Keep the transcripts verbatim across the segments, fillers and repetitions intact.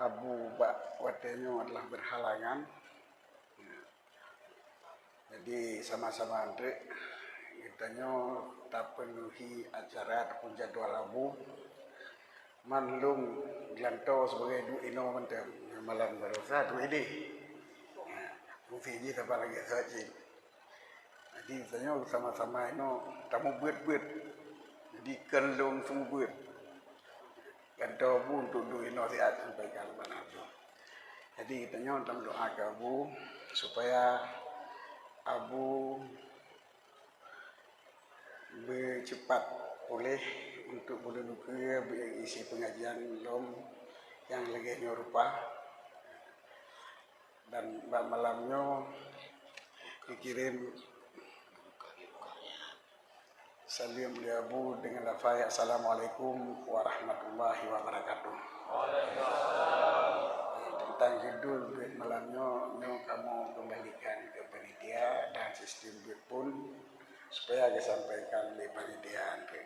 Abu bak watée nyoe adalah berhalangan. Jadi sama-sama antre geutanyoe tapenuhi acara ataupun jadwal Abu. Man lôn geulantoe sibagai duek inoe mantong, malam baroesa duek idéh. Fungsi jih saban lagée saji. Jadi tanyoe sama-sama inoe tameubeuet-beuet. Jadi kon lôn seumeubeuet. Gantoe bu untuk duek inoe siat sampai ka leubeh. Jadi tanyoe tameudoa keu Abu supaya Abu beucepat puléh untuk buleuen ukeue beuisi pengajian lom nyang lagée nyoe rupa. Dan bak malam nyoe geukirém saleuem lé Abu deungon lafai, "Assalamualaikum warahmatullahi wabarakatuh." Teuntang judul beuet malam nyoe, nyoe kamoe keumbalikan keu panitia dan sistem beuet pun supaya geusampaikan lé panitia antre.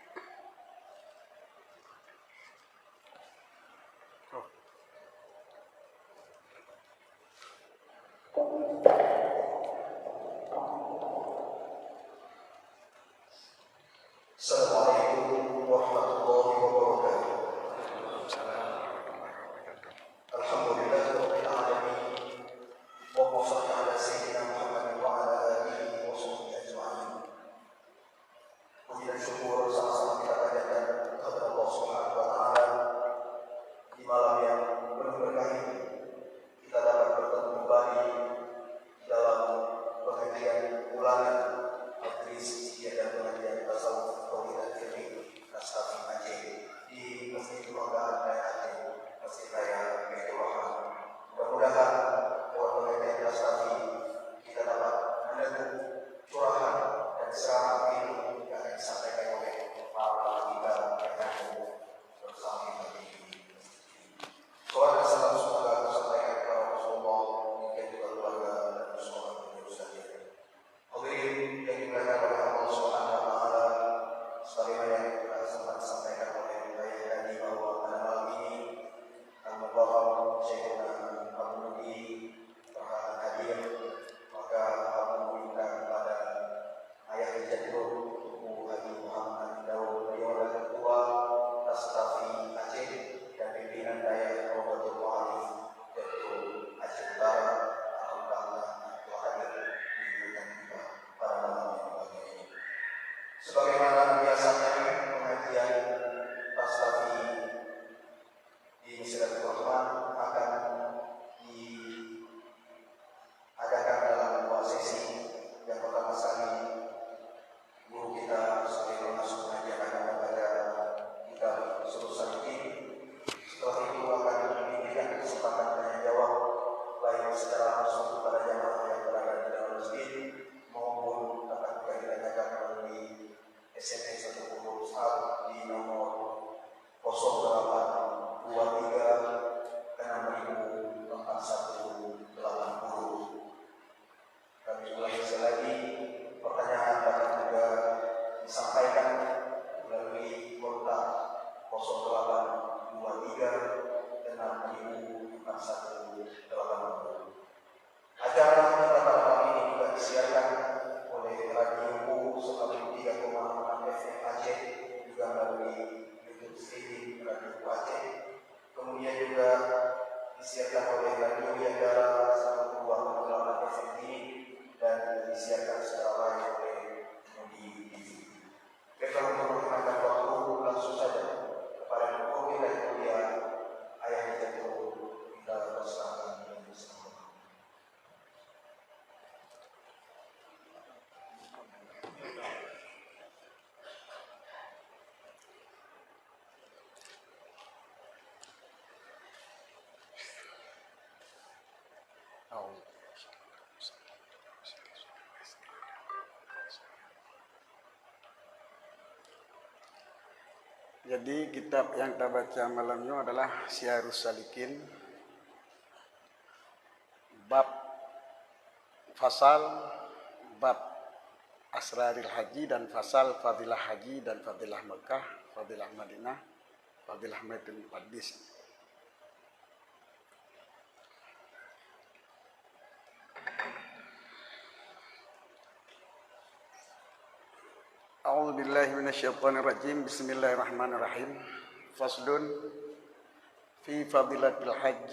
Assalamualaikum warahmatullahi wabarakatuh. Alhamdulillahirabbil alamin. Allahumma shalli ala sayyidina Muhammad wa ala alihi wa sahbihi ajma'in. Puji dan syukur sama-sama kita panjatkan kehadirat Allah Subhanahu wa Ta'ala di malam yang penuh berkah ini. Kita dapat bertemu kembali dalam pengajian ulangan Majelis Zikir dan Pengajian Tasawuf Tauhid dan Fikih Nastafi Aceh di Masjid Kebanggaan Raya Aceh, Masjid Raya Baitur Rahman. Mudah-mudahan lewat pengajian Nastafi kita dapat mendengar curahan dan ceramah ilmu yang akan disampaikan oleh para ulama kita yang akan bersama kita di Salawat dan salam semoga tersampaikan kepada Rasulullah, demikian juga keluarga dan sahabat beliau sekalian. Hadirin yang dimuliakan oleh Allah Subhanahu wa Ta'ala, sebagaimana yang telah sempat disampaikan oleh Ayah tadi bahwa pada malam ini Al-Mukarram Syekhuna Abu Mudi berhalangan hadir, maka Abu meminta kepada Ayah Jatuh Teungku Haji Muhammad Daud, beliau adalah Ketua Nastafi Aceh dan Pimpinan Dayah Robatul Mu'alif Jatuh Aceh Utara, alhamdulillah telah hadir di hadapan kita pada malam yang mulia ini. Sebagaimana biasanya, pengajian Nastafi di Masjid Rahman akan di adakan dalam dua sesi. Yang pertama sekali, guru kita sebagai pengasuh pengajian akan membaca kitab Ushulus Salikin. Setelah itu akan diberikan kesempatan tanya jawab, baik secara langsung kepada jamaah yang berada di dalam masjid maupun dapat juga ditanyakan melalui S M S ataupun WhatsApp di nomor kosong delapan dua tiga enam ribu empat satu delapan puluh. Kami ulangi sekali lagi, pertanyaan dapat juga disampaikan melalui kontak kosong delapan dua tiga enam ribu empat satu delapan puluh. Acara kita pada malam ini juga disiarkan oleh Radio U seratus tiga koma enam F M Aceh, juga melalui YouTube streaming Radio U Aceh. Kemudian juga disiarkan oleh Radio Yagara seratus dua koma delapan F M ini dan disiarkan secara live oleh Mudi T V. Baiklah, untuk menghilangkan waktu, langsung saja kepada guru kita yang mulia, Ayah Jatuh, kita persilakan untuk bersama. Jadi, kitab yang tabaca malam nyoe adalah Siyarus Salikin, bab fasal, bab asraril haji, dan fasal fadilah haji dan fadilah Mekah, fadilah Madinah, fadilah Baitul Maqdis. أعوذ بالله من الشيطان الرجيم. بسم الله الرحمن الرحيم. فصل في فضيلة الحج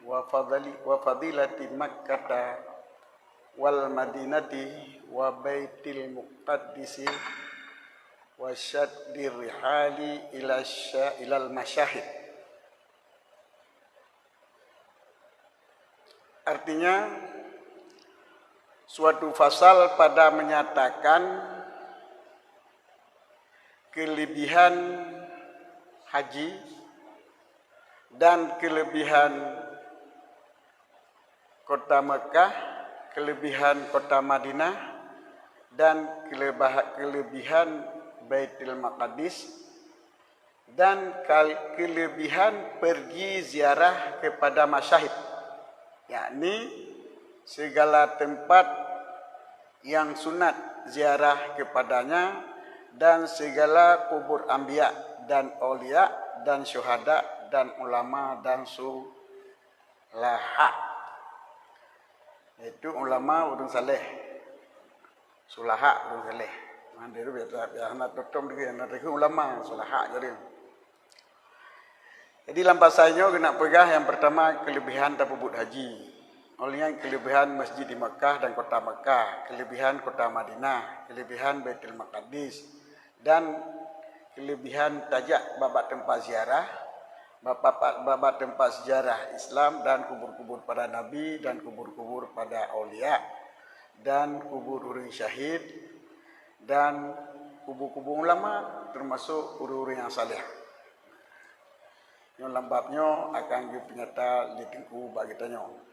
وفضل-، وفضيلة مكة والمدينة وبيت المقدس وشد الرحال إلى الش-، إلى المشاهد. Artinya, suatu fasal pada menyatakan kelebihan haji dan kelebihan kota Mekah, kelebihan kota Madinah, dan kelebah-, kelebihan Baitul Maqdis, dan kal-, kelebihan pergi ziarah kepada masyahid, yakni segala tempat yang sunat ziarah kepadanya, dan segala kubur anbiya dan aulia dan syuhada dan ulama dan sulaha. Yaitu ulama ureuëng saleh. Sulaha ureuëng saleh. Mandiri biasa, biasa na tutom deungon na deungon ulama sulaha jadi. Jadi lam pasal nyoe keuneuk peugah nyang pertama kelebihan tapeubuet haji. Oleh nyan kelebihan masjid di Makkah dan kota Makkah, kelebihan kota Madinah, kelebihan Baitul Maqdis, dan kelebihan tajak bak-bak tempat ziarah, bak-bak, bak-bak tempat sejarah Islam dan kubur-kubur para nabi dan kubur-kubur para aulia dan kubur ureuëng syahid dan kubur-kubur ulama, termasuk ureuëng-ureuëng nyang saleh. Nyoe lam bab nyoe akan geupeunyata lé Teungku bak geutanyoe.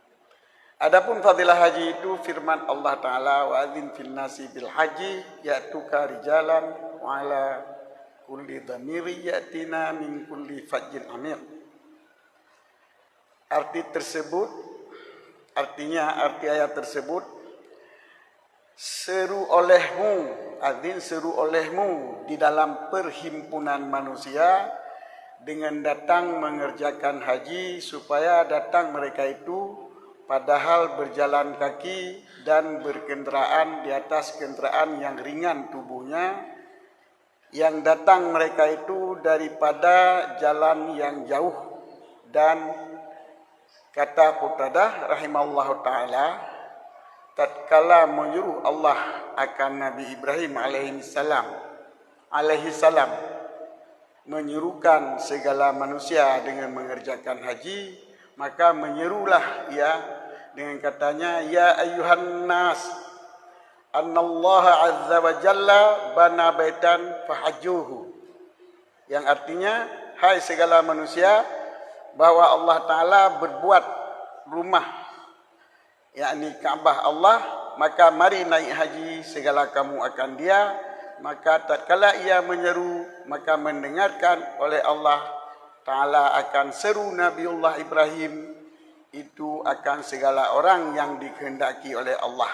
Adapun fadilah haji itu firman Allah Taala, "Wa adzin fin nasi bil haji ya'tuka rijalan wa ala kulli dhamirin ya'tina min kulli fajjin amiq." Arti tersebut, artinya, arti ayat tersebut, seru olehmu, adzin, seru olehmu di dalam perhimpunan manusia dengan datang mengerjakan haji, supaya datang mereka itu padahal berjalan kaki dan berkendaraan di atas kendaraan yang ringan tubuhnya, yang datang mereka itu daripada jalan yang jauh. Dan kata Qatadah rahimahullahu taala, tatkala menyuruh Allah akan Nabi Ibrahim alaihissalam, alaihissalam, menyuruhkan segala manusia dengan mengerjakan haji, maka menyerulah ia dengan katanya, "Ya ayyuhan nas, annallaha azza wa jalla bana baitan fahajjuhu." Yang artinya, "Hai segala manusia, bahwa Allah Taala berbuat rumah, yakni Ka'bah Allah, maka mari naik haji segala kamu akan Dia." Maka tatkala ia menyeru, maka mendengarkan oleh Allah Taala akan seru Nabiullah Ibrahim itu akan segala orang yang dikehendaki oleh Allah,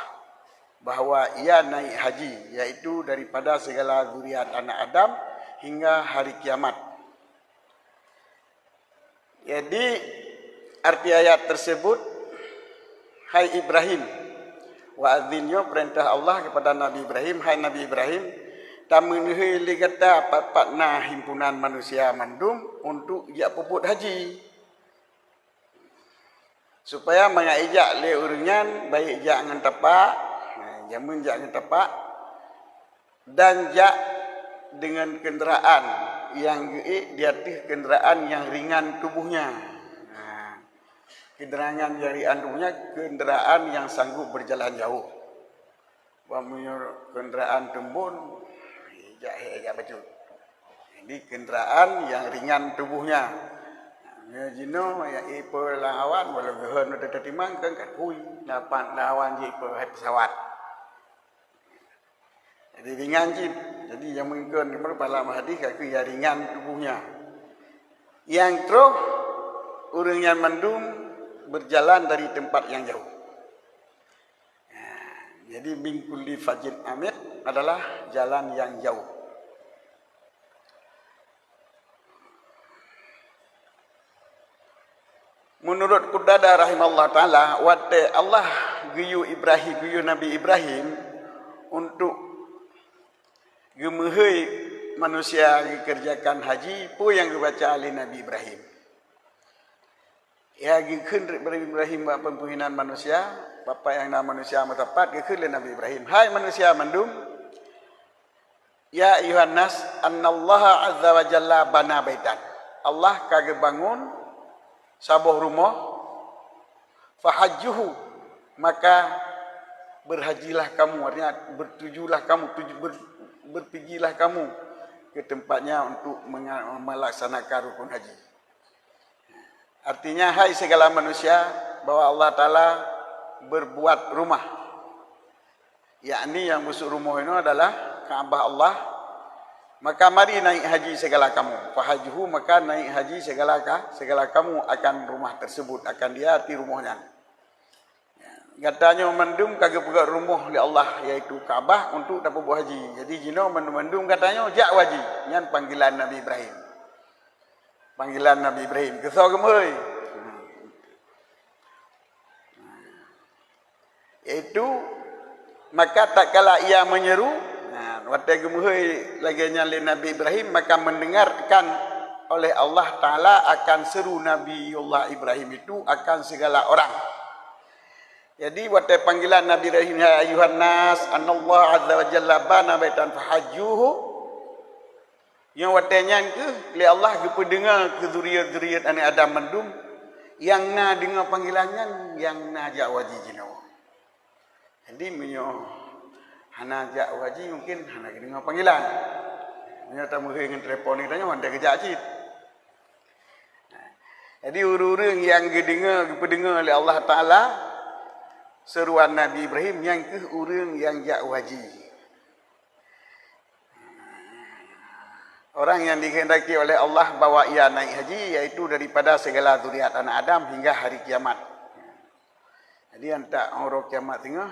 bahwa ia naik haji, yaitu daripada segala zuriat anak Adam hingga hari kiamat. Jadi, arti ayat tersebut, "Hai Ibrahim," wa adzin nyoe perintah Allah kepada Nabi Ibrahim, "Hai Nabi Ibrahim, tameuneue lé gata pat-pat na himpunan manusia mandum untuk jak peubuet haji." Supaya mangat ijak lé ureuëng nyan, baik jak ngon tapak, nah, jameun jak ngon tapak, dan jak dengan kendaraan yang geuék di ateueh kendaraan yang ringan tubuhnya. Nah, kendaraan yang ringan tubuhnya, kendaraan yang sanggup berjalan jauh. Bah meunyoe kendaraan teumbon, jak, jak bacut. Jadi kendaraan yang ringan tubuhnya. Meunyoe jinoe, ya, ipe lam awan, walau geuhon udah tertimang, kan kat kui, dapat lam awan ji ipe hai pesawat. Jadi ringan cit. Jadi yang mungkin dalam hadis kaki yang ringan tubuhnya. Yang troh, ureuëng nyan mandum berjalan dari tempat yang jauh. Jadi, min kulli fajjin amiq adalah jalan yang jauh. Menurut Qatadah rahimahullah taala, watée Allah geuyue Ibrahim, geuyue Nabi Ibrahim untuk geumeuhôi manusia geukeureujakan haji, peue nyang geubaca lé Nabi Ibrahim. Ya geukheun Nabi Ibrahim bak peupeuhinan manusia, bapak nyang na manusia meusapat, geukheun lé Nabi Ibrahim, "Hai manusia mandum, ya ayyuhan nas, annallaha azza wa jalla bana baitan." Allah ka geubangun saboh rumoh, "Fahajjuhu," maka berhajilah kamu, artinya bertujulah kamu, tuju, ber, berpijilah kamu ke tempatnya untuk menga, melaksanakan rukun haji. Artinya, hai segala manusia, bahwa Allah Taala berbuat rumah, yakni yang beusut rumoh inoe adalah Ka'bah Allah. Maka mari naik haji segala kamu. Fahajjuhu, maka naik haji segala ka, segala kamu akan rumah tersebut, akan dia arti rumoh nyan. Gata nyoe mandum ka geupeugét rumoh lé Allah, yaitu Ka'bah, untuk tapeubuet haji. Jadi, jinoe mandum-mandum gata nyoe jak u haji. Nyan panggilan Nabi Ibrahim. Panggilan Nabi Ibrahim. Keusoe geumeuhôi. Yaitu, maka tatkala ia menyeru, nah, watée geumeuhôi lagée nyan lé Nabi Ibrahim, maka mendengarkan oleh Allah Taala akan seru Nabiullah Ibrahim itu akan segala orang. Jadi, watée panggilan Nabi Ibrahim, "Ya ayyuhan nas, annallaha azza wa jalla bana baitan fahajjuhu," nyoe watée nyan kheueh lé Allah geupeudeungoe keu zuriat-zuriat aneuëk Adam mandum nyang na deungoe panggilan nyan, nyang na jak u haji jinoe. Jadi, meunyoe hana jak u haji, mungkin hana geudeungoe panggilan. Meunyoe tameuhôi ngon telepon, geutanyoe hana geujak cit. Jadi, ureuëng-ureuëng nyang geudeungoe, geupeudeungoe lé Allah Taala seuruan Nabi Ibrahim, nyan kheueh ureuëng nyang jak u haji. Orang yang dikehendaki oleh Allah bahwa ia naik haji, yaitu daripada segala zuriat anak Adam hingga hari kiamat. Jadi, antak uroe kiamat singoh,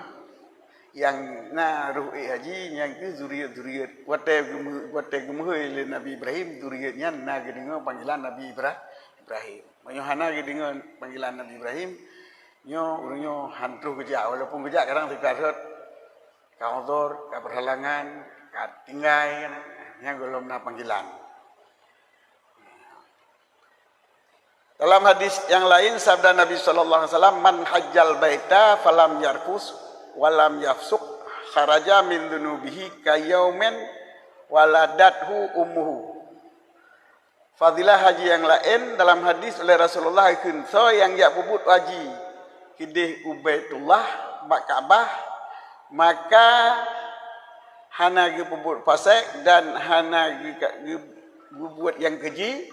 nyang na roh ék haji, nyan kheueh zuriat-zuriat. Watée geumeu-, watée geumeuhôi lé Nabi Ibrahim, zuriat nyan na geudeungoe panggilan Nabi Ibra-, Ibrahim. Meunyoe hana geudeungoe panggilan Nabi Ibrahim, nyoe ureuëng nyoe han troh geujak, walaupun geujak kadang teuka rhot, ka uzur, ka berhalangan, ka tinggai, nyan gohlom na panggilan. Dalam hadis yang lain, sabda Nabi sallallahu alaihi wasallam, "Man hajjal baita falam yarfus walam yafsuq, kharaja min dzunubihi kayaumin waladathu ummuhu." Fadilah haji nyang laén, dalam hadis oleh Rasulullah geukheun, "Soe nyang jak peubuet haji keudeh u Baitullah, bak Ka'bah, maka hana geupeubuet fasek dan hana geu-, geu-, geubuet nyang keujih,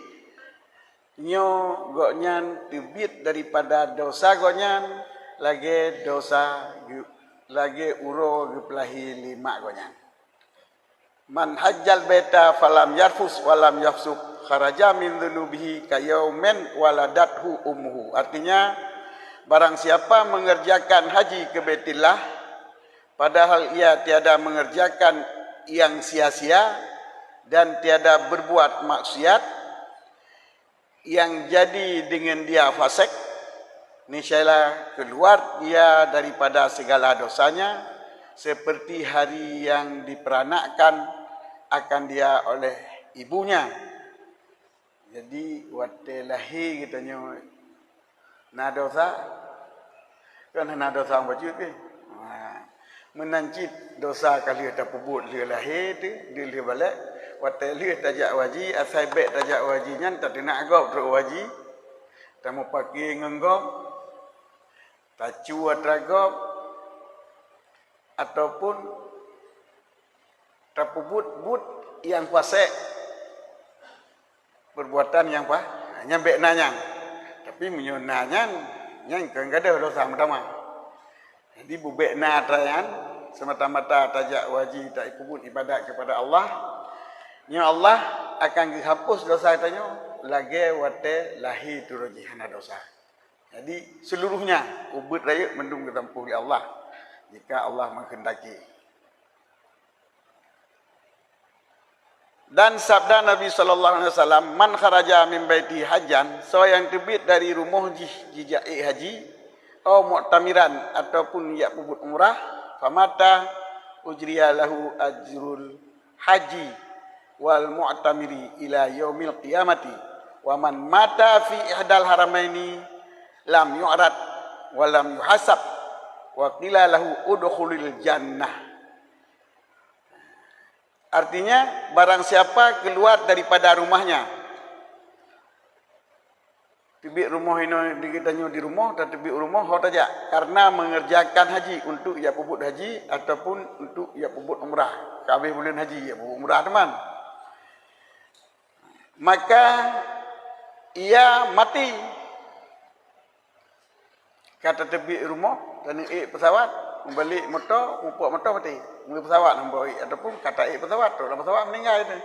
nyoe gobnyan teubiet daripada desya gobnyan lagée desya geu-, lagée uroe geupeulahé lé mak gobnyan." "Man hajjal baita falam yarfus walam yafsuq, kharaja min dzunubihi kayaumin waladathu ummuhu." Artinya, barang siapa mengerjakan haji ke Baitillah, padahal ia tiada mengerjakan yang sia-sia dan tiada berbuat maksiat, yang jadi dengan dia fasik, niscaya keluar dia daripada segala dosanya, seperti hari yang diperanakkan akan dia oleh ibunya. Jadi, watée lahé geutanyoe na desya, kan hana desya bacut pih. Ha. Meunan cit desya ka lheueh tapeubuet lheueh lahé teuh, lheueh, lheueh balek, watée lheueh tajak u haji, asai bék tajak u haji nyan tateunak gob trok u haji, tameupaké ngon gob, tacu atra gob, ataupun tapeubuet buet nyang fasek, perbuatan nyang fa-, nyang bék na nyan. Tapi meunyoe na nyan, nyan kon gadôh desya meutamah. Jadi, beubék na atra nyan, semata-mata tajak u haji, tapeubuet ibadat kepada Allah, nyoe Allah akan geuhapus desya tanyoe lagée watée lahé turot jih hana desya. Jadi, seluruhnya, ubit rayeuk mandum geutampuh lé Allah, jika Allah menghendaki. Dan sabda Nabi sallallahu alaihi wasallam, "Man kharaja min baiti hajjan," soe nyang teubiet dari rumoh jih jijak ék haji, au mu'tamiran, ataupun jak peubuet umrah, famata, ujriya lahu ajrul haji wal mu'tamiri ila yaumil qiyamati, wa man mata fi ihdal haramaini lam yu'rad wa lam yuhasab, wa qila lahu udkhulil jannah. Artinya, barang siapa keluar daripada rumahnya, teubiet rumoh inoe di geutanyoe di rumoh, tateubiet rumoh ho tajak, karena mengerjakan haji, untuk jak peubuet haji ataupun untuk jak peubuet umrah. Ka habéh buleuen haji, jak peubuet umrah teuma. Maka ia mati. Ka tateubiet rumoh, taneuk ék pesawat, meubalek moto, mupok moto maté. Meunyoe pesawat hana mupok ék, ataupun ka taék pesawat, trok lam pesawat meuninggai teuh.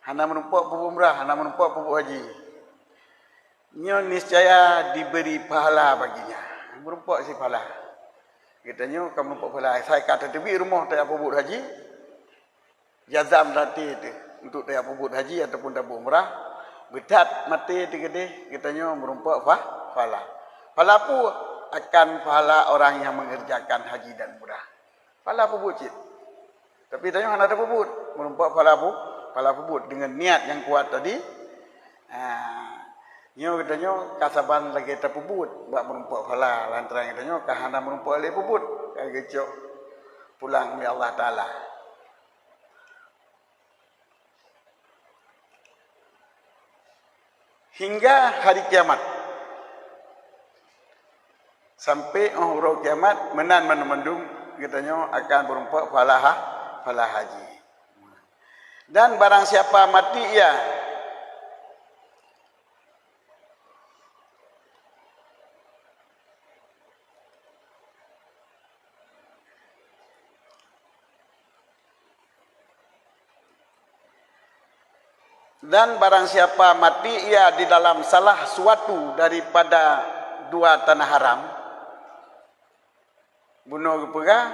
Hana meurumpok peubuet umrah, hana meurumpok peubuet haji. Nyoe niscaya diberi pahala baginya. Meurumpok si pahala. Geutanyoe ka meurumpok pahala. Sai ka tateubiet rumoh tajak peubuet haji, jazam maté teuh untuk tajak peubuet haji ataupun tabuet umrah, beuthat maté teuh keudeh, geutanyoe meurumpok pah-, pahala. Pahala peue? Akan pahala orang yang mengerjakan haji dan umrah. Pahala peubuet cit. Tapi tanyoe hana tapeubuet, meurumpok pahala pu-, pahala peubuet dengan niat nyang kuat tadi. Ha, nyoe geutanyoe ka saban lagée tapeubuet bak meurumpok pahala, lantaran geutanyoe ka hana meurumpok lé peubuet, ka geucok pulang lé Allah Taala. Hingga hari kiamat. Sampai 'oh uroe kiamat, meunan mandum-mandum geutanyoe akan meurumpok pahala ha-, pahala haji. Dan barang siapa mati ia Dan barang siapa mati ia di dalam salah suatu daripada dua tanah haram, bunoe geupeugah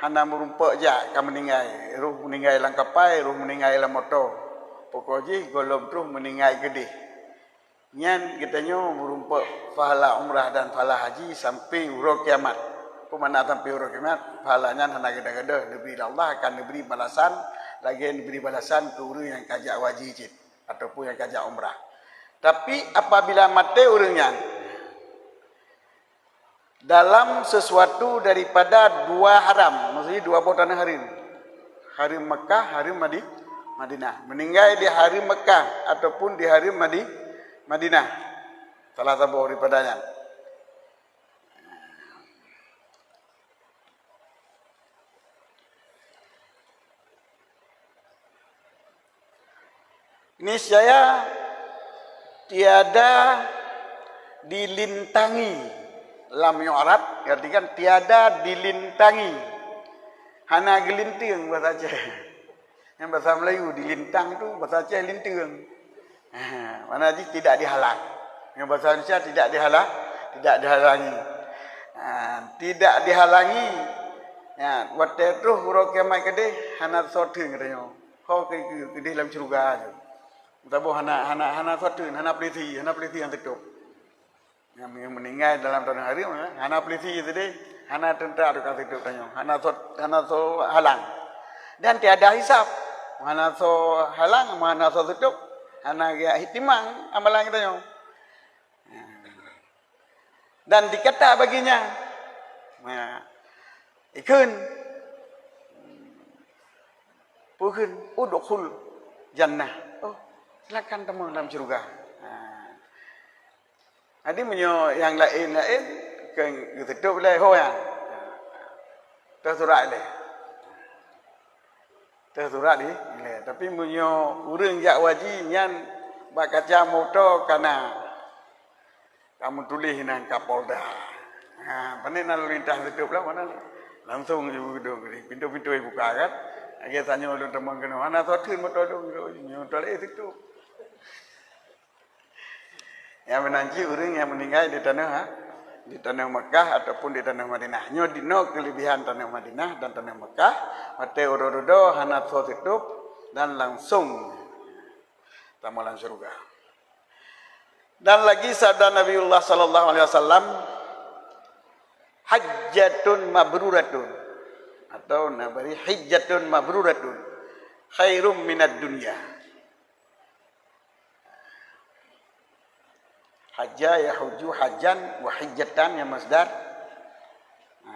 hana meurumpok jak ka meuninggai, roh meuninggai lam kapai, roh meuninggai lam moto, pokok jih gohlom troh meuninggai keudeh. Nyan geutanyoe meurumpok pahala umrah dan pahala haji sampai uroe kiamat. Peue makna sampai uroe kiamat? Pahala nyan hana gadôh-gadôh, neubri lé Allah, akan neubri balasan lagée neubri balasan keu ureuëng nyang ka jak haji cit ataupun nyang ka jak umrah. Tapi apabila maté ureuëng nyan, dalam sesuatu daripada dua haram, maksudnya dua boh tanah haram. Haram Mekah, haram Madi-, Madinah. Meninggai di haram Mekah ataupun di haram Madi-, Madinah. Salah saboh daripada nyan. Niscaya tiada dilintangi, lam yu'rad, artikan tiada dilintangi. Hana geulinteung bahasa Aceh. Nyang bahasa Melayu dilintang tu, bahasa Aceh linteung. Ha, makna jih tidak dihalang. Nyang bahasa Indonesia tidak dihalang, tidak dihalangi. Ha, tidak dihalangi. Ya, watée troh uroe kiamat keudeh hana soe theun geutanyoe. Ho keu-, keu-, keudeh lam syeuruga tu. Meusaboh hana, hana, hana soe theun, hana polisi, hana polisi nyang teutôp. Nyang, nyang meuninggai dalam taneuh haram, hana polisi sideh, hana teuntra tukang teutôp tanyoe, hana soe, hana soe halang. Dan tiada hisab. Hana soe halang, hana soe teutôp, hana geutimang amalan geutanyoe. Dan dikata baginya, ya, ikheun, peue kheun, "Udkhul jannah." Oh, silakan tamong dalam syeuruga. Ha. Jadi meunyoe nyang laén-laén, keu geuteutôp lé ho nyan. Teuh surat lé. Teuh surat di, ilée. Tapi meunyoe ureuëng jak haji nyan bak kaca moto ka na, ka meutuléh nan Kapolda. Ha, pane na lalu lintas teutôp lah, mana langsung ibu gedung, pintu-pintu ibuka kan. Lagée tanyoe ulôn tamong keunoe, hana soe theun moto lôn, nyoe toleh teutôp. Nyang meunan cit ureuëng nyang meuninggai di tanoh, ha, di tanoh Mekah ataupun di tanoh Madinah. Nyoe dinoe keulebihan tanoh Madinah dan tanoh Mekah, watée uroe dudoe hana soe teutôp dan langsung tamong lam syeuruga. Dan lagi sabda Nabiullah sallallahu alaihi wasallam, "Hajjatun mabruratun," atau nabari, "Hijjatun mabruratun, khairum minad dunya. Hajja yahujju hajjan wa hijjatan, nyan masdar.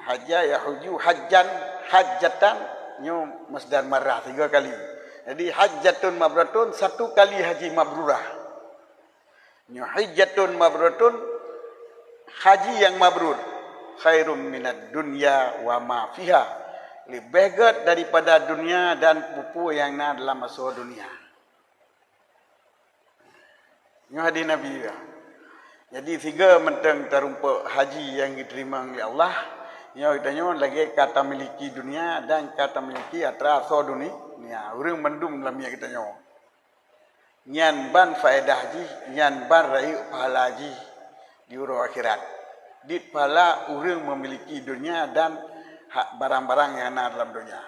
Hajja yahujju hajjan, hajjatan, nyoe masdar marrah, tiga kali. Jadi, hajjatun mabruratun, satu kali haji mabrurah. Nyoe hijjatun mabruratun, haji nyang mabrur, khairum minad dunya wa ma fiha, leubeh gét daripada dunia dan peue-peue nyang na dalam asoe dunia. Nyoe hadis Nabi ya. Jadi, sigoe mantong tarumpok haji nyang geuteurimong lé Allah, nyoe geutanyoe lagée ka tamiliki dunia dan ka tamiliki atra asoe duni-, dunia. Ureuëng mandum lam miet geutanyoe. Nyan ban faedah jih, nyan ban rayeuk pahala jih di uroe akhirat. Dit pahala ureuëng meumiliki dunia dan hak barang-barang nyang na dalam dunia.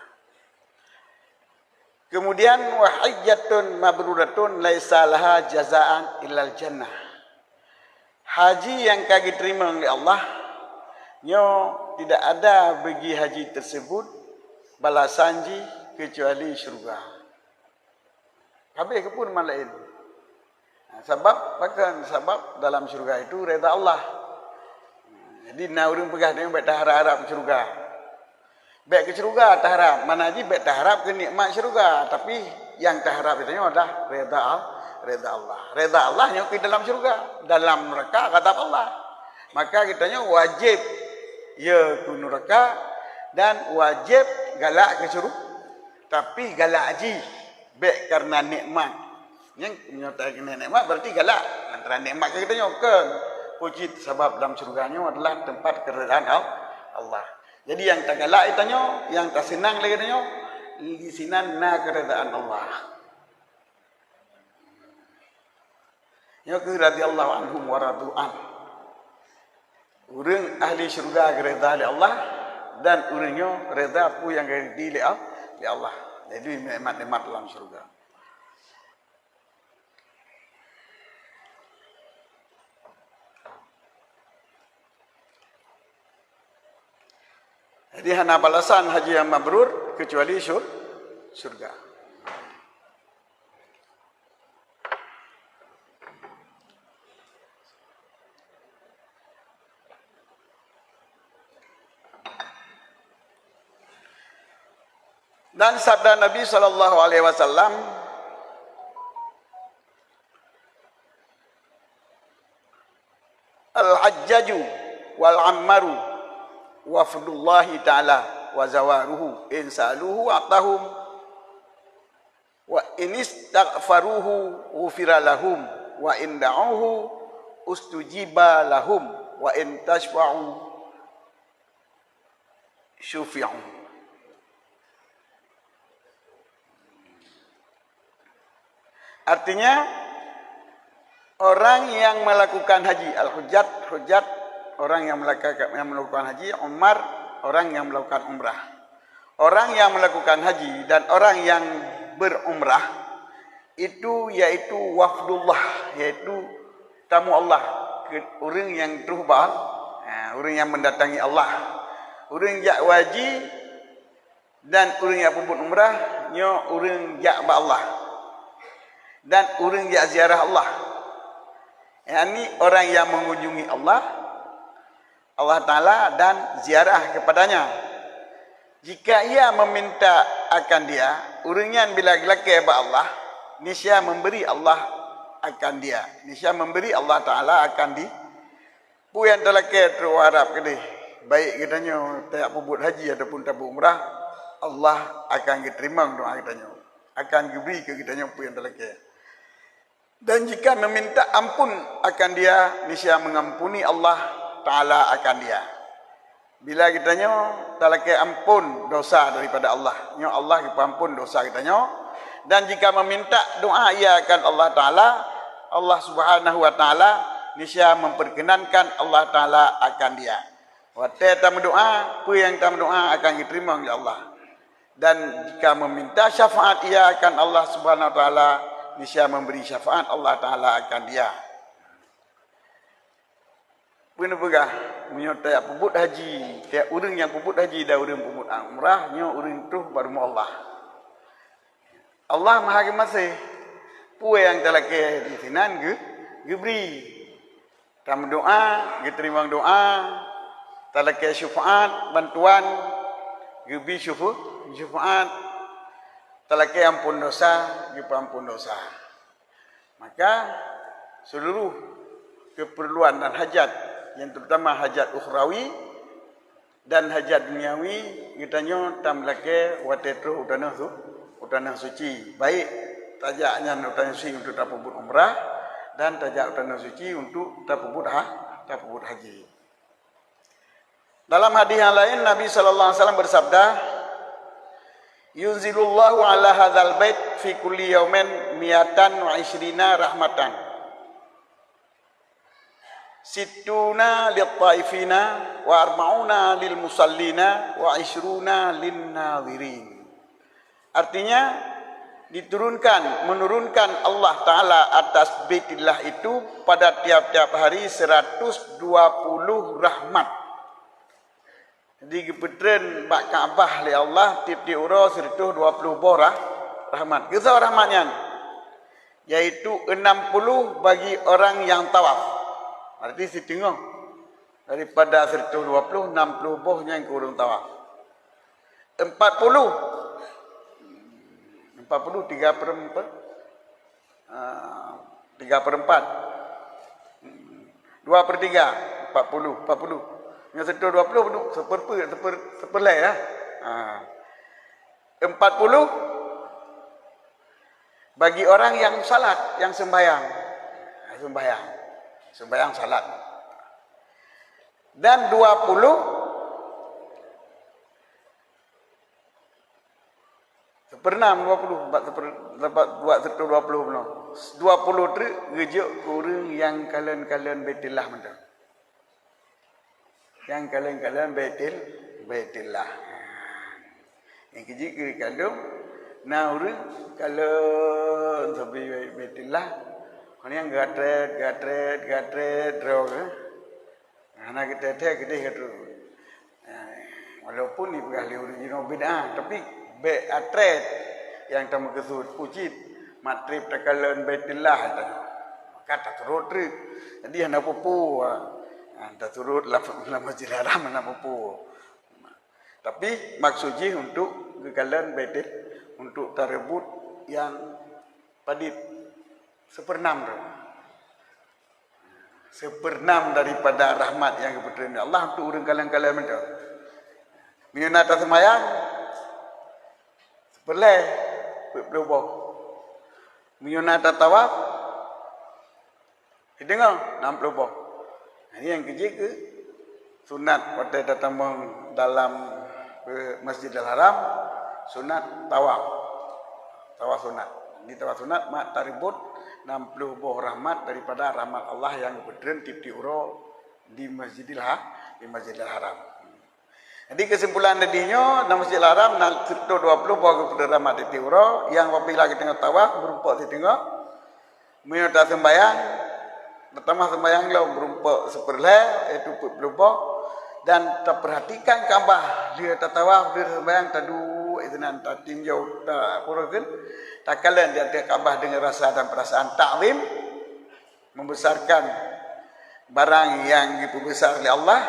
Kemudian, wa hajjatun mabruratun laisa laha jazaan illal jannah. Haji nyang ka geuteurimong lé Allah, nyoe tidak ada bagi haji tersebut balasan jih kecuali syurga. Habéh keupeue man laén. Ha, sabab, pakon? Sabab dalam syurga itu reda Allah. Jadi, na ureuëng peugah, "Nyoe bék taharab-harab syurga." Bék keu syurga taharab, mana jih bék taharab keu nikmat syurga, tapi nyang taharab geutanyoe adalah reda Al-, reda Allah. Reda Allah nyoe keu dalam syurga, dalam neuraka ghadab Allah. Maka geutanyoe wajéb ya keu neuraka dan wajéb galak keu syuru-, tapi galak jih bék kareuna nikmat. Nyang meunyoe ta keuneuk nikmat, berarti galak. Lantaran nikmat keu geutanyoe, kon. Puji sabab dalam syurga nyoe adalah tempat keuridaan Al-, Allah. Jadi, nyang tagalak geutanyoe, nyang taseunang lé geutanyoe, di sinan na keuridaan Allah. Nyoe keuh radhiyallahu anhum wa radu an. Ureuëng ahli syurga geureda lé Allah, dan ureuëng nyoe reda peue nyang geureuti lé Al-, lé Allah. Jadi, nikmat-nikmat dalam syurga. Jadi, hana balasan haji nyang mabrur kecuali syur-, syurga. Dan sabda Nabi sallallahu alaihi wasallam, "Al-hajjaju wal ammaru wafdullahi ta'ala wa zawaruhu, in sa'aluhu a'tahum, wa in istaghfaruhu ghufira lahum, wa in da'uhu ustujiba lahum, wa in tasyfa'u syufi'u." Artinya, orang yang melakukan haji, al-hujjat, hujjat, orang yang melaka-, yang melakukan haji, umar, orang yang melakukan umrah. Orang yang melakukan haji dan orang yang berumrah, itu yaitu wafdullah, yaitu tamu Allah, ke-, ureuëng nyang troh ba-, ha, ureuëng nyang mendatangi Allah. Ureuëng jak haji dan ureuëng jak peubuet umrah, nyoe ureuëng jak bak Allah. Dan ureuëng jak ziarah Allah. Yakni orang yang mengunjungi Allah, Allah Ta'ala dan ziarah kepadanya. Jika ia meminta akan dia, ureuëng nyan bila geulakée bak Allah, niscaya memberi Allah akan dia. Niscaya memberi Allah Ta'ala akan di-, peue nyang talakée troh harab keudeh, baik geutanyoe tajak peubuet haji ataupun tabuet umrah, Allah akan geuteurimong doá geutanyoe, akan geubri keu geutanyoe peue nyang talakée. Dan jika meminta ampun akan dia, niscaya mengampuni Allah Ta'ala akan dia. Bila geutanyoe talakée ampon dosa daripada Allah, nyoe Allah geupeuampon dosa geutanyoe. Dan jika meminta doa ia akan Allah Ta'ala, Allah Subhanahu wa Ta'ala niscaya memperkenankan Allah Ta'ala akan dia. Watée tameudoá, peue nyang tameudoá akan geuteurimong lé Allah. Dan jika meminta syafaat ia akan Allah Subhanahu wa Ta'ala, niscaya memberi syafaat Allah Ta'ala akan dia. Peue neupeugah, meunyoe tajak peubuet haji, tieb ureuëng nyang peubuet haji dan ureuëng peubuet umrah, nyoe ureuëng troh bak rumoh Allah. Allah Maha Geumaséh. Peue nyang talakée disinan geu-, geubri. Tameudoá, geuteurimong doá, talakée syufaát, bantuan, geubri syufu-, syufaát, talakée amphon dosa, geupeuamphon dosa. Maka, seuluruh keupeurluan dan hajat, nyang teurutama hajat ukhrawi dan hajat duniawi, geutanyoe tameulakée watée troh u tanoh su-, u tanoh suci. Baik tajak nyan u tanoh suci untuk tapeubuet umrah, dan tajak u tanoh suci untuk tapeubuet ha-, tapeubuet haji. Dalam hadis yang lain, Nabi sallallahu alaihi wasallam bersabda, "Yunzilullahu ala hadzal bait fi kulli yaumin miatan wa isyrina rahmatan. Sittuna lit-taifina wa arba'una lil musallina wa isyruna lin-nadhirin." Artinya, diturunkan, menurunkan Allah Taala atas Baitullah itu pada tiap-tiap hari seratus dua puluh rahmat. Jadi, geupeutreun bak Ka'bah lé Allah tiep-tiep uroe sireutoh dua puluh boh rah-, rahmat. Keu soe rahmat nyan? Yaitu enam puluh bagi orang yang tawaf. Berarti siteungoh daripada sireutoh dua puluh, enam puluh boh nyan keu ureuëng tawaf. Empat puluh. Empat puluh, tiga perempat. Ah, tiga perempat. Dua per tiga, empat puluh, empat puluh. Nyang sireutoh dua puluh, seperempat, seper-, seperlhèe, ya. Ah. Empat puluh bagi orang yang salat, yang sembahyang. Sembahyang. Sembahyang salat. Dan dua puluh, seperenam dua puluh, bak seper-, bak, bak sireutoh dua puluh bunoe. Dua puluh treuk geujok keu ureuëng nyang kalon-kalon Baitullah mantong. Nyang kalon-kalon Baitul, Baitullah. Nyang keujeuet keu kandong, na ureuëng kalon sabe Baitullah, kon nyang gatrét, gatrét, gatrét, droe geuh. Hana geuteuthée keudeh ka troh. Eh, walaupun dipeugah lé ureuëng jinoe bid'ah, tapi bék atrét nyang tameukeusut, peue cit mat treb takalon Baitullah tanyoe. Maka tasurot treuk. Jadi hana peue-peue. Ah, tasurot lam, lam Masjidil Haram hana peue-peue. Tapi maksud jih untuk geukalon Baitul, untuk tareubot nyang padit, seperenam tu. Seperenam daripada rahmat nyang geupeutreun lé Allah untuk ureuëng kalon-kalon mantong. Meunyoe na taseumayang, sepeurlhèe, peuet ploh boh. Meunyoe na tatawaf, siteungoh, nam ploh boh. Jadi nyang keujeuet keu sunat watée tatamong dalam, eh, Masjidil Haram, sunat tawaf. Tawaf sunat. Di tawaf sunat mak tareubot nam ploh boh rahmat daripada rahmat Allah nyang geupeutreun tiep-tiep uroe di Masjidil Ha-, di Masjidil Haram. Jadi, keusimpulan dari nyoe, lam Masjidil Haram na sireutoh dua ploh boh geupeutreun rahmat tiep-tiep uroe, nyang apabila geutanyoe tawaf, meurumpok siteungoh, meunyoe taseumbahyang, tatamah seumbahyang lom meurumpok sepeurlhèe, yaitu peuet ploh boh, dan tapeurhatikan Ka'bah, lheueh tatawaf, lheueh taseumbahyang, taduek sinan, tatinjau, ta-, apa kheun, takalon di ateueh Ka'bah deungon rasa dan peurasaan takzim, membesarkan barang nyang geupeubesar lé Allah,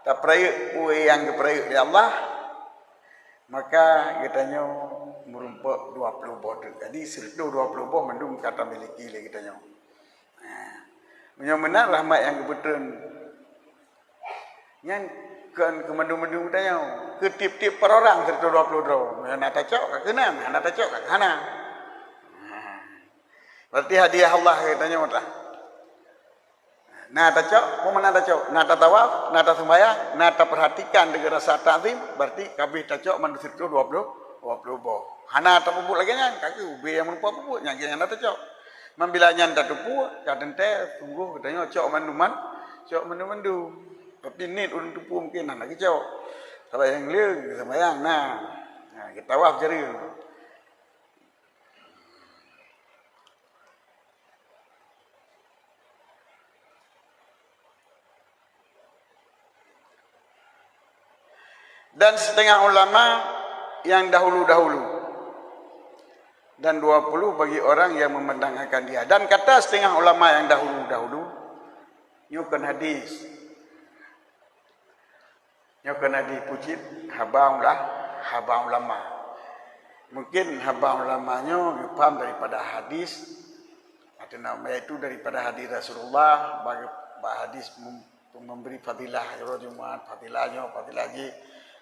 tapeurayeuk peue nyang geupeurayeuk lé Allah, maka geutanyoe meurumpok dua ploh boh teuk. Jadi, sireutoh dua ploh boh mandum ka tamiliki lé geutanyoe. Nah, meunyoe meunan rahmat nyang geupeutreun nyan kon keu mandum-mandum geutanyoe, keu tiep-tiep peurorang sireutoh dua ploh droe. Meunyoe na tacok ka keunan, hana tacok ka hana. Nah, berarti hadiah Allah geutanyoe tah. Na tacok, peue makna tacok? Na tatawaf, na taseumbahyang, na tapeurhatikan deungon rasa takzim, berarti ka abéh tacok mandum sireutoh dua ploh, dua ploh boh. Hana tapeubuet lagée nyan, ka keuh ubé nyang meurumpok peubuet, nyang keu nyang na tacok. Man bila nyan tateupeue, ka teuntée sunggoh geutanyoe cok mandum man-, cok mandum-mandum. Tapi niet ureuëng teupeue mungken hana geucok. Sabab nyang le geuseumbahyang na. Na geutawaf jareueng. Dan setengah ulama yang dahulu-dahulu Dan dua puluh bagi orang yang memandang akan dia. Dan kata setengah ulama yang dahulu-dahulu, nyoe kon hadis. Nyoe kon hadis pucit haba ulah, haba ulama. Mungkin haba ulama nyoe geupaham daripada hadis, atau na-, yaitu daripada hadis Rasulullah, bagi, bak hadis mem-, memberi fadilah uroe Jumat, fadilah nyoe, fadilah jih.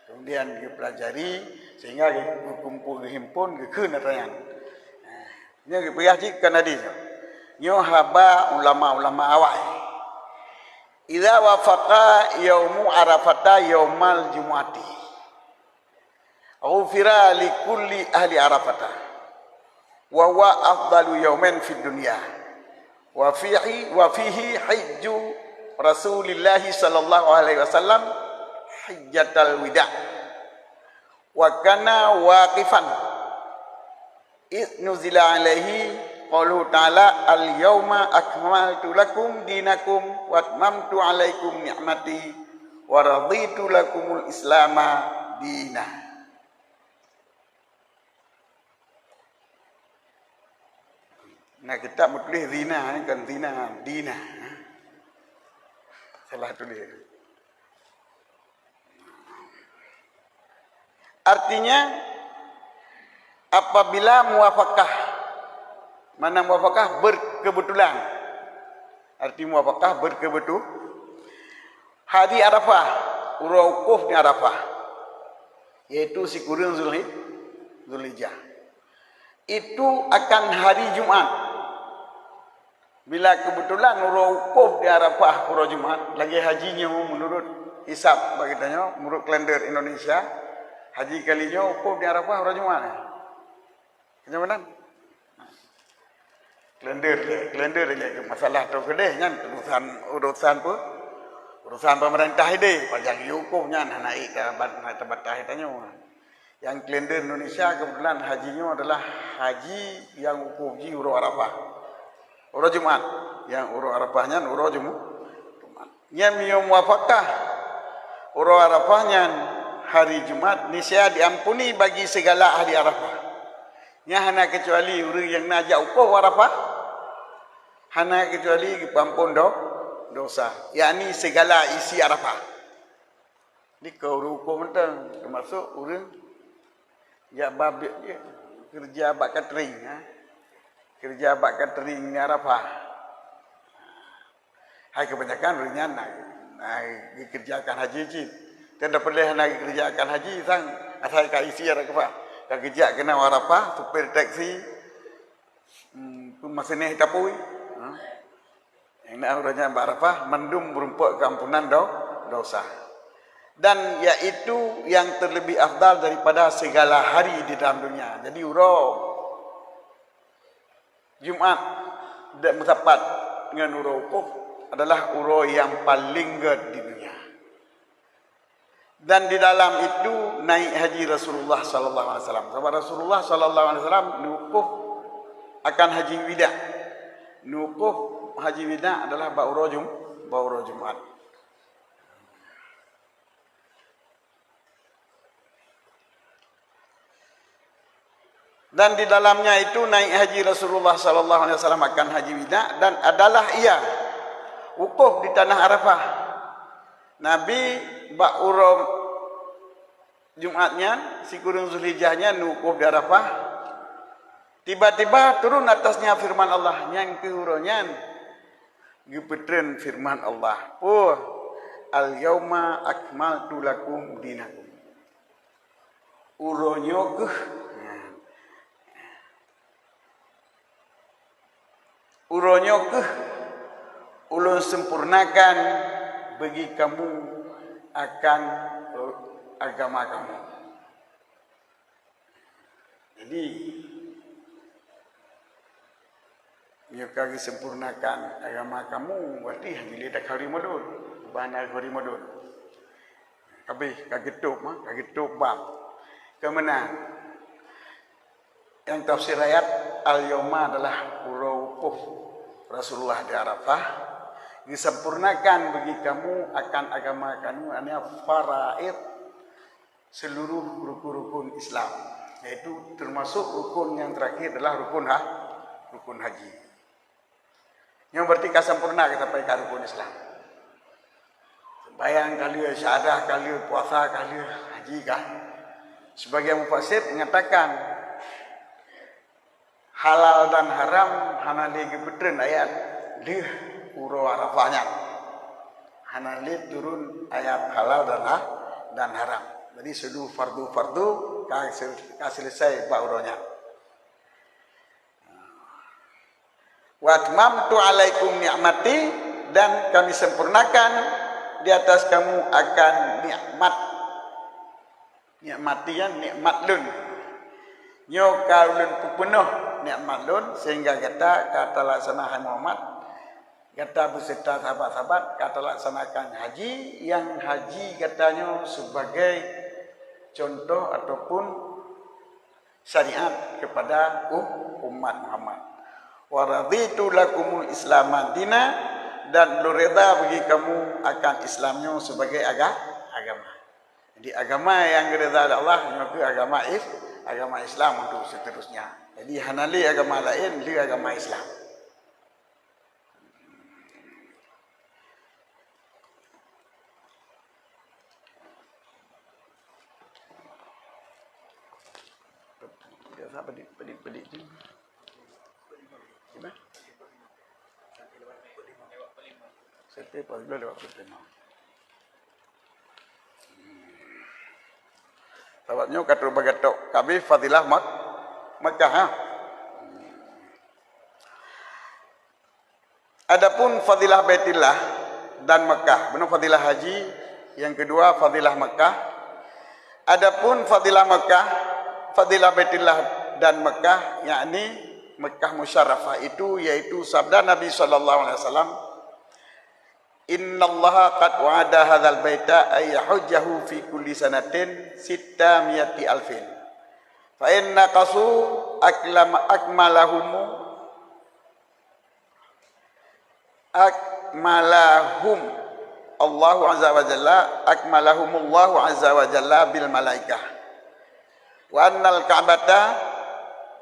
Kemudian geupelajari sehingga geukumpul, geuhimpun, geukheun atra nyan. Nyoe geupeugah cit kon hadis nyoe. Nyoe haba ulama-ulama awai. Idza wafaqa yaumu Arafata yaumal jumu'ati, ghufira li kulli ahli Arafata, wa huwa afdalu yaumin fid dunya, wa fihi, wa fihi hijju Rasulillahi sallallahu alaihi wasallam hijjatal wida, wa kana waqifan. Idz nuzila alaihi qauluhu ta'ala, "Al-yauma akmaltu lakum dinakum wa atmamtu alaikum ni'mati wa raditu lakumul Islama dina." Na kitab meutuléh zina, kan zina, dina. Salah tuléh. Artinya, apabila muwafakah, mana muwafakah? Berkebetulan. Arti muwafakah berkebetu-, hari Arafah, uroe wukuf di Arafah, yaitu sikureueng Zulhi-, Zulhijjah. Itu akan hari Jumat. Bila kebetulan uroe wukuf di Arafah uroe Jumat, lagèe haji nyoe meunurot hisab bak geutanyoe, meunurot kalender Indonesia, haji kali nyoe wukuf di Arafah uroe Jumat. Keunyoe meunan? Kalender, kalender nyan masalah tu keudeh nyan urusan, urusan pe-, urusan pemerintah idéh, pajan wukuf nyan hana ék tabat-, hana tabatah tanyoe. Nyang kalender Indonesia kebetulan haji nyoe adalah haji nyang wukuf jih uroe Arafah. Uroe Jumat. Nyang uroe Arafah nyan uroe Jumu-, Jumat. Nyan meunyoe muwafakah uroe Arafah nyan hari Jumat, niscaya diampuni bagi segala ahli Arafah. Nyan hana keucuali ureueng nyang na jak wukuf Arafah, hana keucuali geupeuampon do-, dosa, yakni segala isi Arafah. Di keu ureueng wukuf mantong, teumasok ureueng jak babek jih, keureuja bak catering, ha. Keureuja bak catering di Arafah. Hai kebanyakan ureueng nyan na, na geukeureujakan haji cit. Tan tapeureulèe hana geukeureujakan haji sang asai ka isi Arafah. Ka geujak keunoe Arafah, supir teksi, hmm, peumaséneh tapui. Ha. Nyang na uroe nyan bak Arafah mandum meurumpok keuampunan do-, dosa. Dan yaitu yang terlebih afdal daripada segala hari di dalam dunia. Jadi uroe Jumat dek meusapat ngon uroe wukuf adalah uroe nyang paleng gèt di dunia. Dan di dalam itu naik haji Rasulullah sallallahu alaihi wasallam. Sabab Rasulullah sallallahu alaihi wasallam neuwukuf akan haji wida. Neuwukuf haji wida adalah bak uroe Jum-, bak uroe Jumat. Dan di dalamnya itu naik haji Rasulullah sallallahu alaihi wasallam akan haji wida, dan adalah ia wukuf di tanah Arafah. Nabi bak uroe Jumat nyan, sikureueng Zulhijjah nyan, wukuf di Arafah. Tiba-tiba turun atasnya firman Allah, nyang keu uroe nyan geupeutreun firman Allah, "Peue, al-yauma akmaltu lakum dinakum." Uroe nyoe keuh, uroe nyoe keuh ulôn sempurnakan bagi kamu akan agama kamu. Jadi, meunyoe ka geusempurnakan agama kamu, berarti hana lé takha Ramadan, ban hari Ramadan. Habéh ka geutôp, ha, ka geutôp bab. Keu meunan, nyang tafsir ayat al-yauma adalah uroe wukuf Rasulullah di Arafah, geusempurnakan bagi kamu akan agama kamu, artinya faraid seluruh rukun-rukun Islam. Yaitu termasuk rukun yang terakhir adalah rukun ha-, rukun haji. Nyoe berarti ka sempurna gata pai ka rukun Islam. Sembahyang ka lheueh, syahadah ka lheueh, puasa ka lheueh, haji ka. Sebagian mufassir mengatakan, halal dan haram hana lé geupeutreun ayat lheueh uroe Arafah nyan. Hana lé turun ayat halal dan ha-, dan haram. Jadi, seluruh fardu-fardu ka sel-, ka selesai bak uroe nyan. "Wa atmamtu alaikum ni'mati," dan Kami sempurnakan di atas kamu akan nikmat. Nikmati nyan nikmat Lôn. Nyoe ka Ulôn peupeunoh nikmat Lôn sehingga gata ka talaksana, hai Muhammad, gata beserta sahabat-sahabat ka talaksanakan haji, nyang haji gata nyoe sebagai contoh ataupun syariat kepada um-, umat Muhammad. "Wa raditu lakumul Islama dina," dan Lôn reda bagi kamu akan Islam nyoe sebagai aga-, agama. Jadi, agama nyang geureda lé Allah nyoe keuh agama Is-, agama Islam untuk seterusnya. Jadi, hana lé agama laén, lé agama Islam. Biasa pedik, pedik, pedik tu. Gimana? Satu pas dua lewat pukul lima. Sabab nyoe ka troh bagatok kabeh fadilah Mak-, Makkah, ha? Adapun fadilah Baitullah dan Makkah, bunoe fadilah haji, nyang keudua fadilah Makkah. Adapun fadilah Makkah, fadilah Baitullah dan Makkah, yakni Makkah Musyarrafah itu, yaitu sabda Nabi sallallahu alaihi wasallam, "Innallaha qad wa'ada hadzal baita ay yahujjahu fi kulli sanatin sitta mi'ati alfin. Fa in naqasu aklam-, akmalahum, akmalahum Allahu azza wa jalla, akmalahumullahu azza wa jalla bil malaikah. Wa annal Ka'bata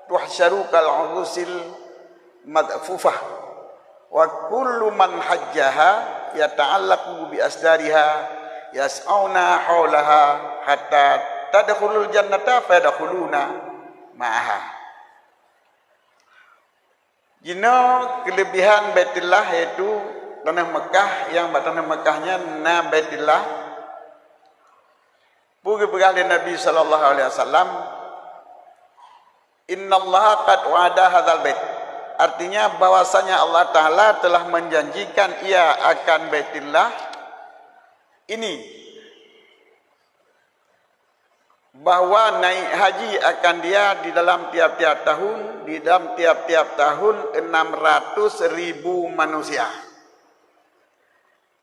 tuhsyaru kal urusil madfufah. Wa kullu man hajjaha yata'allaqu bi asdariha yas'auna haulaha hatta tadkhulul jannata fayadkhuluna ma'aha." Jinoe keulebihan Baitullah, yaitu tanoh Makkah, nyang bak tanoh Makkah nyan na Baitullah. Peue geupeugah lé Nabi sallallahu alaihi wasallam, "Innallaha qad wa'ada hadzal bait." Artinya, bahwasanya Allah Ta'ala telah menjanjikan Ia akan Baitullah ini, bahwa naik haji akan Dia di dalam tiap-tiap tahun, di dalam tiap-tiap tahun enam ratus ribu manusia.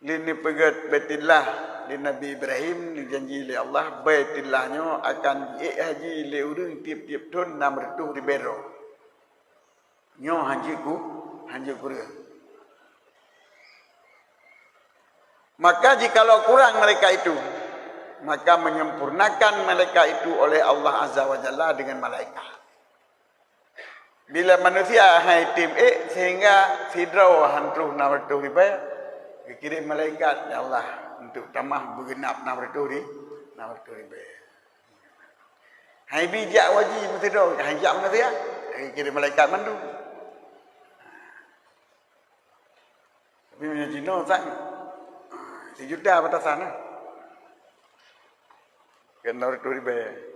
Lé neupeugét Baitullah lé Nabi Ibrahim, neujanji lé Allah, Baitullah nyoe akan jiék haji lé ureuëng tiep-tiep thon nam reutôh ribée droe. Nyoe hanjeuet ku-, hanjeuet kureueng. Maka jikalau kurang malaikat itu, maka menyempurnakan malaikat itu oleh Allah Azza wa Jalla dengan malaikat. Bila manusia hai tem ék sehingga sidroe han troh nam reutôh ribée, geukirém malaikat, "Ya Allah, untuk tamah beugeunap nam reutôh ri-, nam reutôh ribée." Hai bijak waji meusidroe, hai jak manusia, geukirém malaikat mandum. Tapi meunyoe jinoe sang, sijuta batasan, nah. Keu nam reutôh ribée.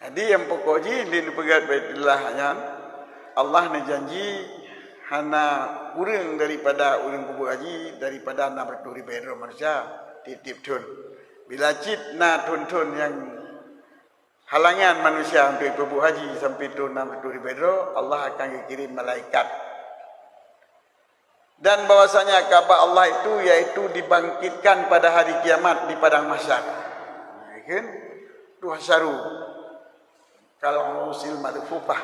Jadi, nyang pokok jih, lé neupeugét Baitullah nyan, Allah neujanji hana kureueng daripada ureuëng peubuet haji daripada nam reutôh ribée droe manusia tiep-tiep thon. Bila cit na thon-thon nyang halangan manusia untuk peubuet haji sampai thon nam reutôh ribée droe, Allah akan geukirém malaikat. Dan bahwasanya Ka'bah Allah itu, yaitu dibangkitkan pada hari kiamat di padang mahsyar. Ya kan? Tuhsyaru kal urusil madfufah.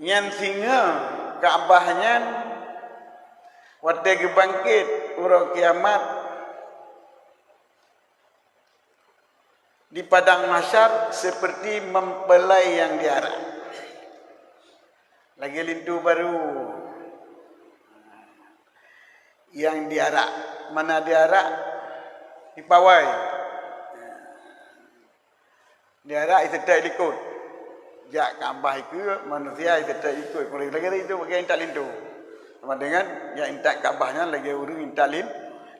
Nyan singoh Ka'bah nyan watée geubangkét uroe kiamat, Di padang mahsyar seperti mempelai yang diarak. Lagèe linto barô nyang diarak. Mana diarak? Dipawai. Diarak iseutôt likot. Jak Ka'bah ikeue, manusia iseutôt likot. Lagèe itu bagi intat linto. Sama dengan jak intat Ka'bah nyan lagèe ureueng intat lin-,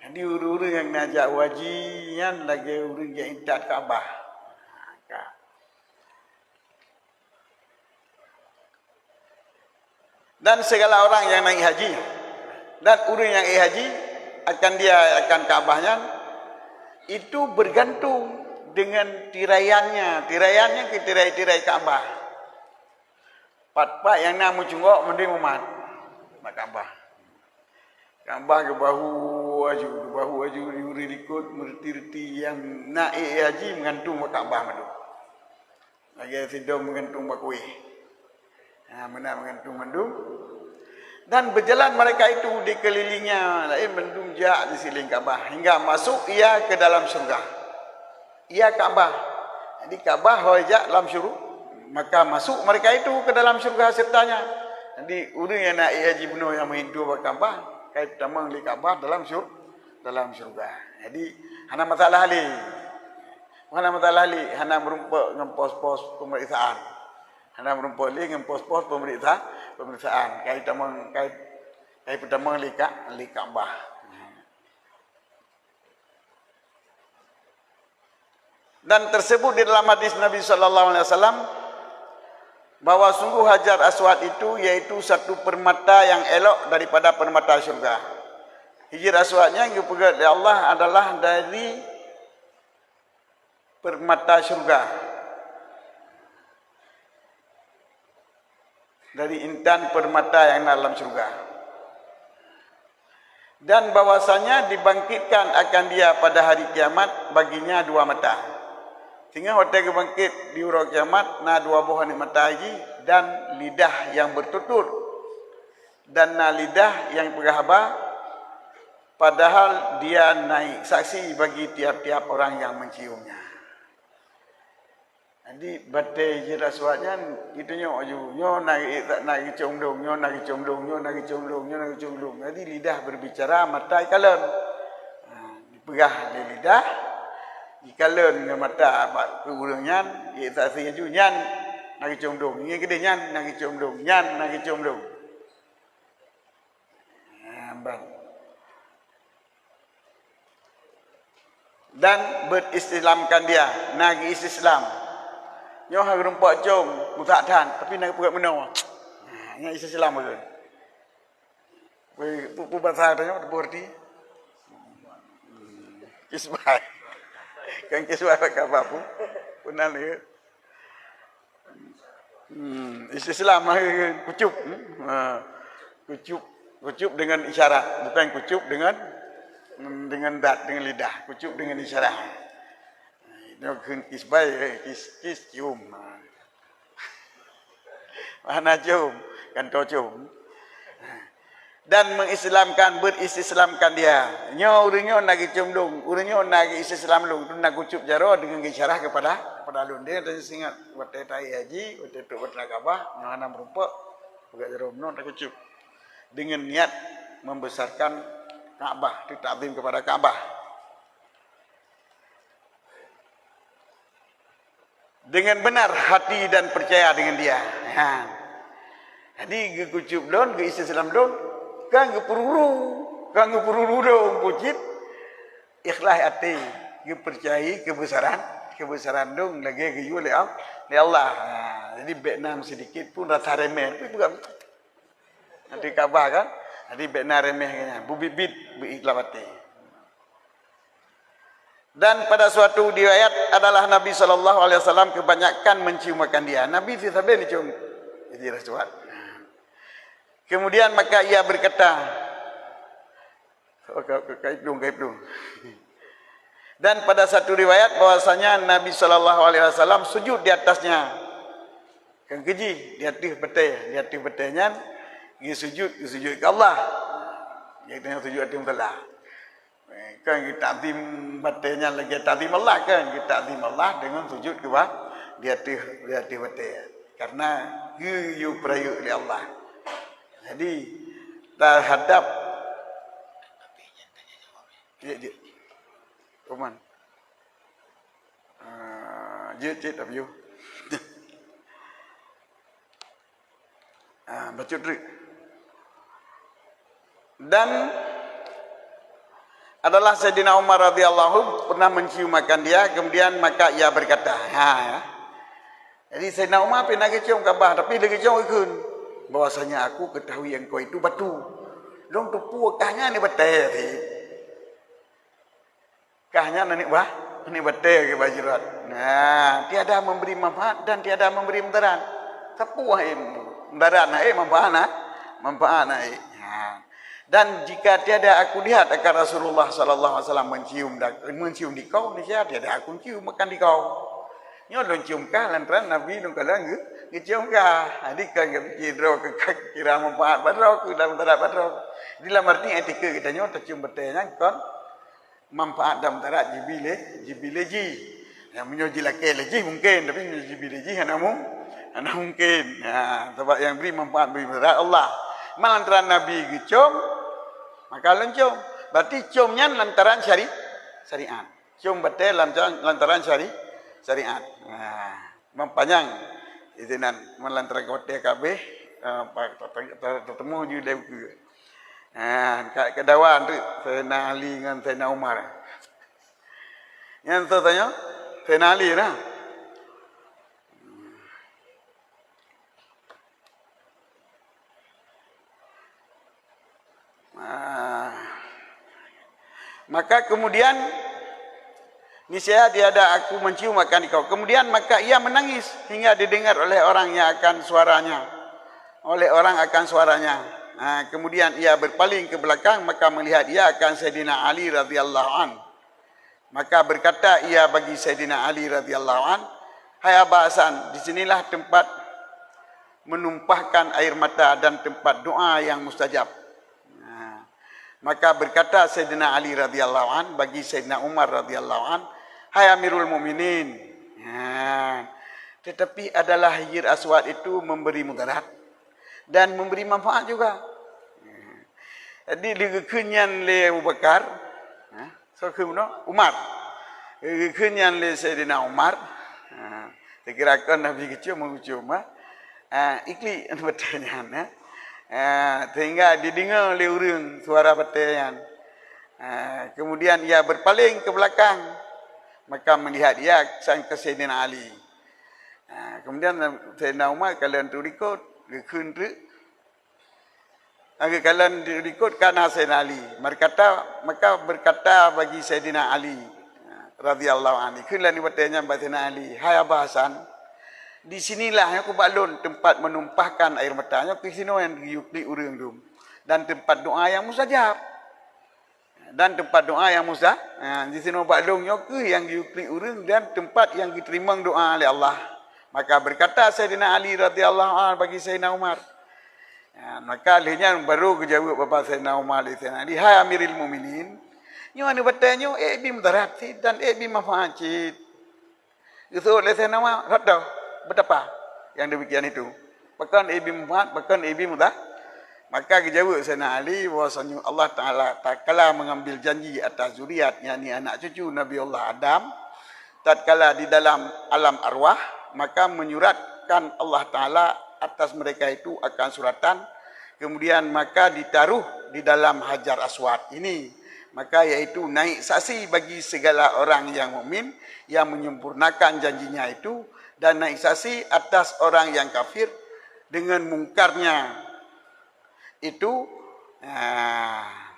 jadi ureueng-ureueng nyang na jak haji nyan lagèe ureueng jak intat Ka'bah. Ka. Dan segala orang yang naik haji dan ureueng nyang ék haji akan dia akan Ka'bah nyan, itu bergantung dengan tiraiannya. Tiraiannya ke tirai-tirai Ka'bah. Pat-pat nyang na meucunggok mending umat bak Ka'bah. Ka'bah geubahu aju, geubahu aju di ureueng likot meureuti-reuti nyang na ék haji meugantung bak Ka'bah mandum. Lagèe sidom meugantung bak kueh. Ha, meunan meugantung mandum. Dan berjalan mereka itu di kelilingnya, laén mandum jak di siléng Ka'bah, hingga masuk ia ke dalam syurga. Ia Ka'bah. Jadi Ka'bah ho jak lam syuru-, maka masuk mereka itu ke dalam syurga sertanya. Jadi ureueng nyang na ék haji bunoe nyang meuhinto bak Ka'bah, ka ipeutamong lé Ka'bah dalam syur-, dalam syurga. Jadi hana masalah lé. Hana masalah lé, hana meurumpok ngon pos-pos pemeriksaan. Hana meurumpok lé ngon pos-pos pemeriksa-, pemeriksaan. Ka itamong, ka i-, ka ipeutamong lé Ka-, lé Ka'bah. Dan tersebut di dalam hadis Nabi sallallahu alaihi wasallam bahwa sungguh Hajar Aswad itu yaitu satu permata yang elok daripada permata syurga. Hajar Aswad nyan geupeugét lé Allah adalah dari permata syurga, dari intan permata yang na dalam syurga. Dan bahwasanya dibangkitkan akan dia pada hari kiamat baginya dua mata. Singoh watèe geubangkét di uroe kiamat na dua boh aneuk mata jih dan lidah yang bertutur. Dan na lidah nyang peugah haba, padahal dia naik saksi bagi tiap-tiap orang yang menciumnya. Jadi batèe Hajar Aswad nyan geutunyok laju, nyoe na, na geucom lôn, nyoe na geucom lôn, nyoe na geucom lôn, nyoe na geucom lôn. Jadi lidah berbicara, mata ikalon. Ha, dipeugah lé lidah, ikalon ngon mata bak keu ureueng nyan, ék saksi laju nyan na geucom lôn, ngieng keudéh nyan na geucom lôn, nyan na geucom lôn. Ha, ban. Dan berislamkan dia, na geuislam. Nyoe hana geurumpok com, musak that, tapi na geupeugét meunoe. Ha, nyan islam beutôi. Weh, pu-, pu basa tanyoe, pu arti. Kisbai. Kan kisbai pakai apa pun. Pun nan dia. Hmm, is-, Islam, eh, kucup. Hmm. Ha. Kucup, kucup dengan isyarat, bukan kucup dengan, dengan dat, dengan lidah. Kucup dengan isyarat. Itu kheun kisbai, eh, kis, kis cium. Ha. Mana cium? Kan tau cium. Dan mengislamkan, berislamkan dia. Nyoe ureueng nyoe na geucom lôn, ureueng nyoe na geuislam lôn, tu na kucup jaroe deungon geuisyarah kepada, kepada lôn. Dia tanya ingat, watèe taék haji, watèe trok bak Ka'bah, nyoe hana meurumpok, peugah jaroe meunoe takucup. Dengan niat membesarkan Ka'bah, itu takzim kepada Ka'bah. Dengan benar hati dan percaya dengan dia. Ha. Jadi geukucup lôn, geuislam lôn, kan geupeururu, kan geupeururu lôn, pucit. Ikhlas até, geupercayai keubeusaran, keubeusaran lôn lagèe geuyue lé Al-, lé Allah. Ha. Jadi bèk na sidikit pun rasa remeh. Tapi bukan. Nanti Ka'bah kan? Jadi bèk na remeh nyan. Beubiet-biet beuikhlas até. Dan pada suatu riwayat adalah Nabi sallallahu alaihi wasallam kebanyakan mencium akan dia. Nabi si sabe dicium. Jadi rasuat. Kemudian maka ia berkata, oh, ka, ka, ka iplung, ka iplung. Dan pada satu riwayat bahwasanya Nabi sallallahu alaihi wasallam sujud di atasnya. Kan keujih di ateueh batèe, di ateueh batèe nyan geusujud, geusujud keu Allah. Jadi teuh sujud ateueh musala. Kan geutakzim batée nyan lagée takzim Allah kan, geutakzim Allah deungon sujud keu ba-, di ateueh, di ateueh batée. Karena geuyue peurayeuk lé Allah. Jadi, terhadap, jeuet, jeuet. Uman. Ah, jeuet, jeuet, tapi yue. Ah, bacut treuk. Dan adalah Saidina Umar radhiyallahu pernah mencium akan dia, kemudian maka ia berkata, ha, ya. Jadi Saidina Umar pernah geucium ka bah, tapi lé geucium geukheun bahwasanya aku ketahui engkau itu batu. Lôn teupeue kah nyan ni batée sit. Kah nyan aneuk bah, aneuk batée keu bajeurat. Nah, tiada memberi manfaat dan tiada memberi mudarat. Sapeue hai mudarat na, eh, manfaat na, manfaat na, eh. Ha. Dan jika tiada aku lihat akan Rasulullah sallallahu alaihi wasallam mencium da-, mencium di kau, niscaya tiada aku cium akan di kau. Nyoe lôn cium kah lantaran Nabi lôn kalon geu-, geucium kah. Jadi kan geupiké droe keu kira manfaat bak droe keu dan mudarat bak droe. Jadi lam arti etika geutanyoe teucium batée nyan kon manfaat dan mudarat jibi lé, jibi lé jih. Nyang meunyoe jilakée lé jih mungken, tapi meunyoe jibi lé jih hana mung-, hana mungken. Ha, sabab nyang bri manfaat bri mudarat Allah. Man lantaran Nabi geucom, maka lôn com. Berarti com nyan lantaran syari-, syariat. Com batée lantaran, lantaran syari-, syariat. Ha. Memang panyang. Izinan, meulantara gotée kabeh, eh, pa-, ta-, ta-, ta-, tateumu ju lé buku. Ha, ka, ka dawa tu Saidina Ali ngon Saidina Umar. Nyan tu tanya, Saidina Ali nah. Ah. Maka kemudian, niscaya tiada aku mencium akan kau. Kemudian maka ia menangis hingga didengar oleh orang yang akan suaranya, oleh orang akan suaranya. Ha, kemudian ia berpaling ke belakang, maka melihat ia akan Saidina Ali radhiyallahu an. Maka berkata ia bagi Saidina Ali radhiyallahu an, "Hai Aba Hasan, di sinilah tempat menumpahkan air mata dan tempat doa yang mustajab." Nah, maka berkata Saidina Ali radhiyallahu an bagi Saidina Umar radhiyallahu an, "Hai Amirul Mukminin, nah, tetapi adalah Hajar Aswad itu memberi mudarat dan memberi manfaat juga." Jadi, lé geukheun nyan lé Abu Bakar, ha, soe kheun bunoe? Umar. Lé geukheun nyan lé Saidina Umar, ha, teukirakon Nabi geucium, meucium, ha. Ha, iklik batée nyan, ha. Ha, sehingga dideungoe lé ureuëng suara batée nyan. Ha, kemudian ia berpaling ke belakang, maka melihat ia sang ke Saidina Ali. Ha, kemudian Saidina Umar kalon teulikot, geukheun treuk, Lagée kalon di-, diikot kana Saidina Ali. Berkata, maka berkata bagi Saidina Ali, radhiyallahu anhu, kheun lé nibak watée nyan bak Saidina Ali, "Hai Aba Hasan, di sinilah nyoe keu bak lôn teumpat meunumpahkan air mata nyoe keu sinoe nyang geuyue klik ureuëng dum, dan teumpat doa nyang mustajab." Dan teumpat doa nyang musta-, ha, di sinoe bak lôn nyoe kheueh nyang geuyue klik ureuëng dan teumpat nyang geuteurimong doa lé Allah. Maka berkata Saidina Ali radhiyallahu anhu bagi Saidina Umar. Ha, maka lheueh nyan baru geujaweueb bak Saidina Umar lé Saidina Ali, "Hai Amiril Mukminin, nyoe aneuk batée nyoe ék bi mudarat cit dan ék bi manfaat cit." Geuseuôt lé Saidina Umar, "Rot doh, beutapa nyang demikian itu? Pakon ék bi manfaat, pakon ék bi mudarat?" Maka geujaweueb Saidina Ali bahwasanya Allah Taala tatkala mengambil janji atas zuriat, yakni anak cucu Nabi Allah Adam, tatkala di dalam alam arwah, maka menyuratkan Allah Taala atas mereka itu akan suratan, kemudian maka ditaruh di dalam Hajar Aswad ini, maka yaitu naik saksi bagi segala orang yang mukmin yang menyempurnakan janjinya itu, dan naik saksi atas orang yang kafir dengan mungkarnya itu. Ah.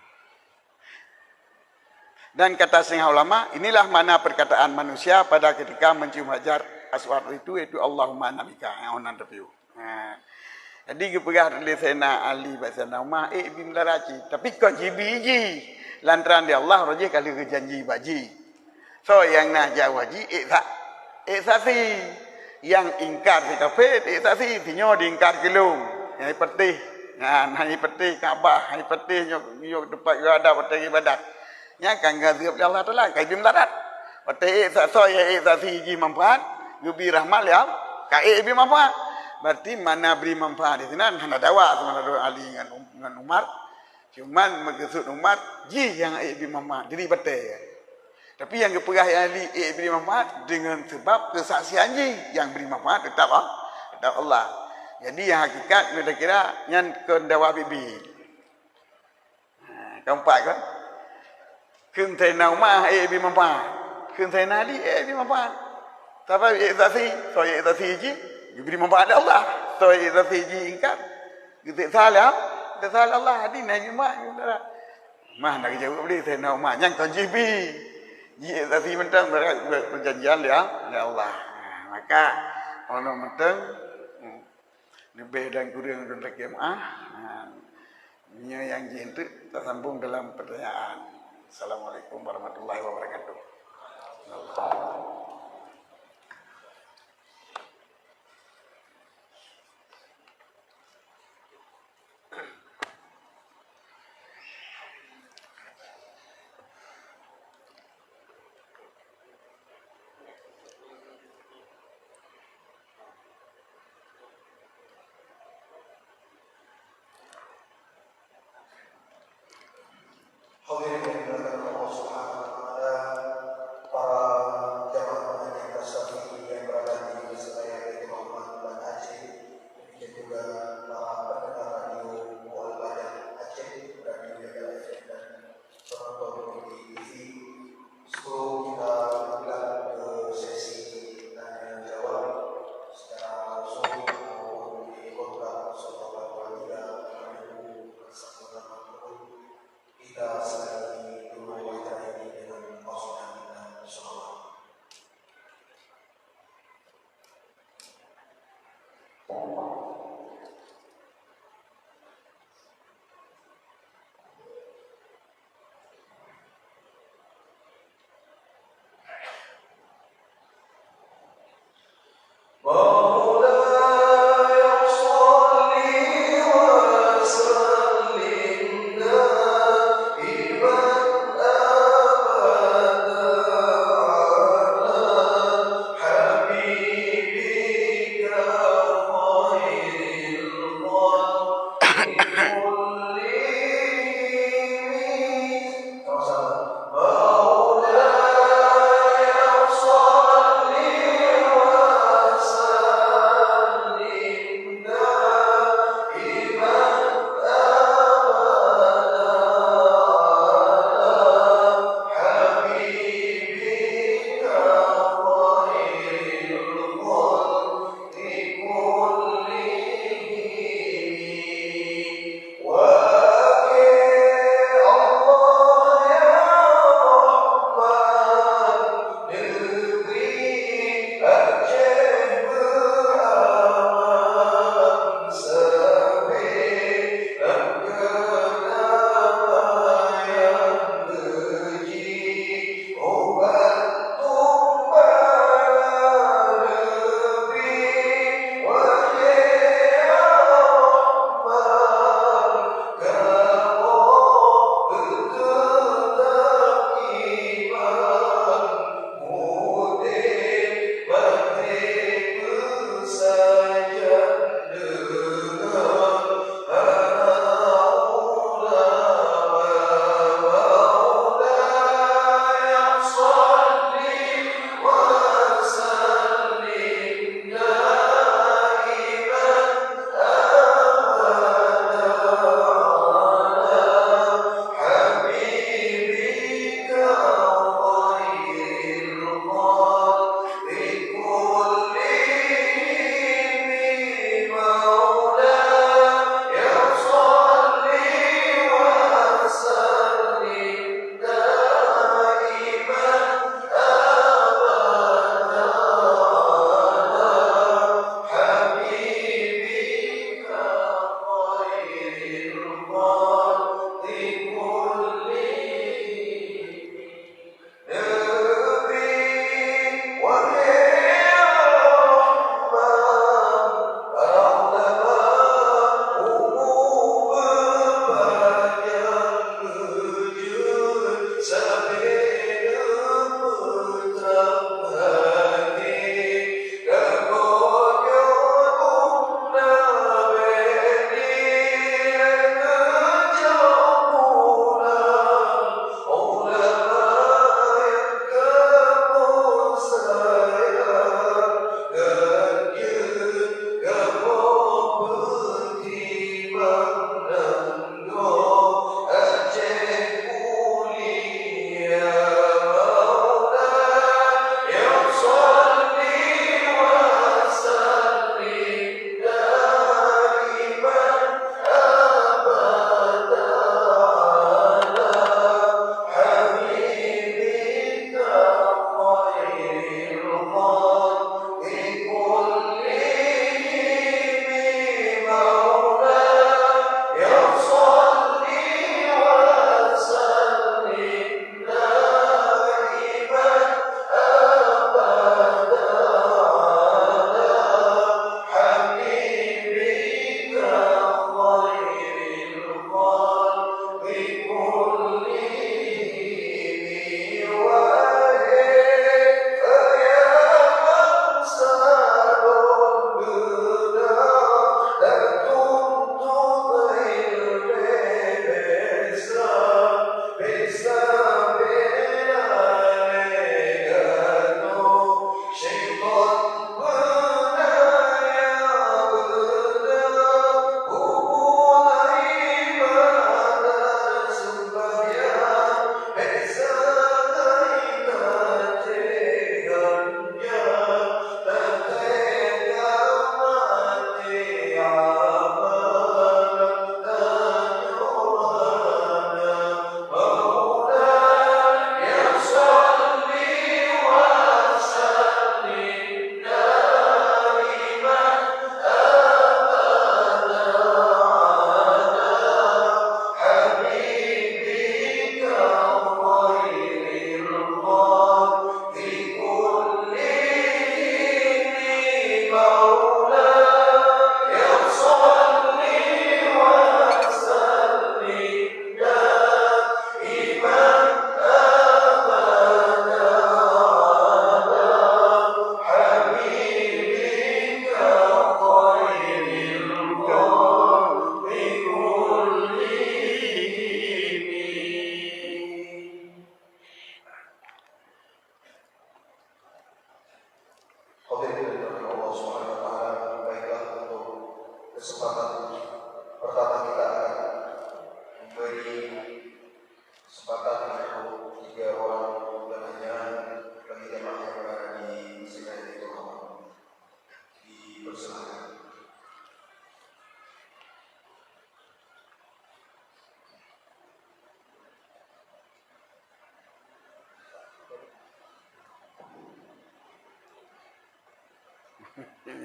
Dan kata setengah ulama, inilah makna perkataan manusia pada ketika mencium Hajar Aswad itu, yaitu, "Allahumma ana bika." Ha, jadi geupeugah lé Saidina Ali bak Saidina Umar, "Ék bi mudarat cit, tapi kon jibi jih, lantaran di Allah roh jih ka lheueh geujanji bak jih." Soe nyang na jaweueb jih, ék sa-, ék saksi. Nyang ingkar si kafé, ék saksi. Sinyoe diingkar keu lôn. Nyang patéh. Nah, nyang patéh Ka'bah, nyang patéh nyoe, nyoe teumpat ibadat, watée ibadat. Nyan ka geuzeueb lé Allah Taala, ka geubri mudarat. Watèe ék sa-, soe nyang ék saksi jih manfaat, geubri rahmat lé Allah, ka ék geubri manfaat. Berarti makna bri manfaat di sinan hana dawa sama droe Ali ngon Um-, ngon Umar. Cuman meukeusut Umar, jih nyang ék geubri manfaat, diri batèe. Tapi nyang geupeugah Ali ék geubri manfaat deungon seubab keusaksian jih, nyang bri manfaat teutap Allah, teutap Allah. Jadi nyang hakikat, meunurot kira, nyan kon dawa bibi. Ha, keempat kan? Kheun Saidina Umar ék bri manfaat. Kheun Saidina Ali ék bri manfaat. Tapi ék saksi, soe ék saksi jih, geubri manfaat lé Allah. Soe ék saksi jih ingkar, geuseksa lé, geuseksa lé Allah. Jadi, Nabi Umar, mah na geujaweueb lé Saidina Umar, nyan kon jih bi. Jih ék saksi mantong, berarti perjanjian lé, lé Allah. Ha, maka, ono mantong, hmm. Leubeh dan kureueng ulôn lakèe meu'ah. Ha, nyoe nyang jih eunteuk tasambong dalam pertanyaan. Assalamualaikum warahmatullahi wabarakatuh. Hadirin yang dimuliakan Allah Subhanahu wa Ta'ala, para jamaah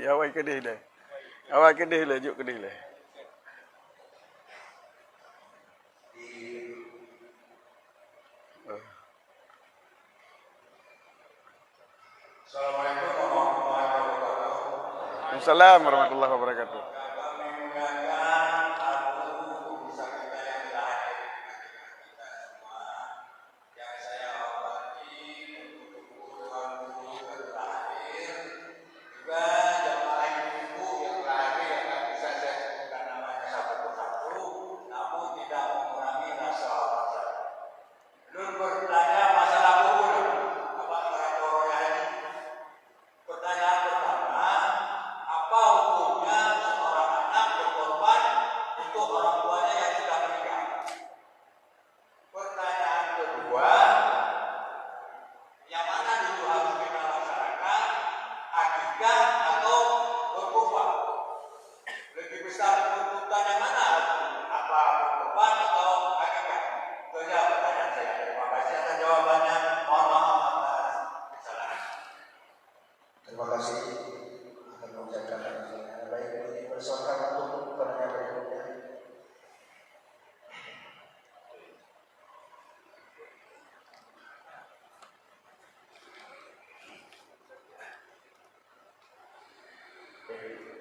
Ya, awai keudeh lé. Awai keudeh lé, jok keudeh lé. Assalamualaikum warahmatullahi wabarakatuh. Waalaikumsalam warahmatullahi wabarakatuh. Kami muliakan Abu Guru Besar kita yang telah hadir di tengah-tengah kita semua. Yang saya hormati Tuan Guru yang telah hadir, juga jamaah ibu-ibu yang telah hadir yang tak bisa saya sebutkan namanya satu persatu, namun tidak mengurangi rasa hormat saya. Lôn bertanya masalah kubur, Bapak Kurator Haji. Pertanyaan pertama, apa hukumnya seorang anak berkorban untuk orang tuanya yang sudah meninggal? Pertanyaan kedua, yang mana dulu harus kita laksanakan, akikah atau berkurban? Lebih besar tuntutan yang mana? Apa berkurban atau akikah? Itu saja pertanyaan saya. Terima kasih atas jawabannya. Mohon maaf atas kesalahan. Terima kasih akan mengucapkan. Baik, dipersilakan untuk pertanyaan berikutnya.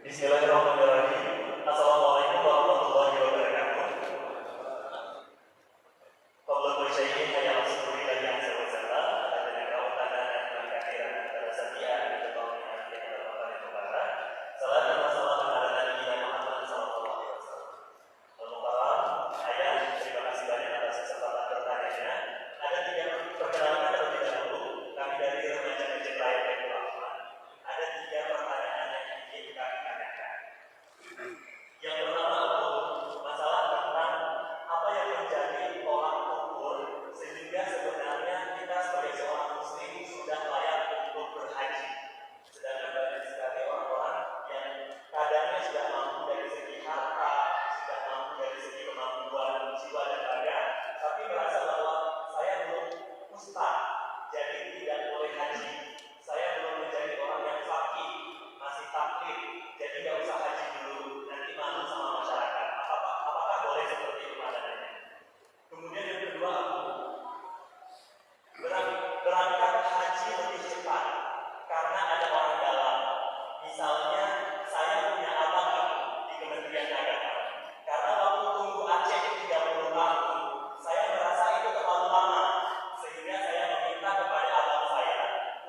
Bismillahirrahmanirrahim. Assalamualaikum warahmatullahi wabarakatuh. Qabla kulli syai'in, hayya 'alas syukuri lillahi azza wa jalla, alladzi karamana bi ni'matin katsiratin wa faddalana bi fadlihi 'ala katsirin minal khalqi. Salatan wa salaman 'ala nabiyyina Muhammad sallallahu alaihi wasallam. Al-Mukarram, Ayah, terima kasih banyak atas kesempatan bertanya. Ada tiga, perkenalkan terlebih dahulu, kami dari Remaja Masjid Raya Baitur Rahman. Ada tiga pertanyaan yang ingin kami tanyakan. Yang pertama, Abu, masalah tentang apa yang menjadi tolak ukur sehingga sebenarnya kita sebagai seorang muslim sudah layak untuk berhaji. Sedangkan banyak sekali orang-orang yang kadarnya sudah mampu dari segi harta, sudah mampu dari segi kemampuan jiwa dan raga, tapi merasa bahwa saya belum ustaz, jadi tidak boleh haji. Saya belum menjadi orang yang faqih, masih taklid, jadi nggak usah haji dulu, nanti malu sama masyarakat. Apakah, apakah boleh seperti itu pandangannya? Kemudian yang kedua, Abu, berang-, berangkat haji lebih cepat karena ada orang dalam. Misalnya, saya punya abang, Abu, di Kementerian Agama. Karena waktu tunggu Aceh tiga puluh tahun, saya merasa itu terlalu lama, sehingga saya meminta kepada abang saya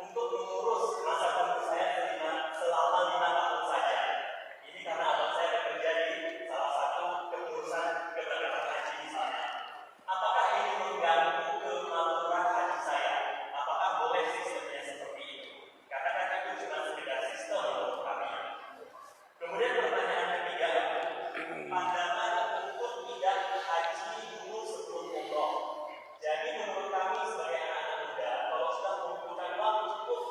untuk mengurus masa tunggu saya selima-, selama lima tahun saja. Ini karena abang saya bekerja di salah satu kepengurusan keberangkatan haji di sana. Apakah ini mengganggu kemakmuran haji saya? Apakah boleh sistemnya seperti itu? Karena kan itu cuma sekedar sistem menurut kami. Kemudian pertanyaan ketiga, pandangan untuk tidak haji dulu sebelum umroh. Jadi menurut kami sebagai anak-anak muda, kalau sudah mengumpulkan uang cukup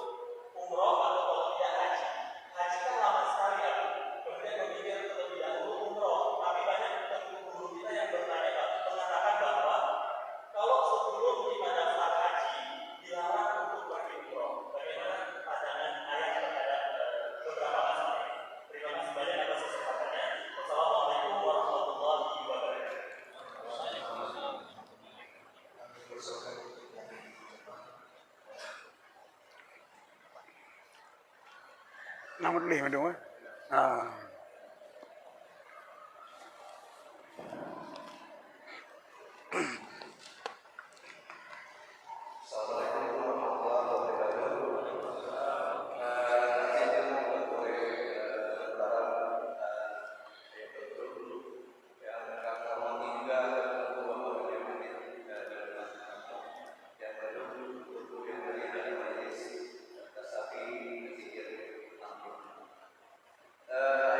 umroh atau kalau tidak haji. Haji kan lama sekali ya, kemudian berpikir terlebih dahulu umroh. Tapi banyak guru kita yang bertanya, mengatakan bahwa kalau sebelum kita daftar haji, dilarang untuk pergi umroh. Bagaimana pandangan Ayah terhadap, eh, beberapa masalah ini? Terima kasih banyak atas kesempatannya. Wassalamualaikum warahmatullahi wabarakatuh. Nama tuléh mandum, eh? Ha. Assalamualaikum warahmatullahi wabarakatuh. Eh, saya mau berkorek, eh, tentang, eh, yang betul. Yang kami hormati juga Bapak Guru yang hadir, eh, dalam acara yang belum tentu yang hadir dalam majelis, tetapi hadir langsung. Eh,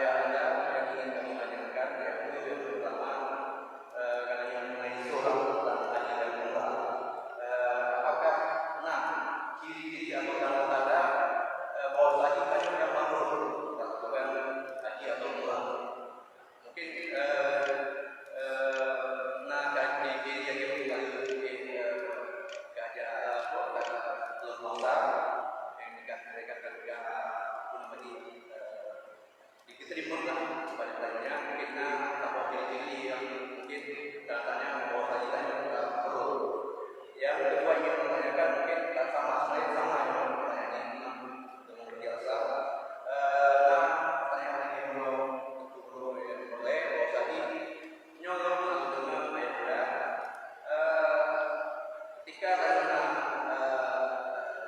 Karena, eh,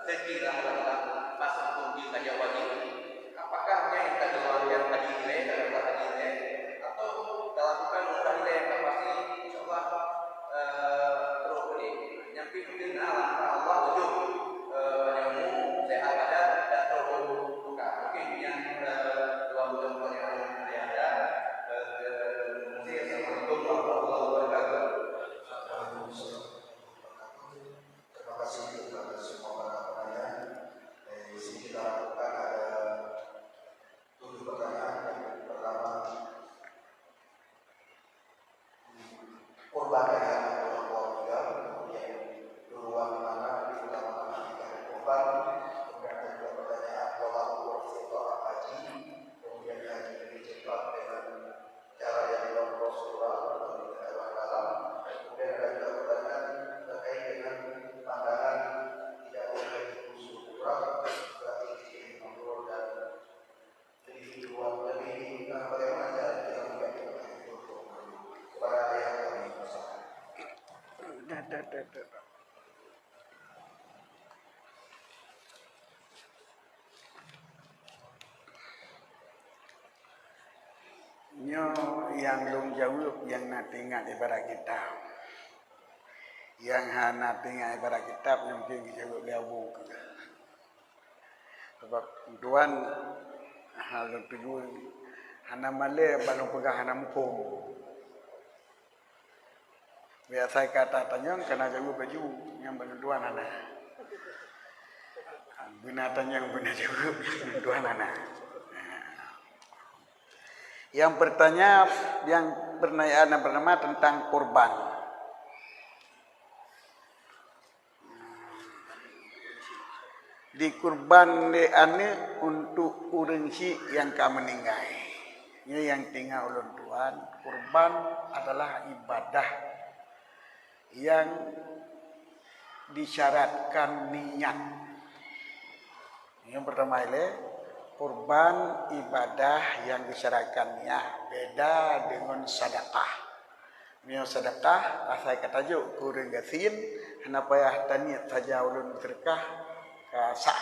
rezeki lah adalah pas untuk di saja wajib. Apakah nyan ka jalan nyang haji ilée, ka dapat haji ilée, atau ka lakukan umrah ilée, ka pasti, insya Allah, eh, terus balik? Nyang pi mungkin, ah, Allah tujuh, eh, nyang mu sehat badan dan terus buka. Mungkin nyan, eh, dua macam pertanyaan yang ada. Eh, terima kasih. Assalamualaikum warahmatullahi wabarakatuh. Terima kasih kepada semua para penanya. Dari sini kita lakukan ada tujuh pertanyaan. Yang pertama, kurban dari anak orang tua meninggal, kemudian duluan mana diutamakan akikah dan kurban, kemudian ada juga pertanyaan, walaupun orang tua haji, kemudian haji lebih cepat dengan cara yang dilakukan Rasulullah, kemudian ada juga pertanyaan terkait dengan pandangan tidak boleh digusur umrah, berarti lebih makruh dan lebih dibuat, lebih, eh, bagaimana cara kita membuat kepada ayah kami, misalkan. Dah, dah, dah, dah. Nyoe nyang lôn jaweueb nyang na teuingat ibarat kitab. Nyang hana teuingat ibarat kitab, nyoe mungken geujaweueb lé Abu Bakar. Sabab tuan, ha, lôn tuju hana malée, ban lôn peugah hana muphom. Biasa kata tanyong kana jaweueb laju, nyang beuneutuan hana. Beuna tanyong beuna jaweueb, nyang beuneutuan hana. Yang pertanya, yang pertanyaan yang pertama tentang kurban. Dikurban lé aneuëk untuk ureuëng syik nyang ka meuninggai. Nyoe nyang teuingat ulôn tuan, kurban adalah ibadah nyang disyaratkan niat. Nyang pertama ilée, kurban ibadah nyang disyaratkan niat, beda deungon sedekah. Meunyoe sedekah, asai ka tajok keu ureuëng gasien, hana payah taniet saja ulôn beuseudeukah ka sah.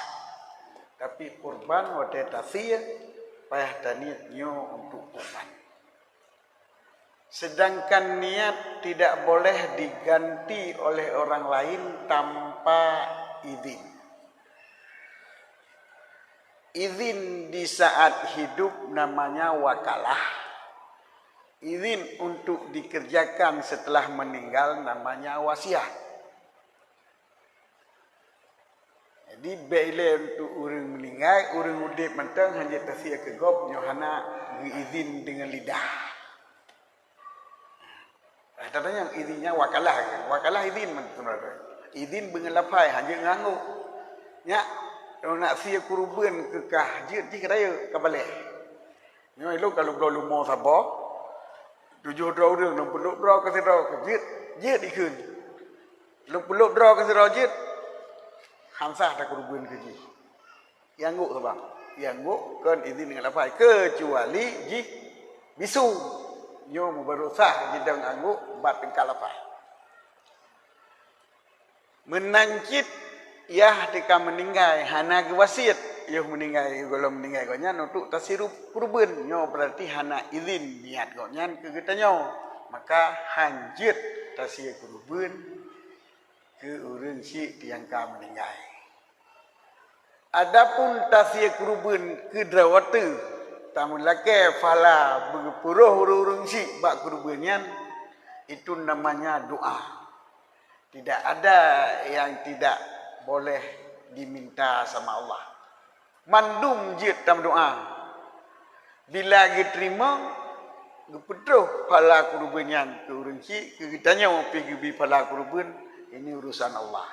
Tapi kurban watée tasie, payah taniet nyoe untuk kurban. Sedangkan niat tidak boleh diganti oleh orang lain tanpa izin. Izin di saat hidup namanya wakalah. Izin untuk dikerjakan setelah meninggal namanya wasiat. Jadi, bék ilée untuk ureuëng meuninggai, ureuëng udeb mantong hana jeuet tasie keu gob, nyoe hana geuizin deungon lidah. Eh, tatanyong izinnya wakalah, wakalah izin mantong. Izin beungon lafai, hana jeuet ngon anggok. Nyak, nak sie kureubeuen keu kah, jeuet jih ka rayeuk, ka balée. Nyoe lôn ka lôn bloe leumo saboh, tujoh droe ureuëng, lôn peulôk droe keu sidroe, jeuet, jeuet ikheun. Lôn peulôk droe keu sidroe jeuet, han sah takureubeuen keu jih. Nyang anggok saban, nyang anggok kon izin deungon lafai, keucuali jih bisu. Nyoe meubaru sah jidong anggok bak teungkat lafai. Meunan cit yah teuka meuninggai hana geuwasiet, yoh meuninggai, gohlom meuninggai gobnyan untuk tasie kureubeuen, nyoe beurati hana izin niat gobnyan keu geutanyoe, maka han jeuet tasie kureubeuen keu ureuëng syik nyang ka meuninggai. Adapun tasie kureubeuen keu droe teuh, tameulakée pahala beugeupeurôh ureuëng-ureuëng syik bak kureubeuen nyan, itu namanya doa. Tidak ada yang tidak boleh diminta sama Allah. Mandum jeuet tameudoa. Bila geuteurimong, geupeutrôh pahala kureubeuen nyan keu ureuëng syik, keu geutanyoe pih geubri pahala kureubeuen, ini urusan Allah.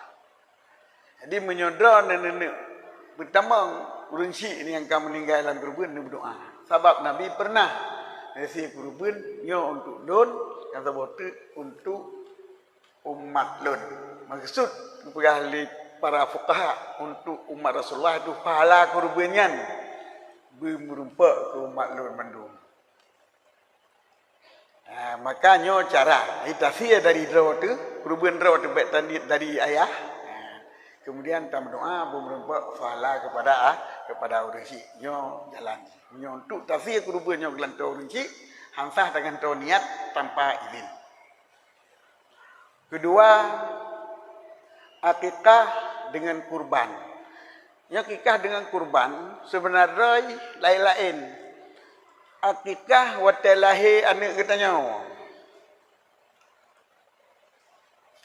Jadi, meunyoe droeneuh neuneuk peutamong ureuëng syik nyang ka meuninggai lam keureubeuen, neumeudoá. Sabab Nabi peureunah, "Neusé keureubeuen nyoe untuk lôn, nyang saboh teuk untuk umat lôn." Meukeusut geupeugah lé para fuqaha, untuk umat Rasulullah itu pahala keureubeuen nyan beumeurumpok keu umat lôn mandum. Ha, maka nyoe cara, itasie dari droe teuh, Keureubeuen droe teuh bèk tadi, tadi ayah. Kemudian tameudoa beumeurumpok pahala kepada, kepada ureueng chik. Nyoe jalan. Nyoe untuk tasie keureubeuen nyoe geulantoe ureueng chik, han sah tagantoe niat tanpa izin. Kedua, akikah dengan kurban. Nyoe akikah dengan kurban seubeuna droe laén-laén. Akikah watèe lahé aneuk geutanyoe.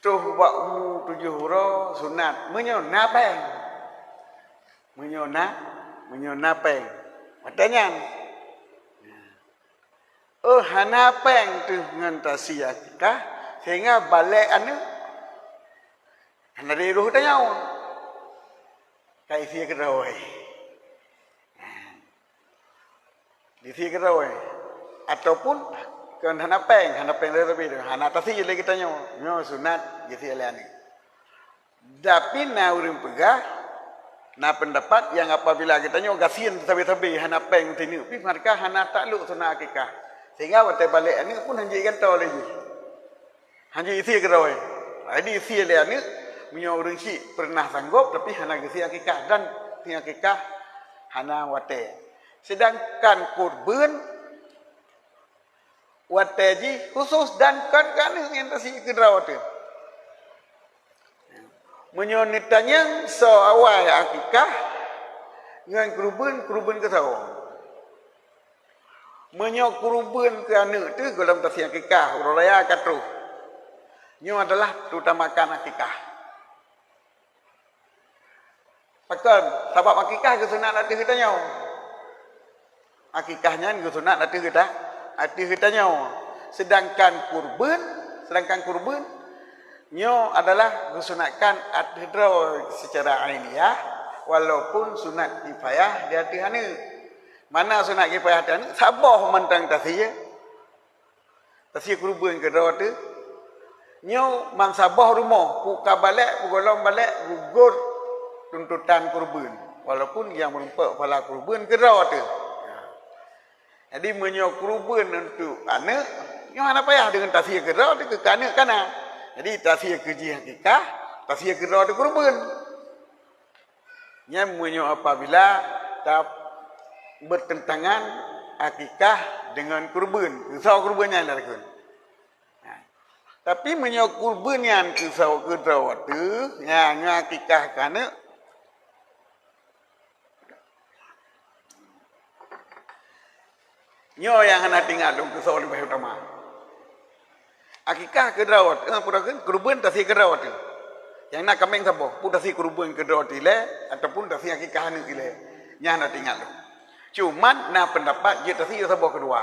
Troh bak umu tujoh uroe sunat, meunyoe na pèng. Meunyoe na, meunyoe na pèng. Watèe nyan. Oh, hana pèng teuh ngon tasie akikah, sehingga balek aneuk. Hana di roh tanyoe. Ka isie keudroe. Isie keudroe. Ataupun kon hana pèng, hana pèng lé tapi hana tasie lé geutanyoe. Nyoe sunat isie lé aneuk. Tapi na ureueng peugah, na peundapat nyang apabila geutanyoe gasien sabe-sabe hana pèng sineuk pih, maka hana taklok sunat akikah. Sehingga watèe balek aneuk pun hanjeuet gantoe lé jih. Hanjeuet isie keudroe. Jadi isie lé aneuk, meunyoe ureueng chik peureunah sanggob tapi hana geusie akikah dan sie akikah hana watèe. Sedangkan kurban watèe jih khusus dan kon keu aneuk nyang tasie keudroe teuh. Meunyoe neutanyong soe awai akikah ngon kurban, kurban keu soe? Meunyoe kurban keu aneuk teuh gohlom tasie akikah, uroe raya ka troh. Nyoe adalah teutamakan akikah. Pakon? Sabab akikah geusunat ateueh geutanyoe. Akikah nyan geusunat ateueh geuta-, ateueh geutanyoe. Sedangkan kurban, sedangkan kurban, nyoe adalah geusunatkan ateueh droe secara ainiah, walaupun sunat kifayah di ateueh aneuk. Mana sunat kifayah di ateueh aneuk? Saboh mantong tasie. Tasie kurban keudroe teuh. Nyoe bansaboh rumoh, peue ka balek, peue gohlom balek, gugur tuntutan kurban. Walaupun nyang meurumpok pahala kurban keudroe teuh. Jadi, meunyoe kurban untuk aneuk, nyoe hana payah deungon tasie keudroe teuh, keu aneuk ka na. Jadi, tasie keu jih akikah, tasie keudroe teuh kurban. Nyan meunyoe apabila ta-, bertentangan akikah deungon kurban, keu soe kurban nyan lakon. Nah, tapi meunyoe kurban nyan keu soe keudroe teuh, nyan ngon akikah keu aneuk. Nyoe nyang hana teuingat lôn keu soe leubeh utama. Akikah keudroe, eh, peue kheun, kurban tasie keudroe teuh. Nyang na kaméng saboh, peue tasie kurban keudroe teuh ilèe, ataupun tasie akikah aneuk ilèe. Nyan hana teuingat lôn. Cuman na peundapat jeuet tasie saboh keudua.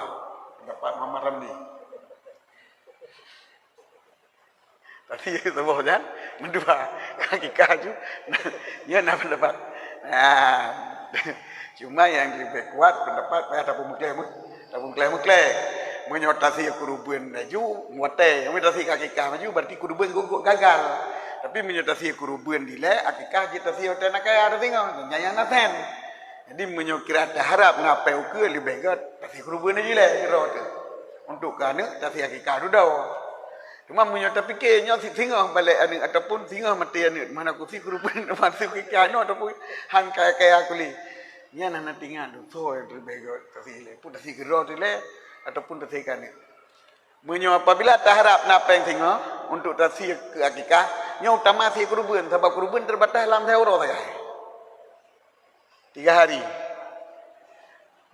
Peundapat Muhammad Ramli. Tasie saboh nyan, meudua. Akikah ju, nyan na peundapat. Nah, cuma nyang leubeh kuat peundapat payah tapeumeukleh meukleh. Meunyoe tasie kurban laju, watèe. Meunyoe tasie akikah laju, berarti kurban gugur gagal. Tapi meunyoe tasie kurban dilèe, akikah jeuet tasie watèe na kaya tasingoh. Nyan nyang na then. Jadi meunyoe kira taharab na pèng ukeue leubeh göt, tasie kurban laju lé keudroe teuh. Untuk keu aneuk tasie akikah dudoe. Cuma meunyoe tapike nyoe si-, singoh balek aneuk ataupun singoh maté aneuk, mana kusi kurban, mana kusi akikah nyoe ataupun han kaya-kaya kulé. Nyan hana teuingat lôn, soe nyang leubeh göt tasie lé, peue tasie keudroe teuh lé ataupun tasie keu aneuk. Meunyoe apabila taharab na pèng singoh untuk tasie keu akikah, nyoe utama sie kurban, sabab kurban teubatas lam seuroe sagai. Tiga hari.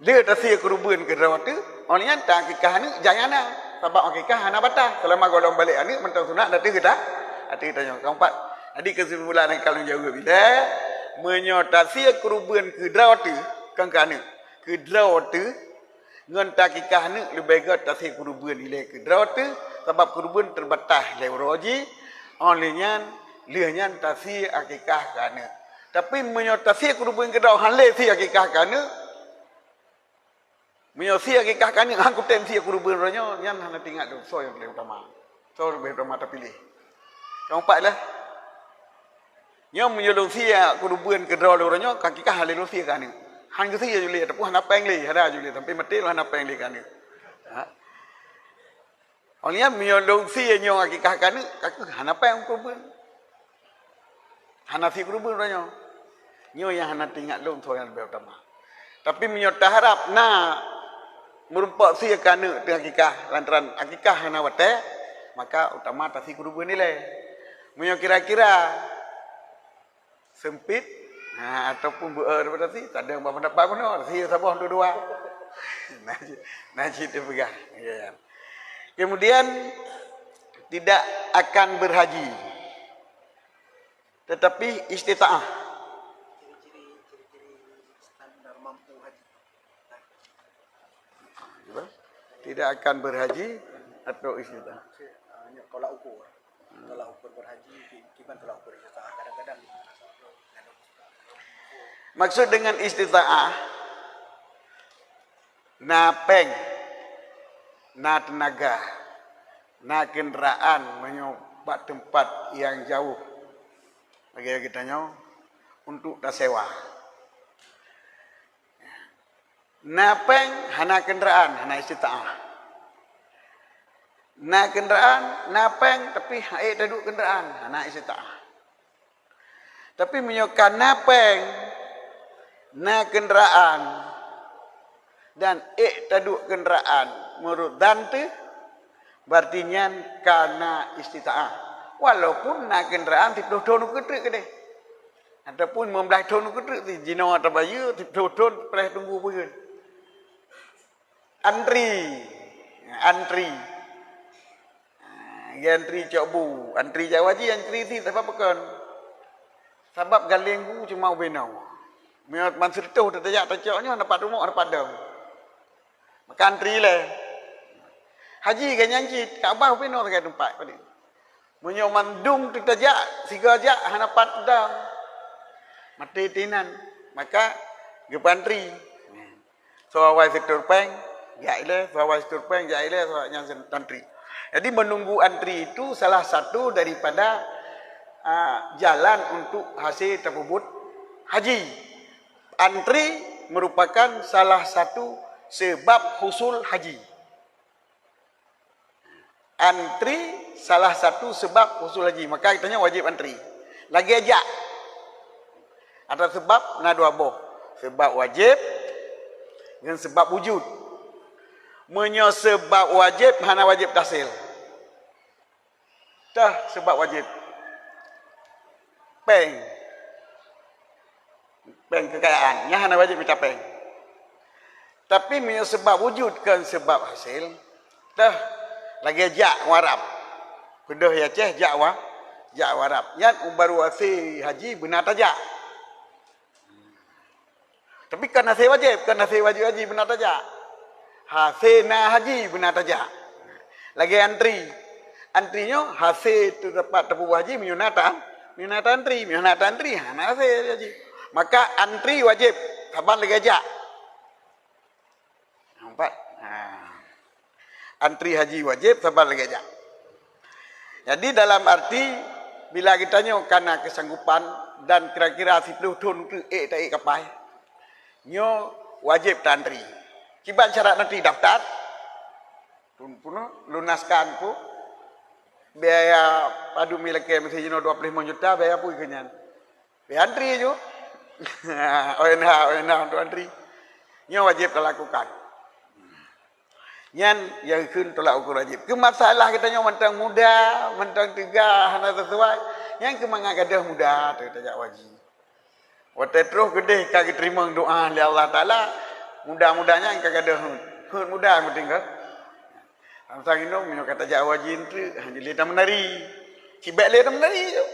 Lé tasie kurban keudroe teuh, óh lheueh nyan ta akikah aneuk jai hana. Sabab akikah hana batas, seulama gohlom balek aneuk mantong sunat ateueh geuta-, ateueh geutanyoe. Keumpat, jadi keusimpulan nyang ka lôn jaweueb ilèe, meunyoe tasie kurban keudroe teuh, kon keu aneuk, keudroe teuh, ngon ta akikah aneuk leubeh göt tasie kurban ilèe keudroe teuh, sabab kurban teubatas lé uroe jih, óh lheueh nyan, lheueh nyan tasie akikah keu aneuk. Tapi meunyoe tasie kurban keudroe han lé sie akikah keu aneuk, meunyoe sie akikah keu aneuk han kutem sie kurban uroe nyoe, nyan hana teuingat lôn soe nyang leubeh utama. Soe leubeh utama tapiléh. Keumpat lé. Nyoe meunyoe lôn sie kurban keudroe lé uroe nyoe, ka akikah lé lôn sie keu aneuk. Han geusie ju lé, ataupun hana pèng lé, hana ju lé, sampai maté lôn hana pèng lé keu aneuk. Ha? Awak nyan meunyoe lôn sie nyoe akikah keuneuk, ka kheueh hana péng keureubeuen. Hana sie keureubeuen uroe nyoe. Nyoe nyang hana teuingat lôn soe nyang leubeh utama. Tapi meunyoe taharab na meurumpok sie keuneuk teuh akikah lantaran akikah hana watée, maka utama tasie keureubeuen ilée. Meunyoe kira-kira sempit, ha, ataupun beu-, eh, daripada sie, tak ada pendapat pun, sie saboh untuk dua. Najib, najib dipeugah. Ya. Kemudian tidak akan berhaji, tetapi istita'ah. Ciri-ciri, ciri-ciri standar mampu haji. Tidak akan berhaji atau istita'ah. Hanya tolak ukur. Tolak ukur berhaji, ki-, kiban tolak ukur istita'ah. Kadang-kadang Maksud dengan istita'ah, na péng, na teunaga, na keundaraan meunyoe bak teumpat nyang jauh. Lagée geutanyoe untuk tasewa. Na péng, hana keundaraan, hana istita'ah. Na keundaraan, na péng, tapi han ék taduek keundaraan, hana istita'ah. Tapi meunyoe ka na péng, na keundaraan, dan ék taduek keundaraan meunurot zan teuh, berarti nyan ka na istita'ah. Walaupun na keundaraan siplôh thon keutreuk keudeh. Ataupun limong blaih thon keutreuk, jinoe tabayeue siplôh thon preh tunggu peue. Antri. Antri. Ha, geuantri cok bu, antri jak haji, antri sie, sabab pakon? Sabab galeng bu cuma ubé noe. Meunyoe ban sireutôh tajak tacok nyoe, dapat rumoh, dapat dong. Maka antri lé. Haji ganyang cit, Ka'bah ubé noe sagai teumpat padum. Meunyoe mandum teutajak, sigoe jak hana pat dong. Maté teuh inan, maka geupeuantri. Soe awai situr péng, jak ilée, soe awai situr péng, jak ilée, soe nyan antri. Jadi, menunggu antri itu salah satu daripada, ah, jalan untuk hase tapeubuet haji. Antri merupakan salah satu sebab husul haji. Antri salah satu sebab husul haji. Maka geutanyoe wajéb antri. Lagée jak. Ada sebab na dua boh. Sebab wajéb ngon sebab wujud. Meunyoe sebab wajéb hana wajéb tahsil. Teuh sebab wajéb. Péng. Péng keukayaan. Nyan hana wajéb mita péng. Tapi meunyoe sebab wujud kon sebab hasil, teuh lagée jak u Arab. Keudeh Aceh jak wa, jak u Arab. Nyan baru hase haji beuna tajak. Tapi kon hase wajéb, kon hase wajéb haji beuna tajak. Hase na haji beuna tajak. Lagée antri. Antri nyoe hase teudapat tapeubuet haji meunyoe na ta-, meunyoe na taantri, meunyoe hana taantri, hana hase haji. Maka antri wajéb, saban lagée jak. Nampak? Ha. Antri haji wajéb, saban lagée jak. Jadi, dalam arti, bila geutanyoe ka na keusanggupan dan kira-kira siplôh thon teuk ék taék kapai, nyoe wajéb taantri. Kiban syarat antri, daftar, pun-, pun-, lunaskan pun, biaya padum ilakée miseue jinoe dua puluh lima juta, biaya peue keu nyan? Pih antri ju. O N H, O N H untuk antri. Nyoe wajéb talakukan. Nyan nyang kheun tolak ukur wajéb. Keu masalah geutanyoe mantong muda, mantong teuga, hana sesuai. Nyan keu mangat gadôh muda teuh tajak haji. Watée troh keudeh ka geuteurimong doa lé Allah Taala, muda-muda nyan ka gadôh heuet. Heuet muda meutinggai. Lam sang inong meunyoe ka tajak haji eunteuk, hana lé tameunari. Cibék lé tameunari ju.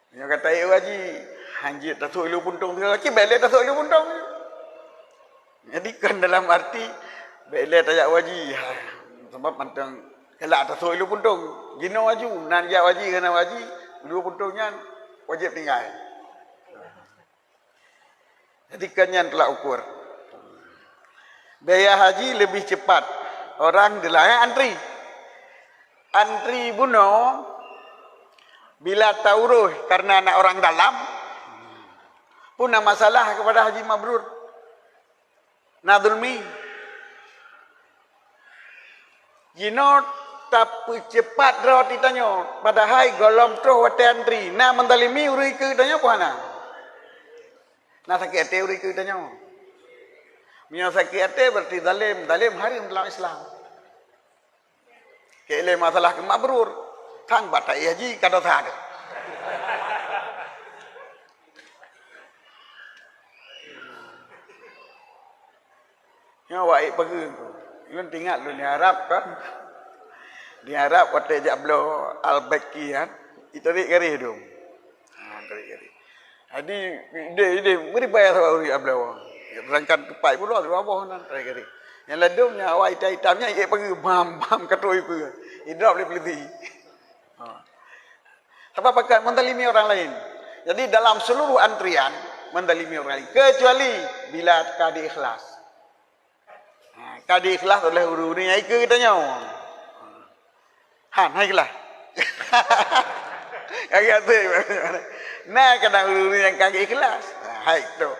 Meunyoe ka taék haji, hanjeuet tasôk ilu puntông sigoe, cit bék lé tasôk ilu puntông. Jadi, kon dalam arti bék lé tajak haji, ha, sabab mantong galak tasôk ilu puntông. Jinoe laju, nan jak haji, hana haji, ilu puntông nyan wajéb tinggai. Jadi, kon nyan tolak ukur. Biaya haji lebih cepat orang di laén antri. Antri bunoe bila taurôh karena na orang dalam, pun na masalah kepada haji mabrur. Na zulmi. Jinoe tapeucepat droe tanyoe, padahai gohlom troh watée antri. Na meuzalimi ureuëng ikeue tanyoe peue hana? Na sakét até ureuëng ikeue tanyoe. Meunyoe sakét até berarti zalim, zalim haram dalam Islam. Keu ilée masalah keu mabrur, thang bak taéh haji ka dosa teuh. Nyoe awak ék peugeueng tu. Lôn teuingat lôn di Arab kan. Di Arab watée jak bloe Al-Baqi kan, itarék garéh dum. Ha, tarék garéh. Jadi ideh-ideh meuribaya saboh ureuëng jak bloe. Sedangkan teumpat pulo dua boh nan tarék garéh. Nyang ladom nyang awak itam-itam nyan ék peugeueng bam-bam ka trok ipeue. Idrop lé peulisi. Ha. Sabab pakon? Menzalimi orang lain. Jadi dalam seluruh antrian menzalimi orang lain kecuali bila ka di ikhlas. Ha, ka di ikhlas oleh ureuëng-ureuëng nyang ikeue geutanyoe. Han, hai ikhlas. Kagak tu. Nah, kadang ureuëng-ureuëng nyang ka ikhlas. Ha, hai tu.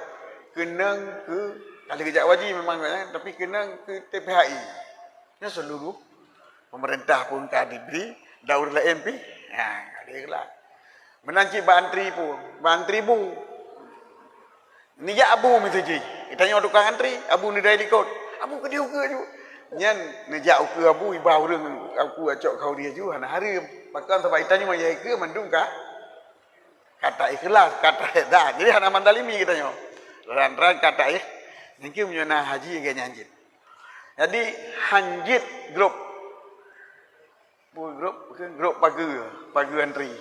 Keunong keu, kalau geujak haji memang, eh, tapi keunong keu T P H I. Nyoe seluruh pemerintah pun ka diberi, daur laén pih. Ha, ka di ikhlas. Meunan cit bak antri pun, bak antri bu. Neujak abu miseue jih. Geutanyoe tukang antri, abu neudai likot. Abu keudeh ukeue ju. Nyan neujak ukeue abu iba ureuëng aku acok khauri ju hana hareuem. Pakon sabab geutanyoe nyang ikeue mandum ka, ka ta ikhlas, ka ta eda. Jadi hana mandalimi geutanyoe. Terang-terang ka ta ikh. Nyang keu meunyoe na haji lagée nyan jih. Jadi hanjeuet grup. Grup, grup pageue, pageue antri.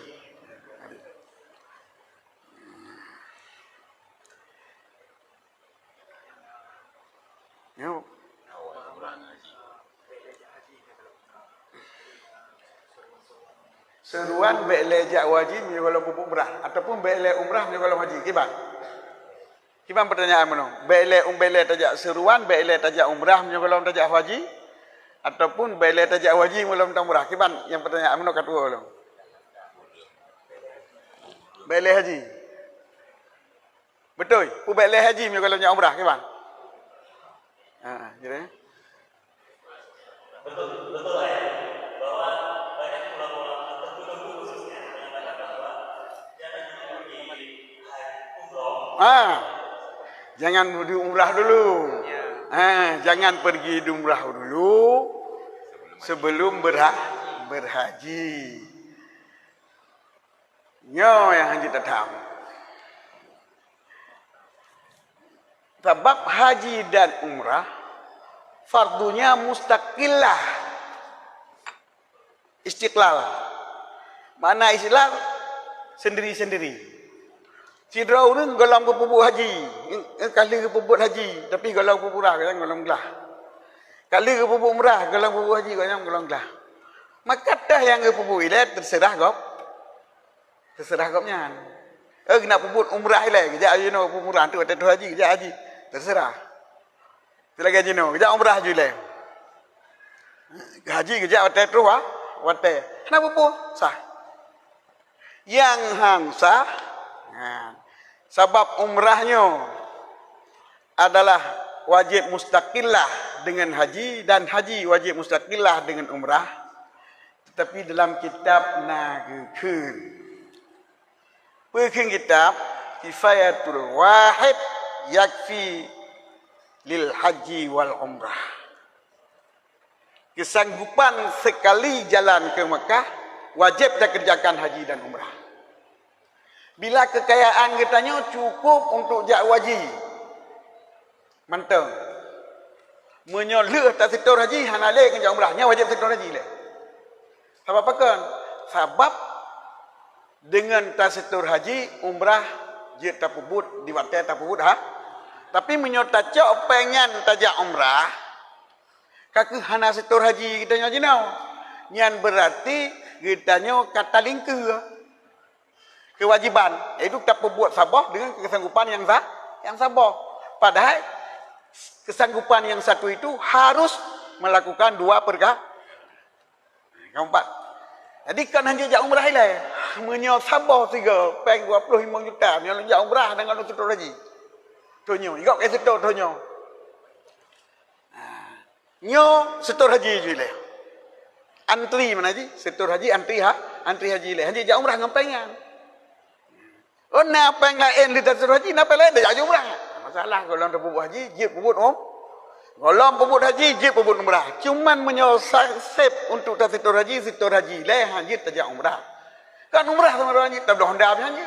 Nyoe. Seuruan bék lé jak haji meunyoe gohlom peubuet umrah, ataupun bék lé umrah meunyoe gohlom haji. Kiban? Kiban pertanyaan meunoe? Bék lé, bék lé tajak seuruan, bék lé tajak umrah meunyoe gohlom tajak haji, ataupun bék lé tajak haji meunyoe gohlom taumrah? Kiban nyang pertanyaan meunoe ka tuwoe lom? Bék lé haji. Beutôi, peue bék lé haji meunyoe gohlom jak umrah, kiban? Ha, jadi. Ah, jangan di umrah dulu. Ah, jangan pergi di umrah dulu sebelum berha-, berhaji. Nyoe nyang hanjeuet tatam. Sabab haji dan umrah fardunya mustaqillah, istiqlal. Makna istiqlal, sendiri-sendiri. Sidroe ureuëng gohlom geupeubuet haji, ka lheueh geupeubuet haji, tapi gohlom geupeubuet umrah, gohlom glah. Ka lheueh geupeubuet umrah, gohlom geupeubuet haji, gohlom glah. Maka teuh nyang geupeubuet ilée terserah gob. Terserah gobnyan. Eh, nak peubuet umrah ilée, geujak jinoe peubuet umrah, tu watée troh haji, geujak haji. Terserah. Seulagée jinoe, geujak umrah ju ilée. Haji geujak watée troh wa-, watée. Hana peubuet, sah. Nyang han sah, nah, sabab umrah nyoe adalah wajéb mustaqillah deungon haji dan haji wajéb mustaqillah deungon umrah. Tetapi dalam kitab na geukheun. Peue kheun kitab? Kifayatul wahid yakfi lil haji wal umrah. Keusanggupan seukali jalan keu Makkah wajéb takeureujakan haji dan umrah. Bila keukayaan geutanyoe cukup untuk jak haji, mantong. Meunyoe lheueh taseutôt haji hana lé ngon jak umrah, nyan wajéb seutôt haji lé. Sabab pakon? Sabab deungon taseutôt haji, umrah jeuet tapeubuet di watée tapeubuet ha. Tapi meunyoe tacok péng nyan tajak umrah, ka kheueh hana seutôt haji geutanyoe jinoe. Nyan beurati geutanyoe ka talingkeue keuwajéban, yaitu tapeubuet saboh deungon keusanggupan nyang sa-, nyang saboh. Padahai keusanggupan nyang satu itu harus melakukan dua perka-, keumpat. Jadi, kon hanjeuet jak umrah ilée. Meunyoe saboh sigoe péng dua ploh limong juta, meunyoe lôn jak umrah deungon lôn seutôt haji. Troh nyoe, i gob ka seutôt troh nyoe. Nyoe seutôt haji ju ilée. Antri mana ji? Setor haji, antri ha, antri haji lé. Haji jak umrah ngon péng nyan. Oh, na péng laén di setor haji, na péng laén dak jak umrah. Masalah gohlom tapeubuet haji, jeuet peubuet um. Gohlom peubuet haji, jeuet peubuet umrah. Cuman meunyoe sa-, sép untuk tasetor haji, setor haji lé, ha, jeuet tajak umrah. Kan umrah sama haji, tabloe honda habis haji.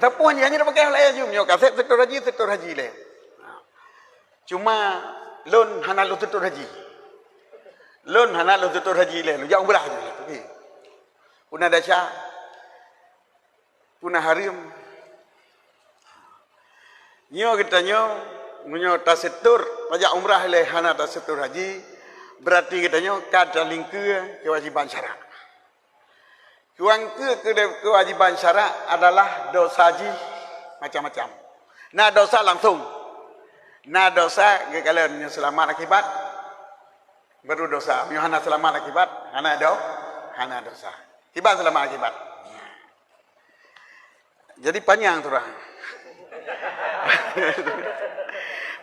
Sapeue haji, haji dak pakai laén ju, meunyoe ka sép setor haji, setor haji lé. Cuma lôn hana lôn setor haji. Lôn hana lôn setor haji lé, lôn jak umrah ju. Tapi puna desya, puna hareuem. Nyoe geutanyoe, meunyoe tasetor, tajak umrah lé hana tasetor haji, berarti geutanyoe ka talingkeue keuwajiban syarak. Nyang keu-, keu-, keuwajiban syarak adalah dosa jih macam-macam. Na dosa langsung. Na dosa geukalon nyang seulamat akibat, baru dosa. Meunyoe hana seulamat akibat, hana do-, hana dosa. Kiban seulamat akibat. Jadi panyang surah.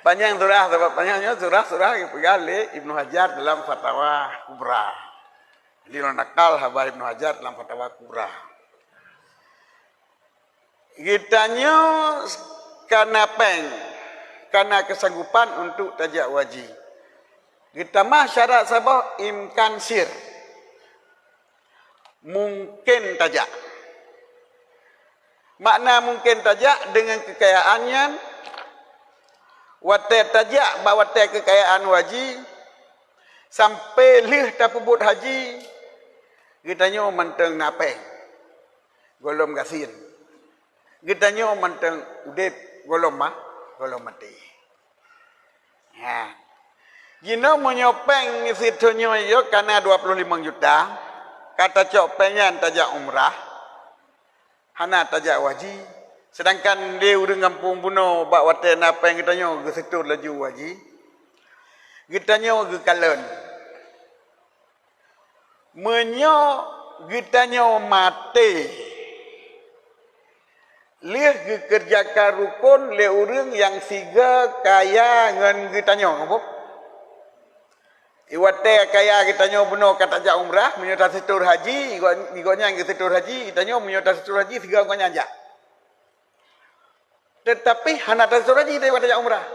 Panyang surah, sabab panyang nyoe surah-surah geupeugah lé Ibnu Hajar dalam Fatawa Kubra. Jadi, lôn nakal haba Ibnu Hajar dalam Fatawa Kubra. Geutanyoe kana péng, kana keusanggupan untuk tajak haji. Geutamah syarat saboh, imkan sir. Mungken tajak. Makna mungken tajak deungon keukayaan nyan, watée tajak bak watée keukayaan haji, sampoe lheueh tapeubuet haji, geutanyoe mantong na péng, gohlom gasien. Geutanyoe mantong udeb, gohlom ma-, gohlom maté. Ha. Jinoe meunyoe péng sithonyoe yoh kana dua ploh limong juta, ka tacok péng nyan tajak umrah, hana tajak haji, seudangkan lé ureuëng gampông bunoe bak watée na péng geutanyoe geuseutôt laju haji, geutanyoe geukalon. Meunyoe geutanyoe maté, lheueh geukeureujakan rukon lé ureuëng nyang sigoe kaya ngon geutanyoe, ka boh? Di watée kaya geutanyoe bunoe ka tajak umrah, meunyoe taseutôt haji, igo-, gobnyan geuseutôt haji, geutanyoe meunyoe taseutôt haji, sigoe gobnyan jak. Teutapi hana taseutôt haji, tapi ka tajak umrah.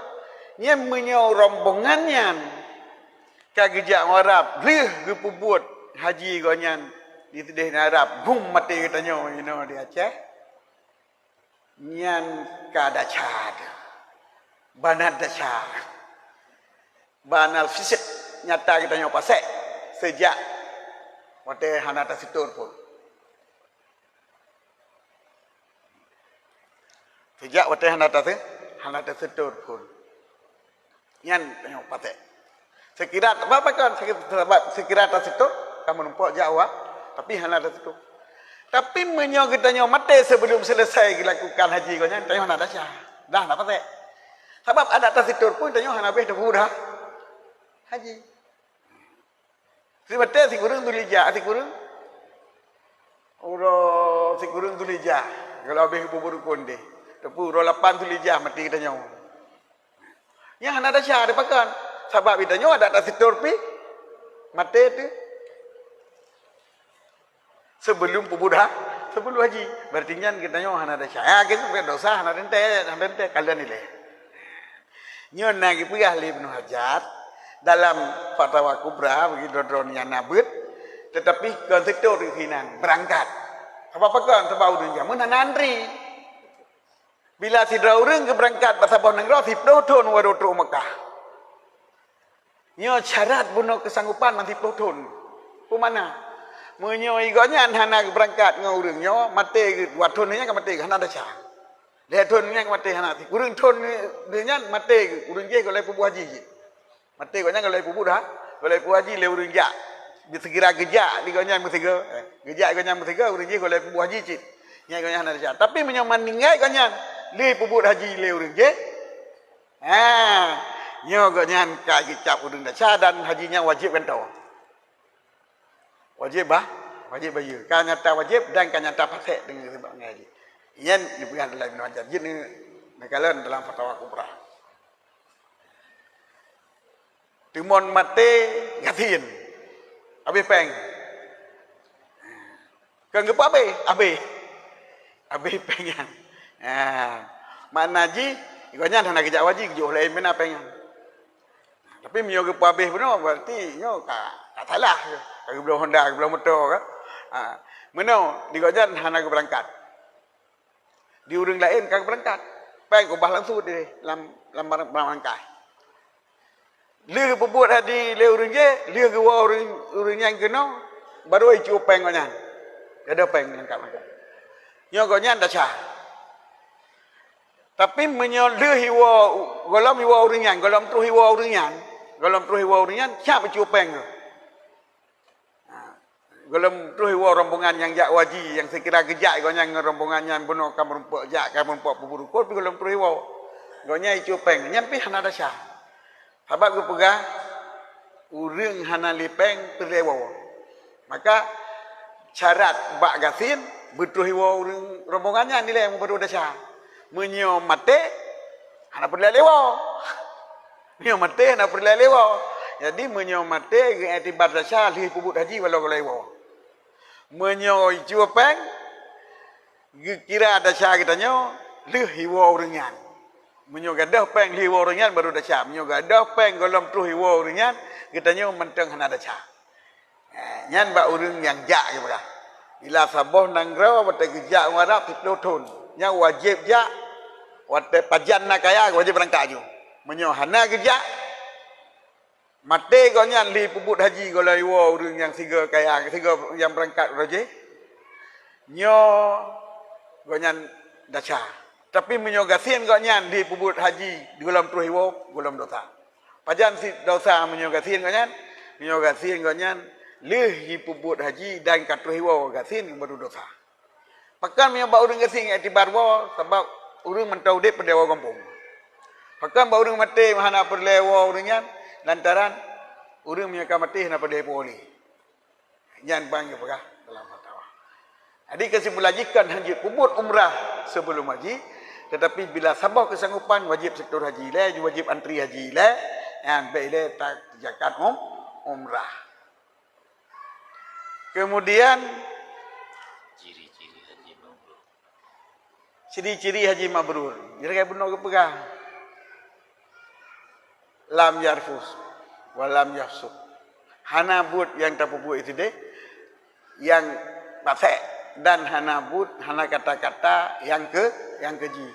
Nyan meunyoe rombongan nyan ka geujak u Arab, lheueh geupeubuet haji gobnyan di sideh Arab, gum maté geutanyoe inoe di Aceh, nyan ka desya teuh. Bana desya. Bana fisik nyata geutanyoe pasék seujak watée hana taseutôt phon. Seujak watée hana tase-, hana taseutôt phon. Nyan tanyoe pasék. Seukira, bah pakon, seukira, seukira taseutôt, ka meurumpok jak awak, tapi hana taseutôt. Tapi meunyoe geutanyoe maté seubeulom seuleusai geulakukan haji gobnyan, tanyoe hana desya. Dah, hana pasék. Sabab adak taseutôt phon tanyoe hana habéh tapeubuet ha-, haji. Simaté sikureueng Zulhijjah, sikureueng uroe sikureueng Zulhijjah, kalau habéh geupeubuet rukon deh. Teupeu uroe lapan Zulhijjah maté geutanyoe. Nyan hana desya teuh pakon, sabab geutanyoe adak taseutôt pih maté teuh. Seubeulom peubuet ha-, seubeulom haji. Berarti nyan geutanyoe hana desya. Ya, geutanyoe dosa hana teuntée, hana teuntée, kalon ilée. Nyoe na geupeugah lé Ibnu Hajar dalam Fatawa Kubra, bagi droe-droe nyang na beuet, teutapi kon seutôt keuh inan, beurangkat. Sabab pakon? Sabab ureuëng jameun hana antri. Bila sidroe ureuëng geubeurangkat bak saboh nanggroe, siploh thon baru trok Mekah. Nyoe syarat bunoe keusanggupan man siploh thon. Peue makna? Meunyoe gobnyan hana geubeurangkat ngon ureuëng nyoe, maté geuh dua thon nyan ka maté geuh, hana desya. Lhée thon nyan ka maté hana. Sikureueng thon nyan maté geuh, ureuëng jéh gohlom peubuet haji jih. Maté gobnyan gohlom peubuet ha-, gohlom peubuet haji lé ureuëng jak. Seukira geujak di gobnyan meusigoe, eh, geujak gobnyan meusigoe, ureuëng jéh gohlom peubuet haji cit. Nyan gobnyan hana desya. Tapi meunyoe meuninggai gobnyan lé peubuet haji lé ureuëng jéh, ha, nyoe gobnyan ka geucab ureuëng desya dan haji nyan wajéb gantoe. Wajéb bah, wajéb bayeue. Ka nyata wajéb dan ka nyata pasék deungon sabab ngon haji. Nyan dipeugah dalam Ibnu Hajar. Jeuet neukalon dalam Fatawa Kubra. Timon maté gasien. Habéh péng. Kon geupeuhabéh, habéh. Habéh péng nyan. Ha, makna jih, gobnyan hana geujak u haji, geujok laén meunan péng nyan. Tapi meunyoe geupeuhabéh bunoe, berarti nyoe ka, ka salah. Ka geubloe honda, geubloe moto ka. Ha, meunoe di gobnyan hana geubeurangkat. Di ureuëng laén ka geubeurangkat. Péng ubah langsung deh lam, lam barang, barang langkah. Lheueh geupeubuet haji lé ureuëng jéh, lheueh geuwoe ureuëng, ureuëng nyan keunoe, barô jicue péng gobnyan. Gadôh péng nyang ka mantong. Nyoe gobnyan desya. Tapi meunyoe lheueh iwoe, gohlom iwoe ureuëng nyan, gohlom troh iwoe ureuëng nyan, gohlom troh iwoe ureuëng nyan, siap jicue péng geuh. Ha, gohlom troh iwoe rombongan nyang jak u haji, nyang sikira geujak gobnyan ngon rombongan nyan bunoe ka meurumpok jak, ka meurumpok peubuet rukon, pih gohlom troh iwoe. Gobnyan jicue péng, nyan pih hana desya. Sabab geupeugah, ureuëng hana lé péng peureulée woe. Maka, syarat bak gasien, beutroh iwoe ureuëng rombongan nyan ilée barô desya. Meunyoe maté, hana peureulée lé woe. Meunyoe maté, hana peureulée lé woe. Jadi, meunyoe maté, geuiktibar desya lheueh peubuet haji walau gohlom iwoe. Meunyoe jicue péng, geukira desya geutanyoe lheueh iwoe ureuëng nyan. Meunyoe gadôh péng lheueh iwoe ureuëng nyan, barô desya. Meunyoe gadôh péng gohlom troh iwoe ureuëng nyan, geutanyoe mantong hana desya. Eh, nyan bak ureuëng nyang jak geupeugah. Bila saboh nanggroe watée geujak u Arab siplôh thon, nyan wajéb jak watée pajan na kaya, wajéb beurangkat aju. Meunyoe hana geujak, maté gobnyan lheueh peubuet haji gohlom iwoe ureuëng nyang sigoe kaya, sigoe nyang beurangkat uroe jéh. Nyoe gobnyan desya. Tapi meunyoe gasien gobnyan lheueh peubuet haji gohlom troh iwoe, gohlom desya. Pajan cit desya meunyoe gasien gobnyan? Meunyoe gasien gobnyan lheueh jipeubuet haji dan ka troh iwoe gasien, barô desya. Pakon meunyoe bak ureuëng gasien iktibar woe, sabab ureuëng mantong udeb peureulée woe gampông. Pakon bak ureuëng maté hana peureulée woe ureuëng nyan, lantaran ureuëng meunyoe ka maté hana peureulée iwoe lé. Nyan ban geupeugah dalam fatwa. Jadi, keusimpulan jih kon hana jeuet peubuet umrah sebelum haji, tetapi bila saboh keusanggupan wajéb setor haji ilée, wajéb antri haji ilée, nyan bék ilée takerjakan um-, umrah. Kemudian, ciri-ciri haji mabrur. Ciri-ciri haji mabrur. Jadi, bunoe geupeugah, "Lam yarfus, wa lam yafsuq." Hana buet nyang tapeubuet sideh, nyang pasék, dan hana buet, hana kata-kata nyang keu-, nyang keujih.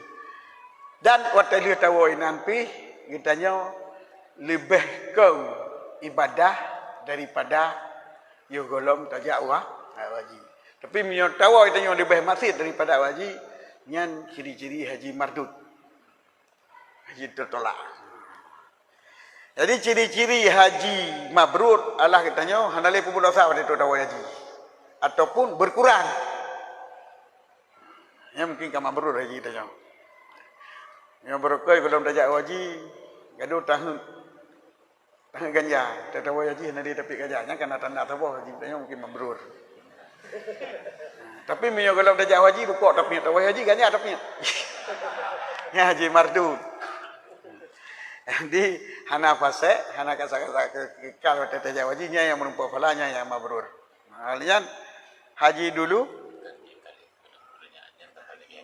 Dan watée lheueh tawoe inan pih, geutanyoe leubeh kong ibadah daripada yoh gohlom tajak u ha-, u haji. Tapi meunyoe tawoe geutanyoe leubeh maksiet daripada u haji, nyan ciri-ciri haji mardud. Haji teutolak. Jadi, ciri-ciri haji mabrur adalah geutanyoe hana lé peubuet desya watée tawoe haji, ataupun beukurang. Nyan mungken ka mabrur haji geutanyoe. Nyoe barokon gohlom tajak haji, gadôh tahun, tahun ganja, tawoe haji hana lé tapiep ganja, nyan kana tanda saboh haji geutanyoe mungken mabrur. Tapi meunyoe gohlom tajak haji, rukok tapiep, tawoe haji ganja tapiep. Nyan haji mardud. Jadi, hana fasék, hana kasa-kasa ke-, kekal watée tajak haji, nyan nyang meurumpok pahala, nyan nyang mabrur. Nah, lheueh nyan, haji dulu.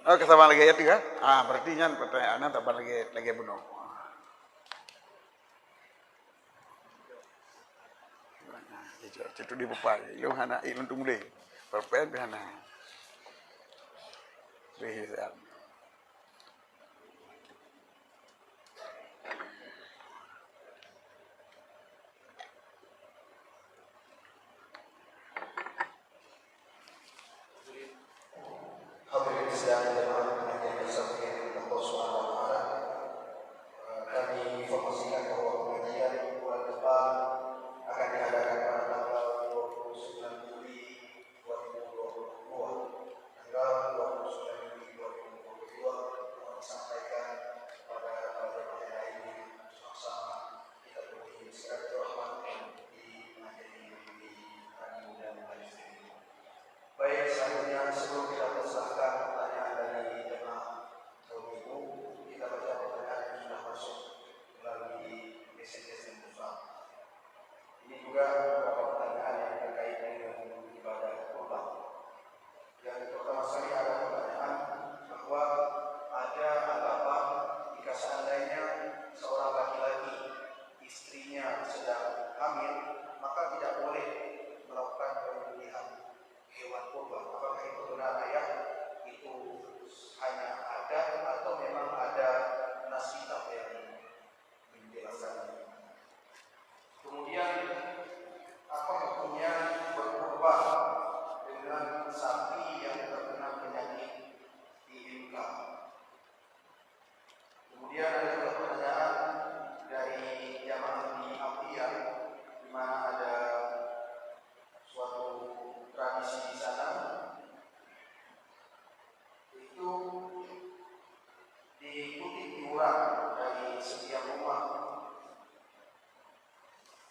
Oh, ka saban lagée nyan teuh, kan? Ah, berarti nyan pertanyaan nyan saban lagée, lagée bunoe. Cocok di bupai. Ilôn hana, ilôn tumulé. Perpen pih hana. Pih hitam. Hadirin sidang jamaah yang dimuliakan Allah Subhanahu wa Taala. Kami informasikan bahwa pengajian bulan depan akan diadakan pada tanggal dua puluh sembilan Juli dua ribu dua puluh dua. Tanggal dua puluh sembilan Juli dua ribu dua puluh dua, mohon disampaikan kepada para jamaah yang lain yang sama-sama kita penuhi silaturahman di majlis ini. Baik, selanjutnya sebelum kita persilahkan pertanyaan dari jemaah kaum ibu, Saya ada pertanyaan bahwa ada anggapan jika seandainya seorang laki-laki istrinya sedang hamil, maka tidak boleh melakukan penyembelihan hewan kurban. Apakah itu benar, Ayah? Itu hanya adat atau memang ada nas kitab yang menjelaskan? Kemudian, apa hukumnya berkurban dengan sapi yang terkena penyakit I M K? Kemudian ada juga pertanyaan dari jamaah di Ampia, di mana ada suatu tradisi di sana, itu diikuti iuran dari setiap rumah,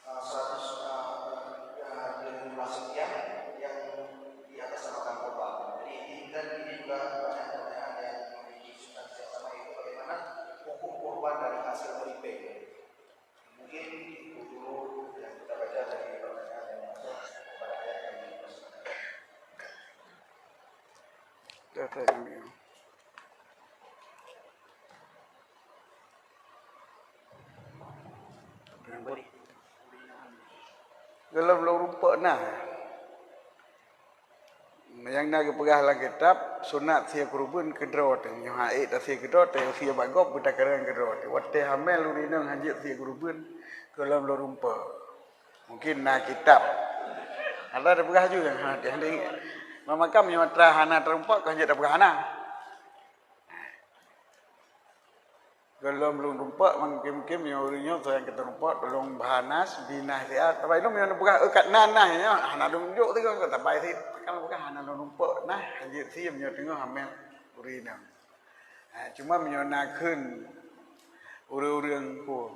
eh, seratus, eh, eh, lima sekian yang diatasnamakan korban. Jadi, ini, dan ini juga banyak pertanyaan yang memiliki substansi yang sama, yaitu bagaimana hukum korban dari hasil meripeng. Mungkin itu dulu yang kita baca dari pertanyaan yang masuk kepada Ayah dari Mas. Gohlom lôn rumpok na. Nyang na geupeugah lam kitab, sunat sie keureubeuen keudroe teuh. Nyoe han ék tasie keudroe teuh, sie bak gob beutakareueng keudroe teuh. Watée hamé ureuëng inong hanjeuet sie keureubeuen, gohlom lôn rumpok. Mungkin na kitab. Ada tapeugah ju nyang hana teuh. Meumakam nyoe atra hana teurumpok, ka hanjeuet tapeugah hana. Gohlom lôn rumpok, mungkin-mungkin meunyoe ureuëng nyoe soe nyang ka teurumpok, tolong beuhana, binah siat. Tapi lôn meunyoe neupeugah, "Eh, kat na, na," nyoe hana lôn jok teuka, tabai sit. Kan bukan hana lôn rumpok, nah, hanjeuet sie meunyoe teungoh hamé ureuëng inong. Ha, cuma meunyoe na kheun ureuëng-ureuëng peue,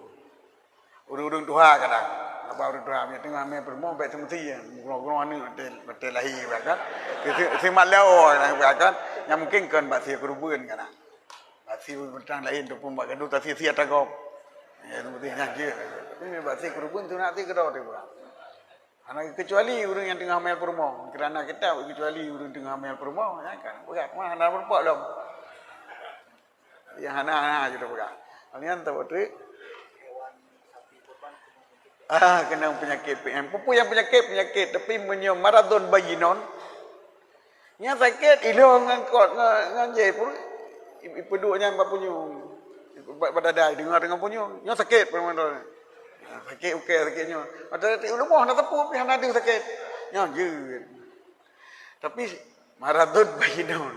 ureuëng-ureuëng tuha kadang. Apa ureuëng tuha meunyoe teungoh hamé peurumoh, bèk teumeusie, meugroe-groe aneuk watèe, watèe lahé, kan. Teusi-, teusimak lé, kan. Nyang mungkin kon bak sie keureubeuen, kan. Bak sie binatang laén ataupun bak gadoh, tasie-sie atra gob. Ya, teumeusie nyan jeuet. Tapi bak sie keureubeuen, sunat sie keudroe teuh. Hana keucuali ureuëng nyang teungoh hamé peurumoh. Keurana kitab keucuali ureuëng teungoh hamé peurumoh, ya kan? Peugah, "Mah hana rumpok lom." Nyang hana-hana ju tapeugah. Nyan tapeuteuek. Ah, keunong peunyakét P M. Peue-peue nyang peunyakét, peunyakét, tapi meunyoe maradun bayyinun, nyang sakét ilong ngon kot, ngon, ngon jai pun, i-, ipeuduek nyan bak punyueng. Bak, bak dada, deungoe deungon punyueng. Nyoe sakét, peurumoh. Ah, sakét ukèe, sakét nyoe. Padahai di rumoh na teupeu pih hana deuh sakét. Nyoe jeuet. Tapi maradun bayyinun.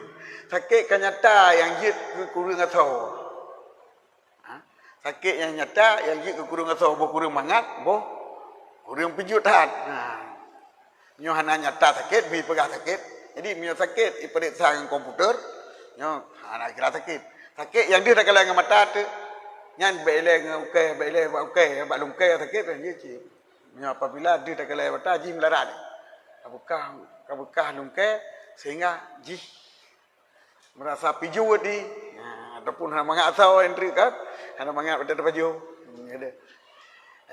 Sakét ka nyata nyang jeuet keu kureueng asoe. Ha? Sakét nyang nyata nyang jeuet keu kureueng asoe, boh kureueng mangat, boh kureueng peujeuet that. Ha. Nyoe hana nyata sakét, bri peugah sakét. Jadi meunyoe sakét ipeuriksa ngon komputer, nyoe hana kira sakét. Sakét nyang deuh takalon ngon mata teuh, nyan bèk ilèe ngon ukèe, bèk ilèe bak ukèe, bak lungkèe sakét, nyan jeuet cit. Meunyoe apabila deuh takalon mata jih meularat, ka beukah, ka beukah lungkèe sehingga jih meurasa pijuet di, ha, ataupun hana mangat asoe, kan, hana mangat watèe tapajoh. Hmm, gitu.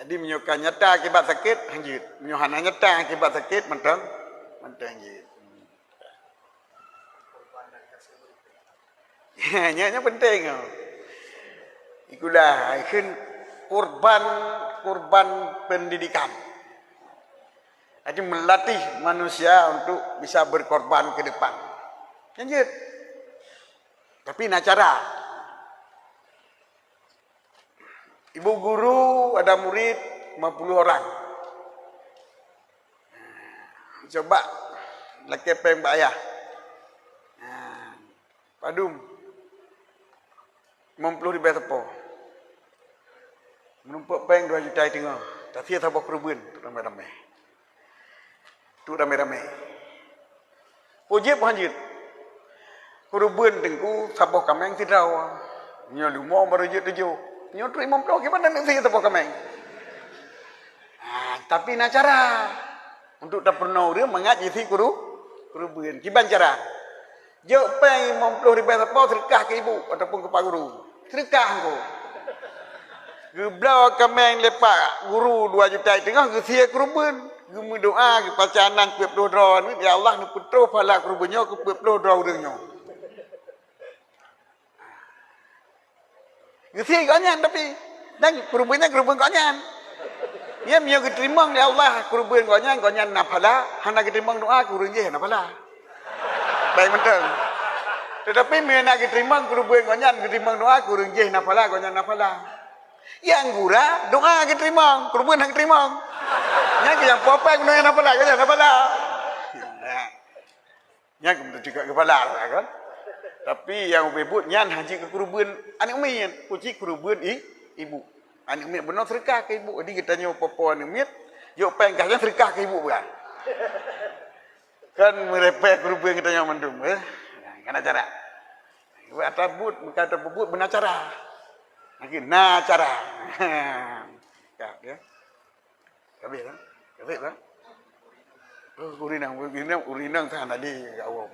Jadi meunyoe ka nyata akibat sakét, hanjeuet. Meunyoe hana nyata akibat sakét, mantong, mantong jeuet. Nyan, nyan penting tu. Ikulah, ikheun kurban, kurban pendidikan. Jadi melatih manusia untuk bisa berkorban ke depan. Nyan jeuet. Tapi na cara. Ibu guru ada murid lima puluh orang. Coba lakèe pèng bak ayah. Padum? Limong ploh ribèe sapo. Meurumpok pèng dua juta teungoh. Tasie saboh keureubeuen, tu ramé-ramé. Tu ramé-ramé. Peue jeuet, peue hanjeuet. Keureubeuen teungku saboh kaméng sidroe. Nyoe leumo barô jeuet tujoh. Nyoe treuk limong ploh, kiban taneuk sie saboh kaméng. Ah, tapi na cara untuk tapeurunoe ureueng mangat jisi keuru-, keureubeuen. Kiban cara? Jok pèng limong ploh ribèe sapo seudeukah keu ibu ataupun keu pak guru. Seudeukah engko. Geubloe kaméng lé pak guru dua juta teungoh geusie keureubeuen. Geumeudoá geupaca nan peuet ploh droe, "Ya Allah, neupeutroh pahala keureubeuen nyoe keu peuet ploh droe ureuëng nyoe." Geusie gobnyan tapi, dan keureubeuen nyan keureubeuen gobnyan. Nyan meunyoe geuteurimong lé Allah keureubeuen gobnyan, gobnyan na pahala, hana geuteurimong doá, keu ureuëng jéh hana pahala. Baik mantong. Tetapi meunyoe na geuteurimong keureubeuen gobnyan, geuteurimong doá, keu ureuëng jéh na pahala, gobnyan na pahala. Nyang gura doá geuteurimong, keureubeuen hana geuteurimong. Nyan keu nyang poh pai meunyoe na pahala, gobnyan na pahala. Nah. Nyan keuh meutuju keu kepala kan. Tapi nyang ubé buet nyan hana jeuet keu keureubeuen aneuk miet, puji keureubeuen i, ibu. Aneuk miet bunoe seudeukah keu ibu. Jadi geutanyoe po-po aneuk miet, jok péng kah nyan seudeukah keu ibu bukan. Kan meurepek keureubeuen geutanyoe mandum eh. Nah, kan acara. Buat ata buet, bukan ata buet beuna cara. Lagi na cara. Ya, ya. Habis lah. Habis lah. Oh, urinang, urinang, urinang kan tadi kat awam.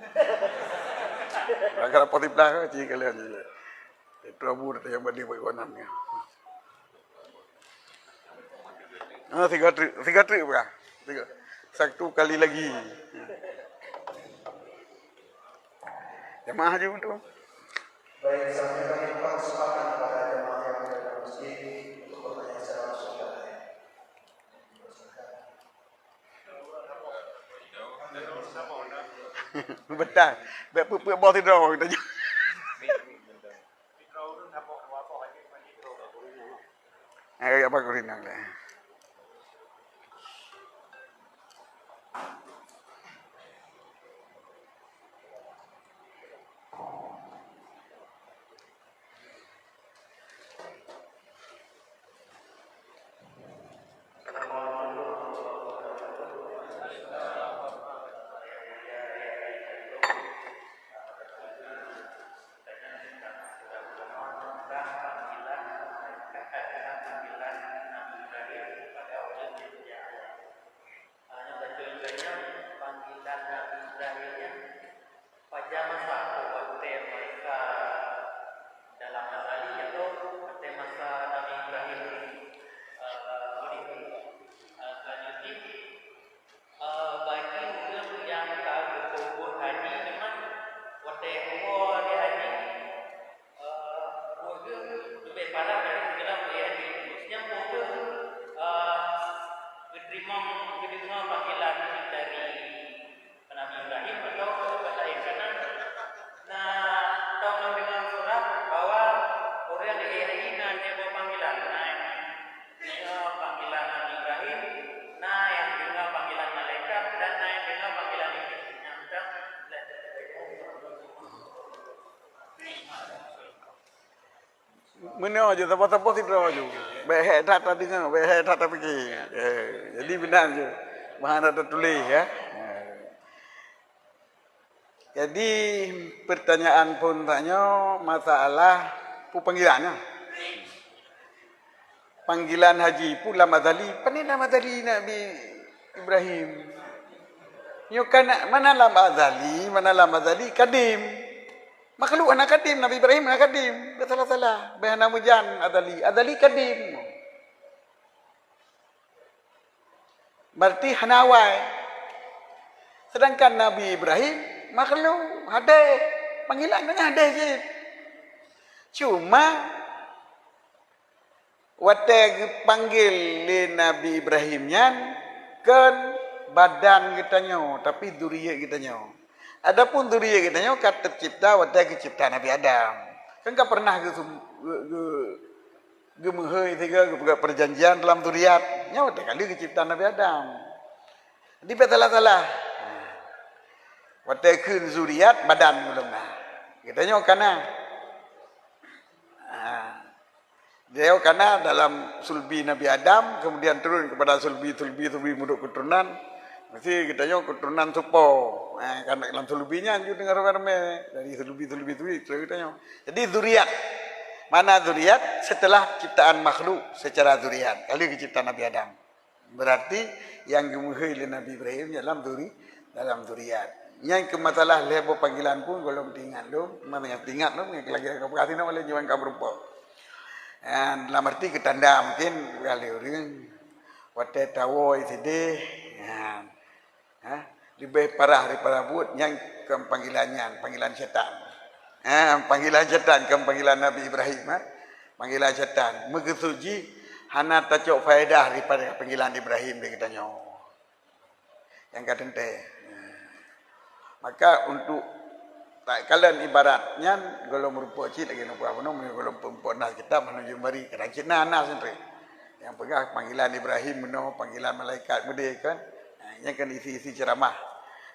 Kalau positif lah, cik kalian je lah. Itu Abu dah yang balik buat konan ni. Ah, tiga trip, tiga trip bukan? Tiga. Satu kali lagi. Jamaah haji betul. Baik, sampaikan kesempatan kepada jemaah yang ada dalam masjid untuk bertanya secara langsung. Betul. Bèk peuet-peuet boh sidroe kita. Agak apa kurinang dah. Hanya baca lagèe nyan, panggilan Nabi Ibrahim nyan, pajan masa, watèe masa dalam azali atau watèe masa Nabi Ibrahim, eh, udép. Eh, selanjutnya, eh, bagi ureueng nyang ka geutuboh haji, memang watèe uroe lhèe haji, Eh, buet geuh leubeh padat dari sigohlom lhèe haji. Nyang buet geuh, eh, geuteurimong, geudeungoe panggilan dari Nabi Ibrahim atau ureueng laén. Karena na tông lam deungon surat bahwa ureueng lhèe haji na lhèe boh panggilan. Na nyang deungoe panggilan Nabi Ibrahim, na nyang deungoe panggilan malaikat, dan na nyang deungoe panggilan Iblih. Nyang ka Meunoe jeuet saboh-saboh sidroe ju. Bèk hék that tadeungoe, bèk hék that tapike. Eh, jadi meunan ju. Meuhan that tatuléh, ya. Eh. Jadi, peurtanyaan phôn tanyoe masalah peue panggilan nyan. Panggilan haji peue lam azali, pane lam azali Nabi Ibrahim. Nyoe kan mana lam azali, mana lam azali kadim. Makhluk hana kadim, Nabi Ibrahim hana kadim. Dah salah-salah. Bèk hana meujan azali. Azali kadim. Berarti hana awai. Sedangkan Nabi Ibrahim makhluk, hadeh. Panggilan nyan hadeh jih. Cuma watèe geupanggil lé Nabi Ibrahim nyan kon badan geutanyoe, tapi zuriat geutanyoe. Adapun zuriat geutanyoe ka teucipta watèe geucipta Nabi Adam. Kan ka pernah geusum-, geu-, geu-, geumeuhôi sigoe geupeugah perjanjian dalam zuriat. Nyan watèe ka lheueh geucipta Nabi Adam. Jadi bèk salah-salah. Watèe kheun zuriat badan ulôn na. Geutanyoe ka na. Ha. Beliau ka na dalam sulbi Nabi Adam, kemudian turun kepada sulbi, sulbi, sulbi mulut keturunan. Mesti geutanyoe keturunan supo. Eh, kan dalam sulbi nyan ju deungon ramè-ramè. Dari sulbi, sulbi, sulbi, sulbi geutanyoe. Jadi zuriat. Mana zuriat? Setelah ciptaan makhluk secara zuriat. Ka lheueh geucipta Nabi Adam. Berarti nyang geumeuhôi lé Nabi Ibrahim dalam zuri-, dalam zuriat. Nyan keu masalah lhèe boh panggilan pun gohlom teuingat lom, mana nyang teuingat lom, nyang lagèe ka peugah sinoe lé nyoe ka meurumpok. Dalam arti geutanda mungkin peugah lé ureueng, watèe tawoe sideh, Nyan. Ha? Leubeh parah daripada buet nyang keu panggilan nyan, panggilan syaitan. Ha, panggilan syaitan keu panggilan Nabi Ibrahim, ha? Panggilan syaitan. Meukeusut jih hana tacok faedah daripada panggilan Ibrahim di geutanyoe. Nyang ka teuntèe. Maka untuk takalon ibarat nyan, gohlom rumpok cit lagèe nupeugah bunoe, meunyoe gohlom peurumpok nas kitab, hana jeuem bari, kadang cit na nas nyan. Nyang peugah panggilan Ibrahim bunoe, panggilan malaikat meudeh kan. Ha, nyan kan isi-isi ceramah.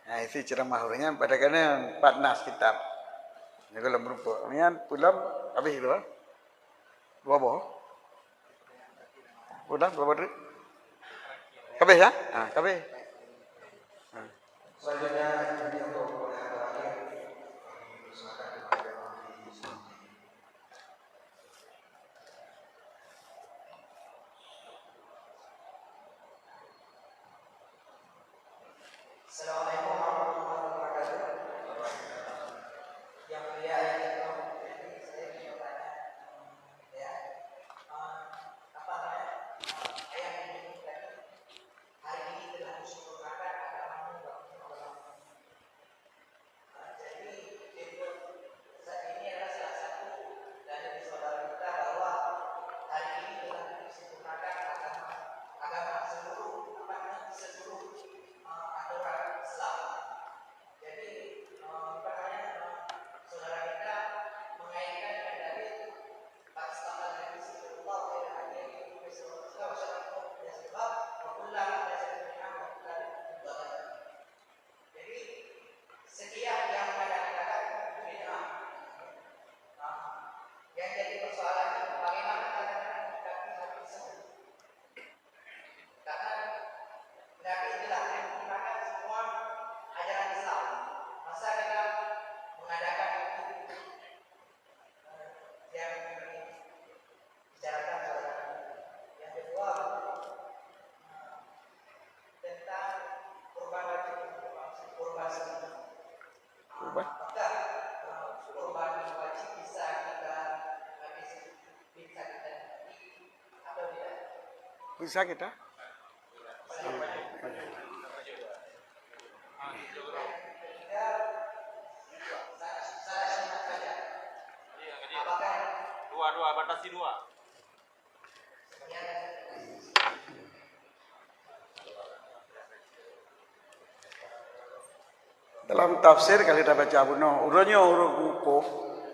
Ha, isi ceramah ureueng nyan pada keunan pat nas kitab. Nyang gohlom rumpok. Nyan peulom habéh dua. Dua boh. Udah, dua boh. Kabéh ya? Ha, kabéh. Ha. Assalamualaikum warahmatullahi wabarakatuh. Yang mulia, yang terhormat, saya ingin bertanya, ya, eh, apa namanya, eh, ayah ini tadi, hari ini telah disempurnakan agamamu, agamamu. Jadi, itu, ini adalah salah satu dalil saudara kita bahwa hari ini telah disempurnakan agama, agama seluruh, apa namanya, seluruh, eh, aturan Islam. Jadi, eh, apa namanya, eh, saudara kita mengaitkan dengan dalil, "Qad istamal hadis Rasulullah ila hadis Rasulullah wa syarah wa kullu hadis bid'ah wa kullu bid'ah." Jadi, setiap yang mengada-adakan itu bid'ah. Nah, yang jadi persoalannya, bagaimana cara menyikapi hal tersebut? Karena Nabi telah menyempurnakan semua ajaran Islam. Masa kita mengadakan itu, eh, yang bicarakan saudara. Yang kedua, tentang kurban wajib, kurban sunnah. Kurban? Apakah, eh, kurban wajib bisa kita habis, bisa kita nikmati atau tidak? Bisa kita. Dua, dua, batasi dua. Dalam tafsir ka lheueh tabaca bunoe, uroe nyoe uroe geukukoh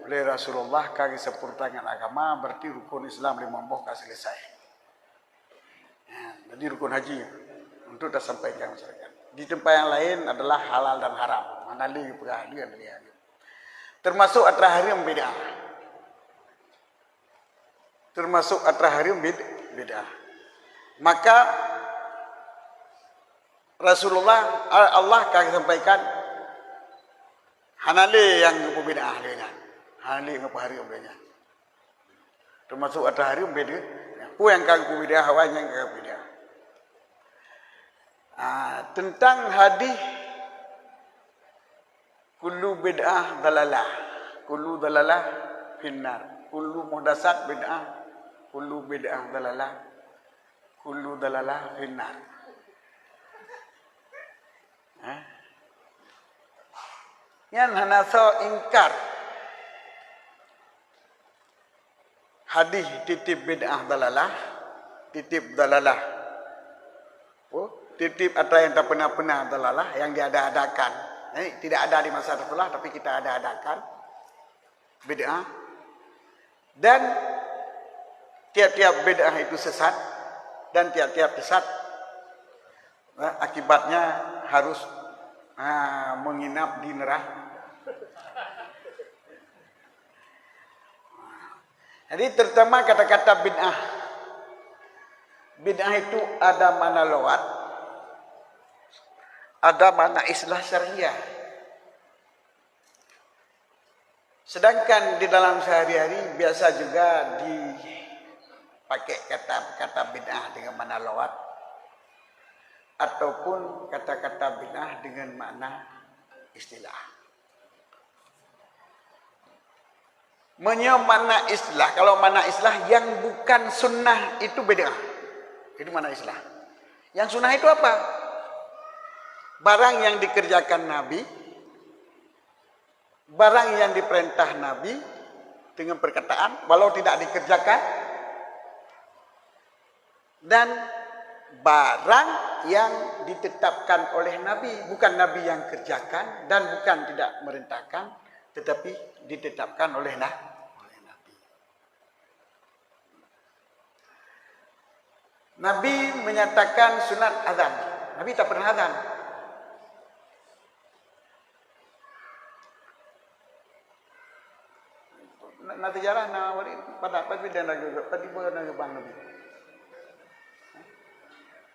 lé Rasulullah ka geusempurna ngon agama, berarti rukun Islam limong boh ka selesai. Ya, jadi rukun haji untuk tasampaikan masyarakat. Di tempat yang lain adalah halal dan haram. Mana lé peugah lé, lé, lé. Termasuk atra hareuem bid'ah. Termasuk atra hareuem bid-, bid'ah. Maka Rasulullah, Allah ka sampaikan, hana lé nyang geupeubid'ah lé nyan. Hana lé nyang geupeubid'ah lé nyan. Termasuk atra hareuem bid'ah. Peue nyang ka geupeubid'ah, awai nyang ka geupeubid'ah. Ah, tentang hadis, "Kullu bid'ah dalalah, kullu dalalah finnar, kullu muhdatsat bid'ah, kullu bid'ah dalalah, kullu dalalah finnar." Hah? Nyan hana soe ingkar. Hadis titip bid'ah dalalah, titip dalalah. Oh, titip atra nyang tapeuna-peuna dalalah, nyang diada-adakan. Eh, tidak ada di masa Rasulullah, tapi kita ada-adakan. Bid'ah. Dan tiap-tiap bid'ah itu sesat, dan tiap-tiap sesat, eh, akibatnya harus, ah, menginap di neraka. Jadi, terutama kata-kata bid'ah. Bid'ah itu ada makna lughat, ada makna istilah syariah. Sedangkan di dalam sehari-hari biasa juga dipakai kata-kata bid'ah dengan makna lughat ataupun kata-kata bid'ah dengan makna istilah. Meunyoe makna istilah, kalau makna istilah yang bukan sunnah itu bid'ah. Itu makna istilah. Yang sunnah itu apa? Barang yang dikerjakan Nabi, barang yang diperintah Nabi dengan perkataan, walau tidak dikerjakan, dan barang yang ditetapkan oleh Nabi, bukan Nabi yang kerjakan dan bukan tidak merintahkan, tetapi ditetapkan oleh Na-, oleh Nabi. Nabi menyatakan sunat azan. Nabi tak pernah azan. Na, na sejarah na wari pada, pada dan lagi, pada tiba dan lagi bang Nabi.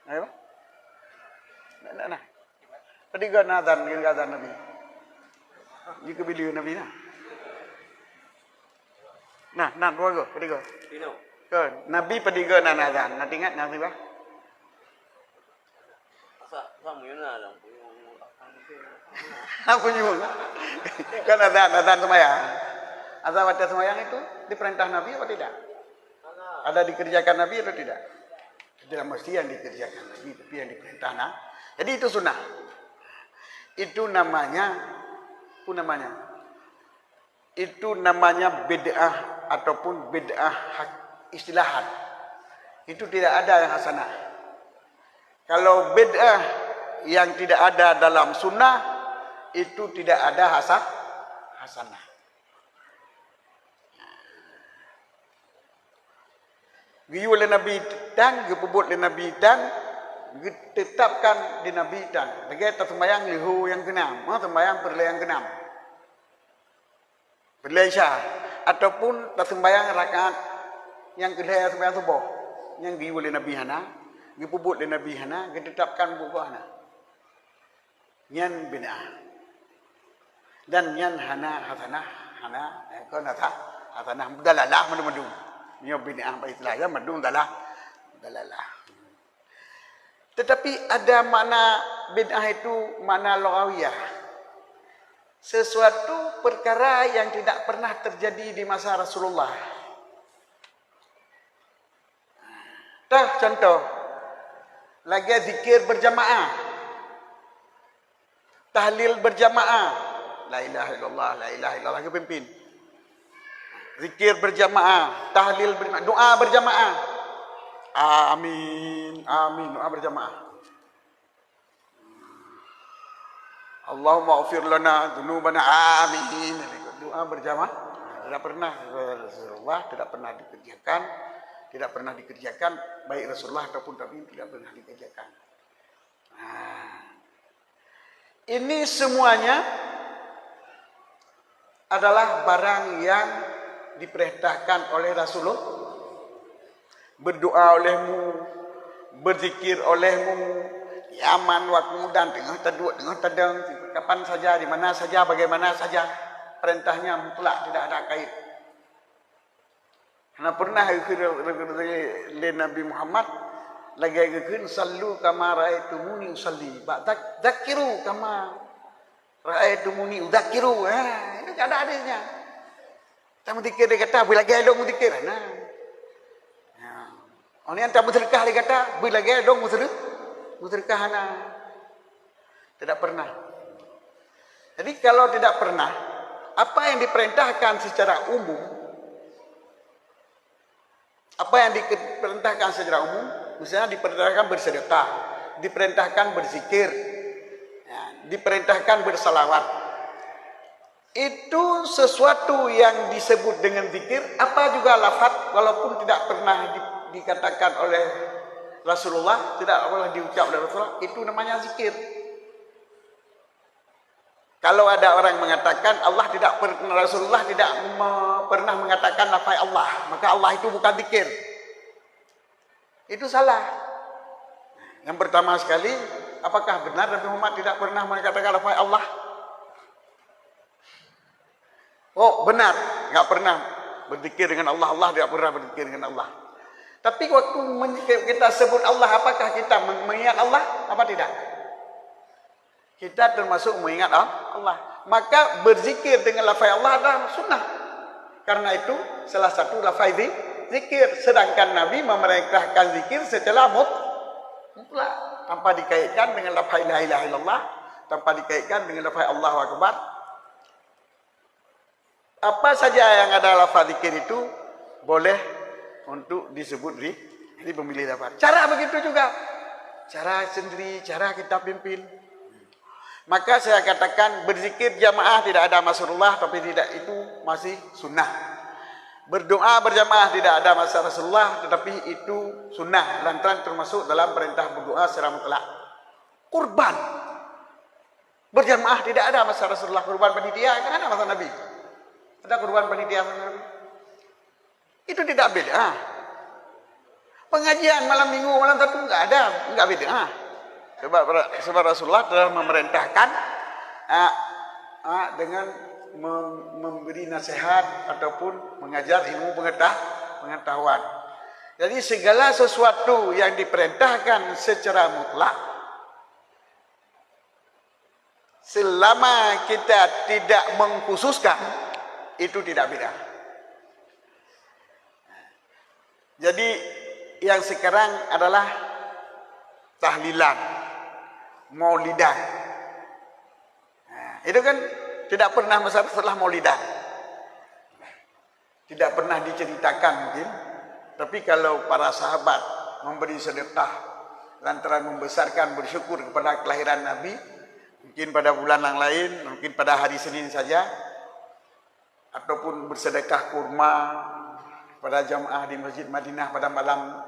Ayo. Nah, nah, nah. Pada tiga na azan, tiga azan Nabi. Jika bila Nabi nah. Nah, nah, dua go, pada tiga. Kan, Nabi pada tiga na azan. Nah, ingat Nabi bah. Apa nyuruh? Kan azan, azan sembahyang. Azan waktu sembahyang itu diperintah Nabi apa tidak? Ada dikerjakan Nabi atau tidak? Tidak mesti yang dikerjakan Nabi, tapi yang diperintah Nabi. Jadi itu sunnah. Itu namanya, apa namanya? Itu namanya bid'ah ataupun bid'ah hak-, istilahan. Itu tidak ada yang hasanah. Kalau bid'ah yang tidak ada dalam sunnah, itu tidak ada hasa-, hasanah. Geuyue lé Nabi tan, geupeubuet lé Nabi tan, geutetapkan di Nabi tan. Lagée taseumbahyang leuhô nyang keunam, ha, seumbahyang peureulée nyang keunam. Peureulée Isya, ataupun taseumbahyang rakaat nyang keulhée seumbahyang suboh, nyang geuyue lé Nabi hana, geupeubuet lé Nabi hana, geutetapkan buet hana. Nyan bid'ah. Dan nyan hana hasanah, hana, kon hasa-, hasanah, dalalah mandum-mandum. Nyoe bid'ah bak istilah nyan mandum dalah, dalalah. Tetapi ada makna bid'ah itu makna lughawiyah. Sesuatu perkara yang tidak pernah terjadi di masa Rasulullah. Tah contoh, lagée zikir berjamaah, tahlil berjamaah, la ilaha illallah, la ilaha illallah, geupimpin. Zikir berjamaah, tahlil berjamaah, doa berjamaah. Amin, amin, doa berjamaah. Allahumma ighfir lana dzunubana, amin. Doa berjamaah. Tidak pernah Rasulullah, tidak pernah dikerjakan, tidak pernah dikerjakan, baik Rasulullah ataupun tabi'in tidak pernah dikerjakan. Nah, ini semuanya adalah barang yang diperintahkan oleh Rasulullah. Berdoa olehmu, berzikir olehmu, nyaman waktu dan teungoh taduek, teungoh tadong, kapan saja, di mana saja, bagaimana saja, perintahnya mutlak, tidak ada kait. Hana pernah geukheun lé Nabi Muhammad lagée geukheun, "Sallu kama raaitumuni usalli." Bak dzak-, "Dzakiru kama raaitumuni udzakiru." Ha, itu kada ada nya. Tameuzikir di gata, beu lagée lôn meuzikir. Nah. Ya. Orang yang tameuseudeukah di gata, beu lagée lôn meuseude-, meuseudeukah, nah. Tidak pernah. Jadi kalau tidak pernah, apa yang diperintahkan secara umum, apa yang diperintahkan secara umum, misalnya diperintahkan bersedekah, diperintahkan berzikir, ya, diperintahkan bersalawat. Itu sesuatu yang disebut dengan zikir, apa juga lafaz, walaupun tidak pernah di-, dikatakan oleh Rasulullah, tidak pernah diucap oleh Rasulullah, itu namanya zikir. Kalau ada orang mengatakan Allah tidak per-, Rasulullah tidak me-, pernah mengatakan lafaz Allah, maka Allah itu bukan zikir. Itu salah. Yang pertama sekali, apakah benar Nabi Muhammad tidak pernah mengatakan lafaz Allah? Oh, benar, nggak pernah berzikir dengan Allah, Allah tidak pernah berzikir dengan Allah. Tapi waktu men-, kita sebut Allah, apakah kita men-, mengingat Allah? Apa tidak? Kita termasuk mengingat Al-, Allah. Maka berzikir dengan lafaz Allah adalah sunnah. Karena itu, salah satu lafaz zi-, zikir. Sedangkan Nabi memerintahkan zikir secara mut-, mutlak, tanpa dikaitkan dengan lafaz la ilaha illallah, tanpa dikaitkan dengan lafaz Allahu Akbar. Apa saja yang ada lafaz zikir itu boleh untuk disebut zi-, jadi pemilih lafaz. Cara begitu juga. Cara sendiri, cara kita pimpin. Maka saya katakan berzikir jamaah tidak ada masa Rasulullah, tapi tidak, itu masih sunnah. Berdoa berjamaah tidak ada masa Rasulullah, tetapi itu sunnah lantaran termasuk dalam perintah berdoa secara mutlak. Kurban berjamaah tidak ada masa Rasulullah, kurban panitia kan ada masa Nabi. Ada kurban panitia masa Nabi. Itu tidak beda. Pengajian malam minggu, malam Sabtu enggak ada, enggak beda. Sebab sebab Rasulullah telah memerintahkan, ah, ah, dengan mem-, memberi nasihat ataupun mengajar ilmu pengeta-, pengetahuan. Jadi segala sesuatu yang diperintahkan secara mutlak, selama kita tidak mengkhususkan, itu tidak beda. Jadi yang sekarang adalah tahlilan, maulidan. Nah, itu kan tidak pernah masa Rasulullah maulidan. Tidak pernah diceritakan mungkin, tapi kalau para sahabat memberi sedekah lantaran membesarkan, bersyukur kepada kelahiran Nabi, mungkin pada bulan yang lain, mungkin pada hari Senin saja, ataupun bersedekah kurma pada jamaah di Masjid Madinah pada malam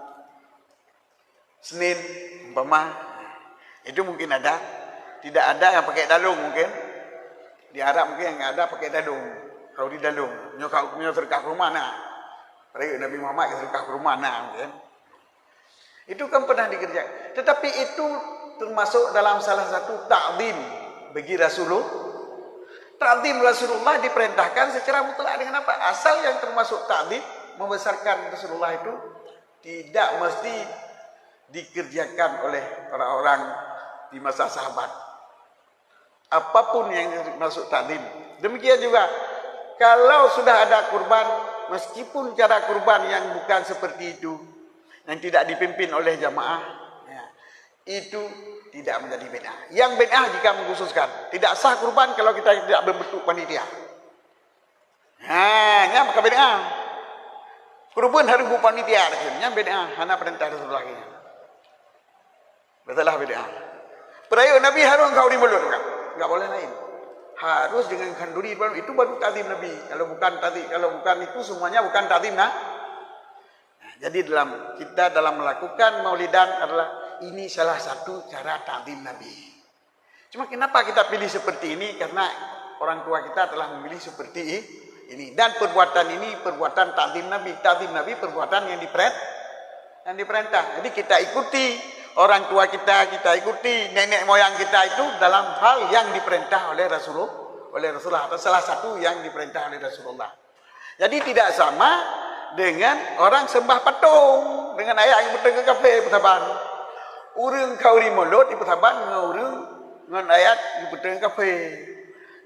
Senin, umpama, itu mungkin ada. Tidak ada yang pakai dalung mungkin. Di Arab mungkin yang ada pakai dalung. Khauri dalung. Nyoe ka-, nyoe sedekah kurma na. Rayeuk Nabi Muhammad ka sedekah kurma na mungkin. Itu kan pernah dikerjakan. Tetapi itu termasuk dalam salah satu takzim bagi Rasulullah. Takzim Rasulullah diperintahkan secara mutlak dengan apa? Asal yang termasuk takzim, membesarkan Rasulullah itu tidak mesti dikerjakan oleh orang-orang di masa sahabat. Apapun yang dimaksud takzim. Demikian juga, kalau sudah ada kurban, meskipun cara kurban yang bukan seperti itu, yang tidak dipimpin oleh jamaah, ya, itu tidak menjadi bid'ah. Yang bid'ah jika mengkhususkan, tidak sah kurban kalau kita tidak membentuk panitia. Ha, nyan maka bid'ah. Kurban harus buet panitia dah, nyan bid'ah, hana perintah Rasulullah lagi. Masalah bid'ah. Peurayeuk Nabi harus khauri mulod bukan? Enggak boleh lain. Harus dengan khanduri, baru, itu baru takzim Nabi. Kalau bukan takzim, kalau bukan itu semuanya bukan takzim nah. Nah, jadi dalam kita dalam melakukan maulidan adalah ini salah satu cara takzim Nabi. Cuma kenapa kita pilih seperti ini? Karena orang tua kita telah memilih seperti i-, ini. Dan perbuatan ini perbuatan takzim Nabi. Takzim Nabi perbuatan yang diperen-, yang diperintah. Jadi kita ikuti orang tua kita, kita ikuti nenek moyang kita itu dalam hal yang diperintah oleh Rasulullah, oleh Rasulullah atau salah satu yang diperintah oleh Rasulullah. Jadi tidak sama dengan orang sembah patung, dengan ayat nyang beutôi keu kafé peusaban. Ureuëng khauri mulod dipeusaban ngon ureuëng ngon ayat nyang beutôi keu kafé.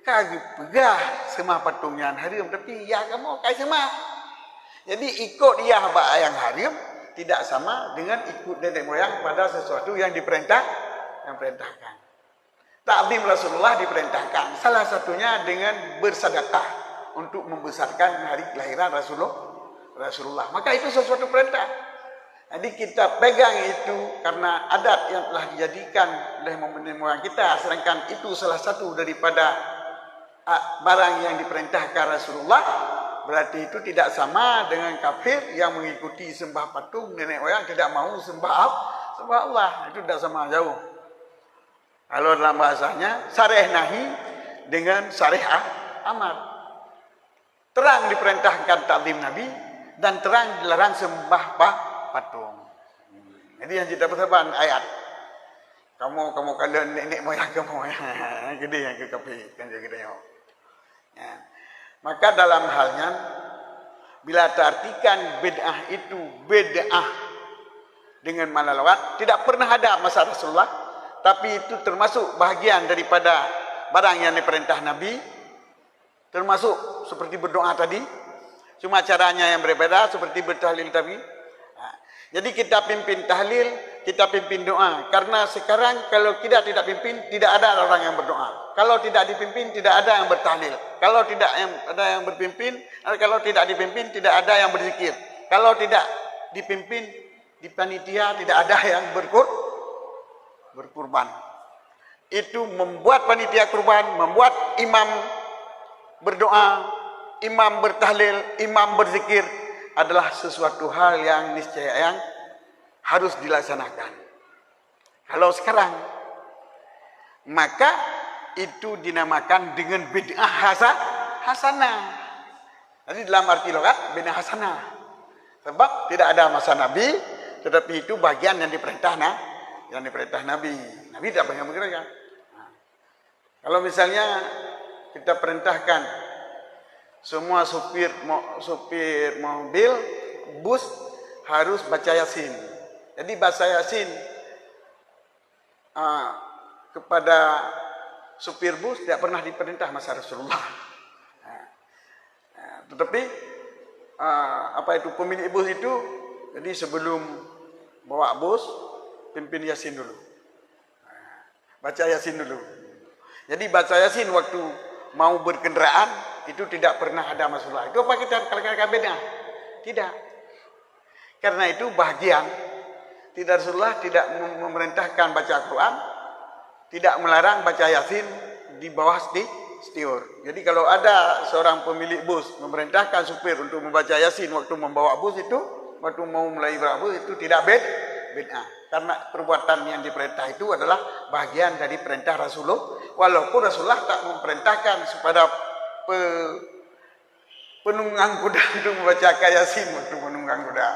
Ka geupeugah seumah patung nyan hareuem, tapi yah kamoe ka seumah. Jadi ikot yah bak nyang hareuem tidak sama dengan ikut nenek moyang pada sesuatu yang diperintah, yang perintahkan. Takzim Rasulullah diperintahkan, salah satunya dengan bersedekah untuk membesarkan hari kelahiran Rasulullah, Rasulullah. Maka itu sesuatu perintah. Jadi kita pegang itu karena adat yang telah dijadikan oleh nenek moyang kita, sedangkan itu salah satu daripada, ah, barang yang diperintahkan Rasulullah, berarti itu tidak sama dengan kafir yang mengikuti sembah patung, nenek moyang tidak mau sembah, sembah Allah. Itu tidak sama, jauh. Kalau dalam bahasanya, sareh nahi dengan sareh a-, amar. Terang diperintahkan takzim Nabi dan terang dilarang sembah pa-, patung. Jadi yang kita peusaban ayat. Kamoe, kamoe kalon nenek moyang kamoe. Gede yang ke kafir, kan jadi kita nyoe. Ya. Maka dalam hal nyan, bila taartikan bid'ah itu bid'ah dengan makna lafaz, tidak pernah ada masa Rasulullah, tapi itu termasuk bahagian daripada barang yang diperintah Nabi, termasuk seperti berdoa tadi, cuma caranya yang berbeda seperti bertahlil tadi. Ha. Jadi kita pimpin tahlil, Kita pimpin doa, karena sekarang kalau kita tidak pimpin, tidak ada orang yang berdoa. Kalau tidak dipimpin, tidak ada yang bertahlil. Kalau tidak yang, ada yang berpimpin, kalau tidak dipimpin, tidak ada yang berzikir. Kalau tidak dipimpin di panitia, tidak ada yang berkur, berkurban. Itu membuat panitia kurban, membuat imam berdoa, imam bertahlil, imam berzikir adalah sesuatu hal yang niscaya, yang harus dilaksanakan. Kalau sekarang, maka itu dinamakan dengan bid'ah hasa-, hasanah. Jadi dalam arti logat, bid'ah hasanah. Sebab tidak ada masa Nabi, tetapi itu bagian yang diperintah na-, yang diperintah Nabi. Nabi tidak banyak bergerak. Kalau misalnya kita perintahkan semua supir mo-, supir mobil, bus harus baca Yasin. Jadi baca Yasin, ah, kepada supir bus tidak pernah diperintah masa Rasulullah. Ah, ah, tetapi, ah, apa itu, pemilik bus itu, jadi sebelum bawa bus, pimpin Yasin dulu. Baca Yasin dulu. Jadi baca Yasin waktu mau berkendaraan itu tidak pernah ada Rasulullah. Itu apa kita katakan bid'ah? Tidak. Karena itu bagian, tidak, Rasulullah tidak mem-, memerintahkan baca Quran, tidak melarang baca Yasin di bawah sti-, setiur. Jadi kalau ada seorang pemilik bus memerintahkan supir untuk membaca Yasin waktu membawa bus itu, waktu mau mulai bawa bus itu tidak bid-, bid'ah. Karena perbuatan yang diperintah itu adalah bagian dari perintah Rasulullah. Walaupun Rasulullah tak memerintahkan kepada pe-, penunggang kuda untuk membacakan Yasin waktu penunggang kuda.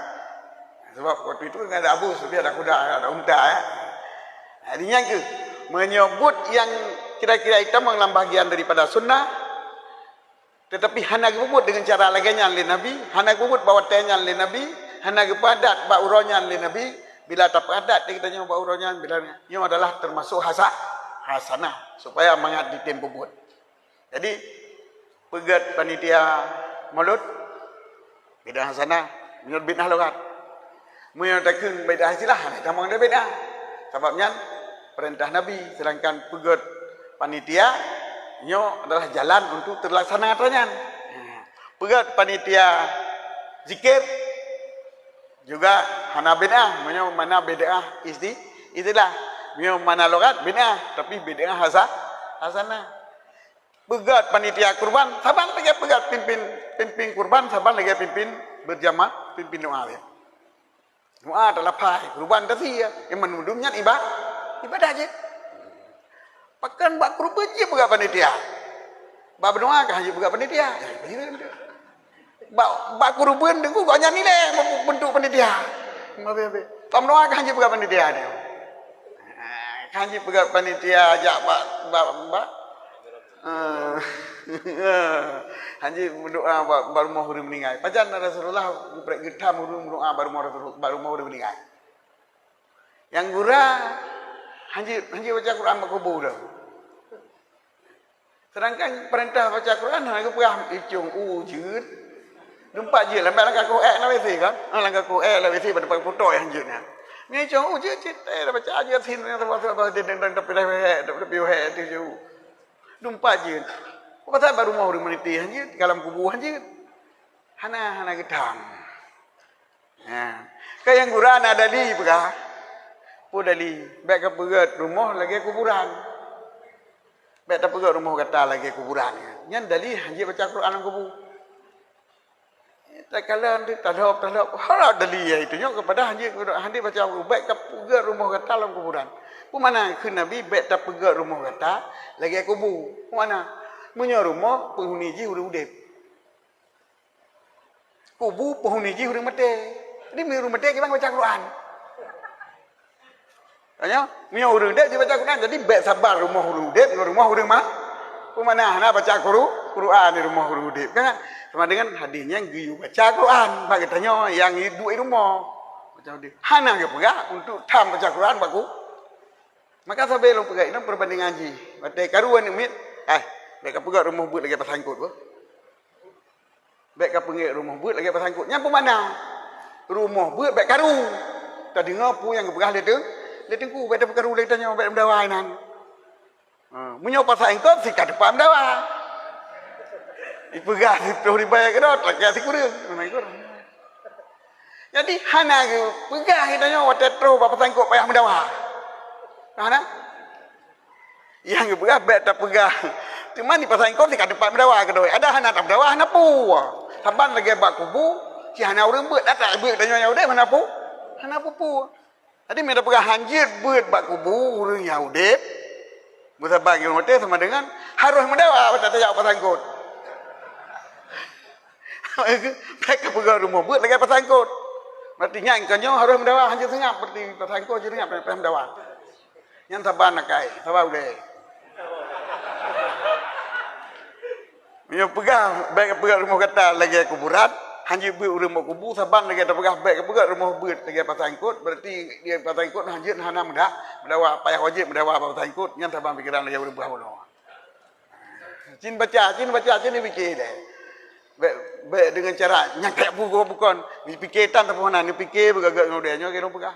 Sebab waktu itu kan ada bus, tapi ada kuda, ada unta, ya. Jadi nyan keuh, menyebut yang kira-kira itu memang bagian daripada sunnah, tetapi hana geupeubuet dengan cara lagée nyan lé Nabi, hana geupeubuet bak watée nyan lé Nabi, hana geupeuadat bak uroe nyan lé Nabi. Bila tapeuadat di geutanyoe bak uroe nyan, bila nyoe adalah termasuk hasa-, hasanah, supaya mangat ditem peubuet. Jadi, peugét panitia Maulud, bid'ah hasanah, meunyoe bid'ah logat. Meunyoe takheun bid'ah istilah, hana tamong bid'ah. Sabab nyan perintah Nabi, sedangkan peugét panitia nyoe adalah jalan untuk terlaksana atra nyan. Peugét panitia zikir juga hana bid'ah, meunyoe mana bid'ah isti-, istilah. Meunyoe mana logat bid'ah, tapi bid'ah hasa-, hasanah. Peugét panitia kurban, saban lagée peugét pimpin, pimpin kurban, saban lagée pimpin berjamaah, pimpin doa dia. Doa talapai, kurban tasie, yang mandum nyan iba-, ibadah jih. Pakon bak kurban jih peugét panitia. Bak beudoa kan jih peugét panitia. Bak, bak kurban deungon gobnyan nilai bentuk panitia. Habéh-habéh. Tam doa kan jih peugét panitia ni. Ah, kan jih peugét panitia jak bak, bak, bak. Ah. Hanjeuet meudoa bak, bak rumoh ureuëng meuninggai. Pajan Rasulullah geupreh geutam ureuëng meudoa bak rumoh Rasul-, bak rumoh ureuëng meuninggai. Nyang gura hanjeuet, hanjeuet baca Quran bak kubu dah. Sedangkan perintah baca Quran hana geupeugah icong u jeuet. Dumpat jeuet, lambat lam kakoh ék na W C kan? Ha, lam kakoh ék lam W C pada pakai putoi hanjeuet nyan. Ni icong u jeuet, cit, eh, dah baca jeuet sin, dah baca, dah baca, dah baca, dah baca, dah baca, dah baca, dah baca, dah baca, dah baca. Dumpat jeuet. Pasal bak rumoh ureuëng meuniti hanjeuet, ka lam kubu hanjeuet. Hana, hana geutam. Ha. Ka nyang gura na dali peugah. Peue dali? Bék kapeugét rumoh lagée kuburan. Bék tapeugét rumoh gata lagée kuburan. Nyan dali hanjeuet baca Quran lam kubu. Takalon tu tadhop, tadhop. Hana dali ya itu nyoe kepada hanjeuet, hanjeuet baca Quran. Bék kapeugét rumoh gata lam kuburan. Peue makna kheun Nabi bék tapeugét rumoh gata lagée kubu? Peue makna? Meunyoe rumoh penghuni jih ureuëng udeb. Kubu penghuni jih ureuëng maté. Jadi meunyoe ureuëng maté kiban baca Quran. Tanya, meunyoe ureuëng udeb jih baca Quran, jadi bék saban rumoh ureuëng udeb ngon rumoh ureuëng ma-, peue makna hana baca Quru-, Quran di rumoh ureuëng udeb. Kan? Sama dengan hadis nyan geuyue baca Quran bak geutanyoe nyang duek di rumoh. Baca hadis. Hana geupeugah untuk tham baca Quran bak ku-, Maka sabe lôn peugah inoe perbandingan jih. Watée karu aneuk miet, hai, bék kapeugét rumoh beuet lagée pasangkot beuh. Bék kapeugét rumoh beuet lagée pasangkot. Nyan peue makna? Rumoh beuet bék karu. Tadeungoe peue nyang geupeugah lé teung-, lé teungku, bèk tapeukaru lé tanyoe, bèk meudawa inan. Ha, meunyoe pasai eungkôt, si ka teupeu meudawa. Ipeugah siplôh ribèe keudroe, lakèe sikureueng. Jadi, hana geupeugah geutanyoe watèe troh bak pasai eungkôt payah meudawa. Hana? Nyang geupeugah bèk tapeugah. Teuma di pasai eungkôt si ka teupeu meudawa keudroe. Adak hana tameudawa, hana peue. Saban lagèe bak kubu, si hana ureueng beuet. Adak beuet tanyoe nyang udép hana peue. Hana peue-peue. Jadi, meunyoe tapeugah hanjeuet beuet bak kubu ureueng nyang udép, meusaban ngon maté sama dengan harôh meudawa watèe tajak pasai eungkôt. Bèk kapeugah rumoh beuet lagèe pasai eungkôt. Berarti nyan keu nyoe harôh meudawa hanjeuet seungab, berarti pasai eungkôt hanjeuet seungab, payah meudawa. Nyan saban akai, saban ulèe. Meunyoe peugah, bèk peugah rumoh gata lagèe kuburan, hanjeuet beuet ureueng bak kubu, saban lagèe tapeugah bèk peugah rumoh beuet lagèe pasai eungkôt, berarti di pasai eungkôt hanjeuet hana meuda-, meudawa, payah wajéb meudawa bak pasai eungkôt, nyan saban pikeran lagèe ureueng peugah bunoe. Cit baca, cit baca, cit pike deh. Bèk, bèk deungon cara nyang kaya bugoe bukon, pike tan tapeuhana, neupike beugagak ngon udeb nyoe keunoe peugah.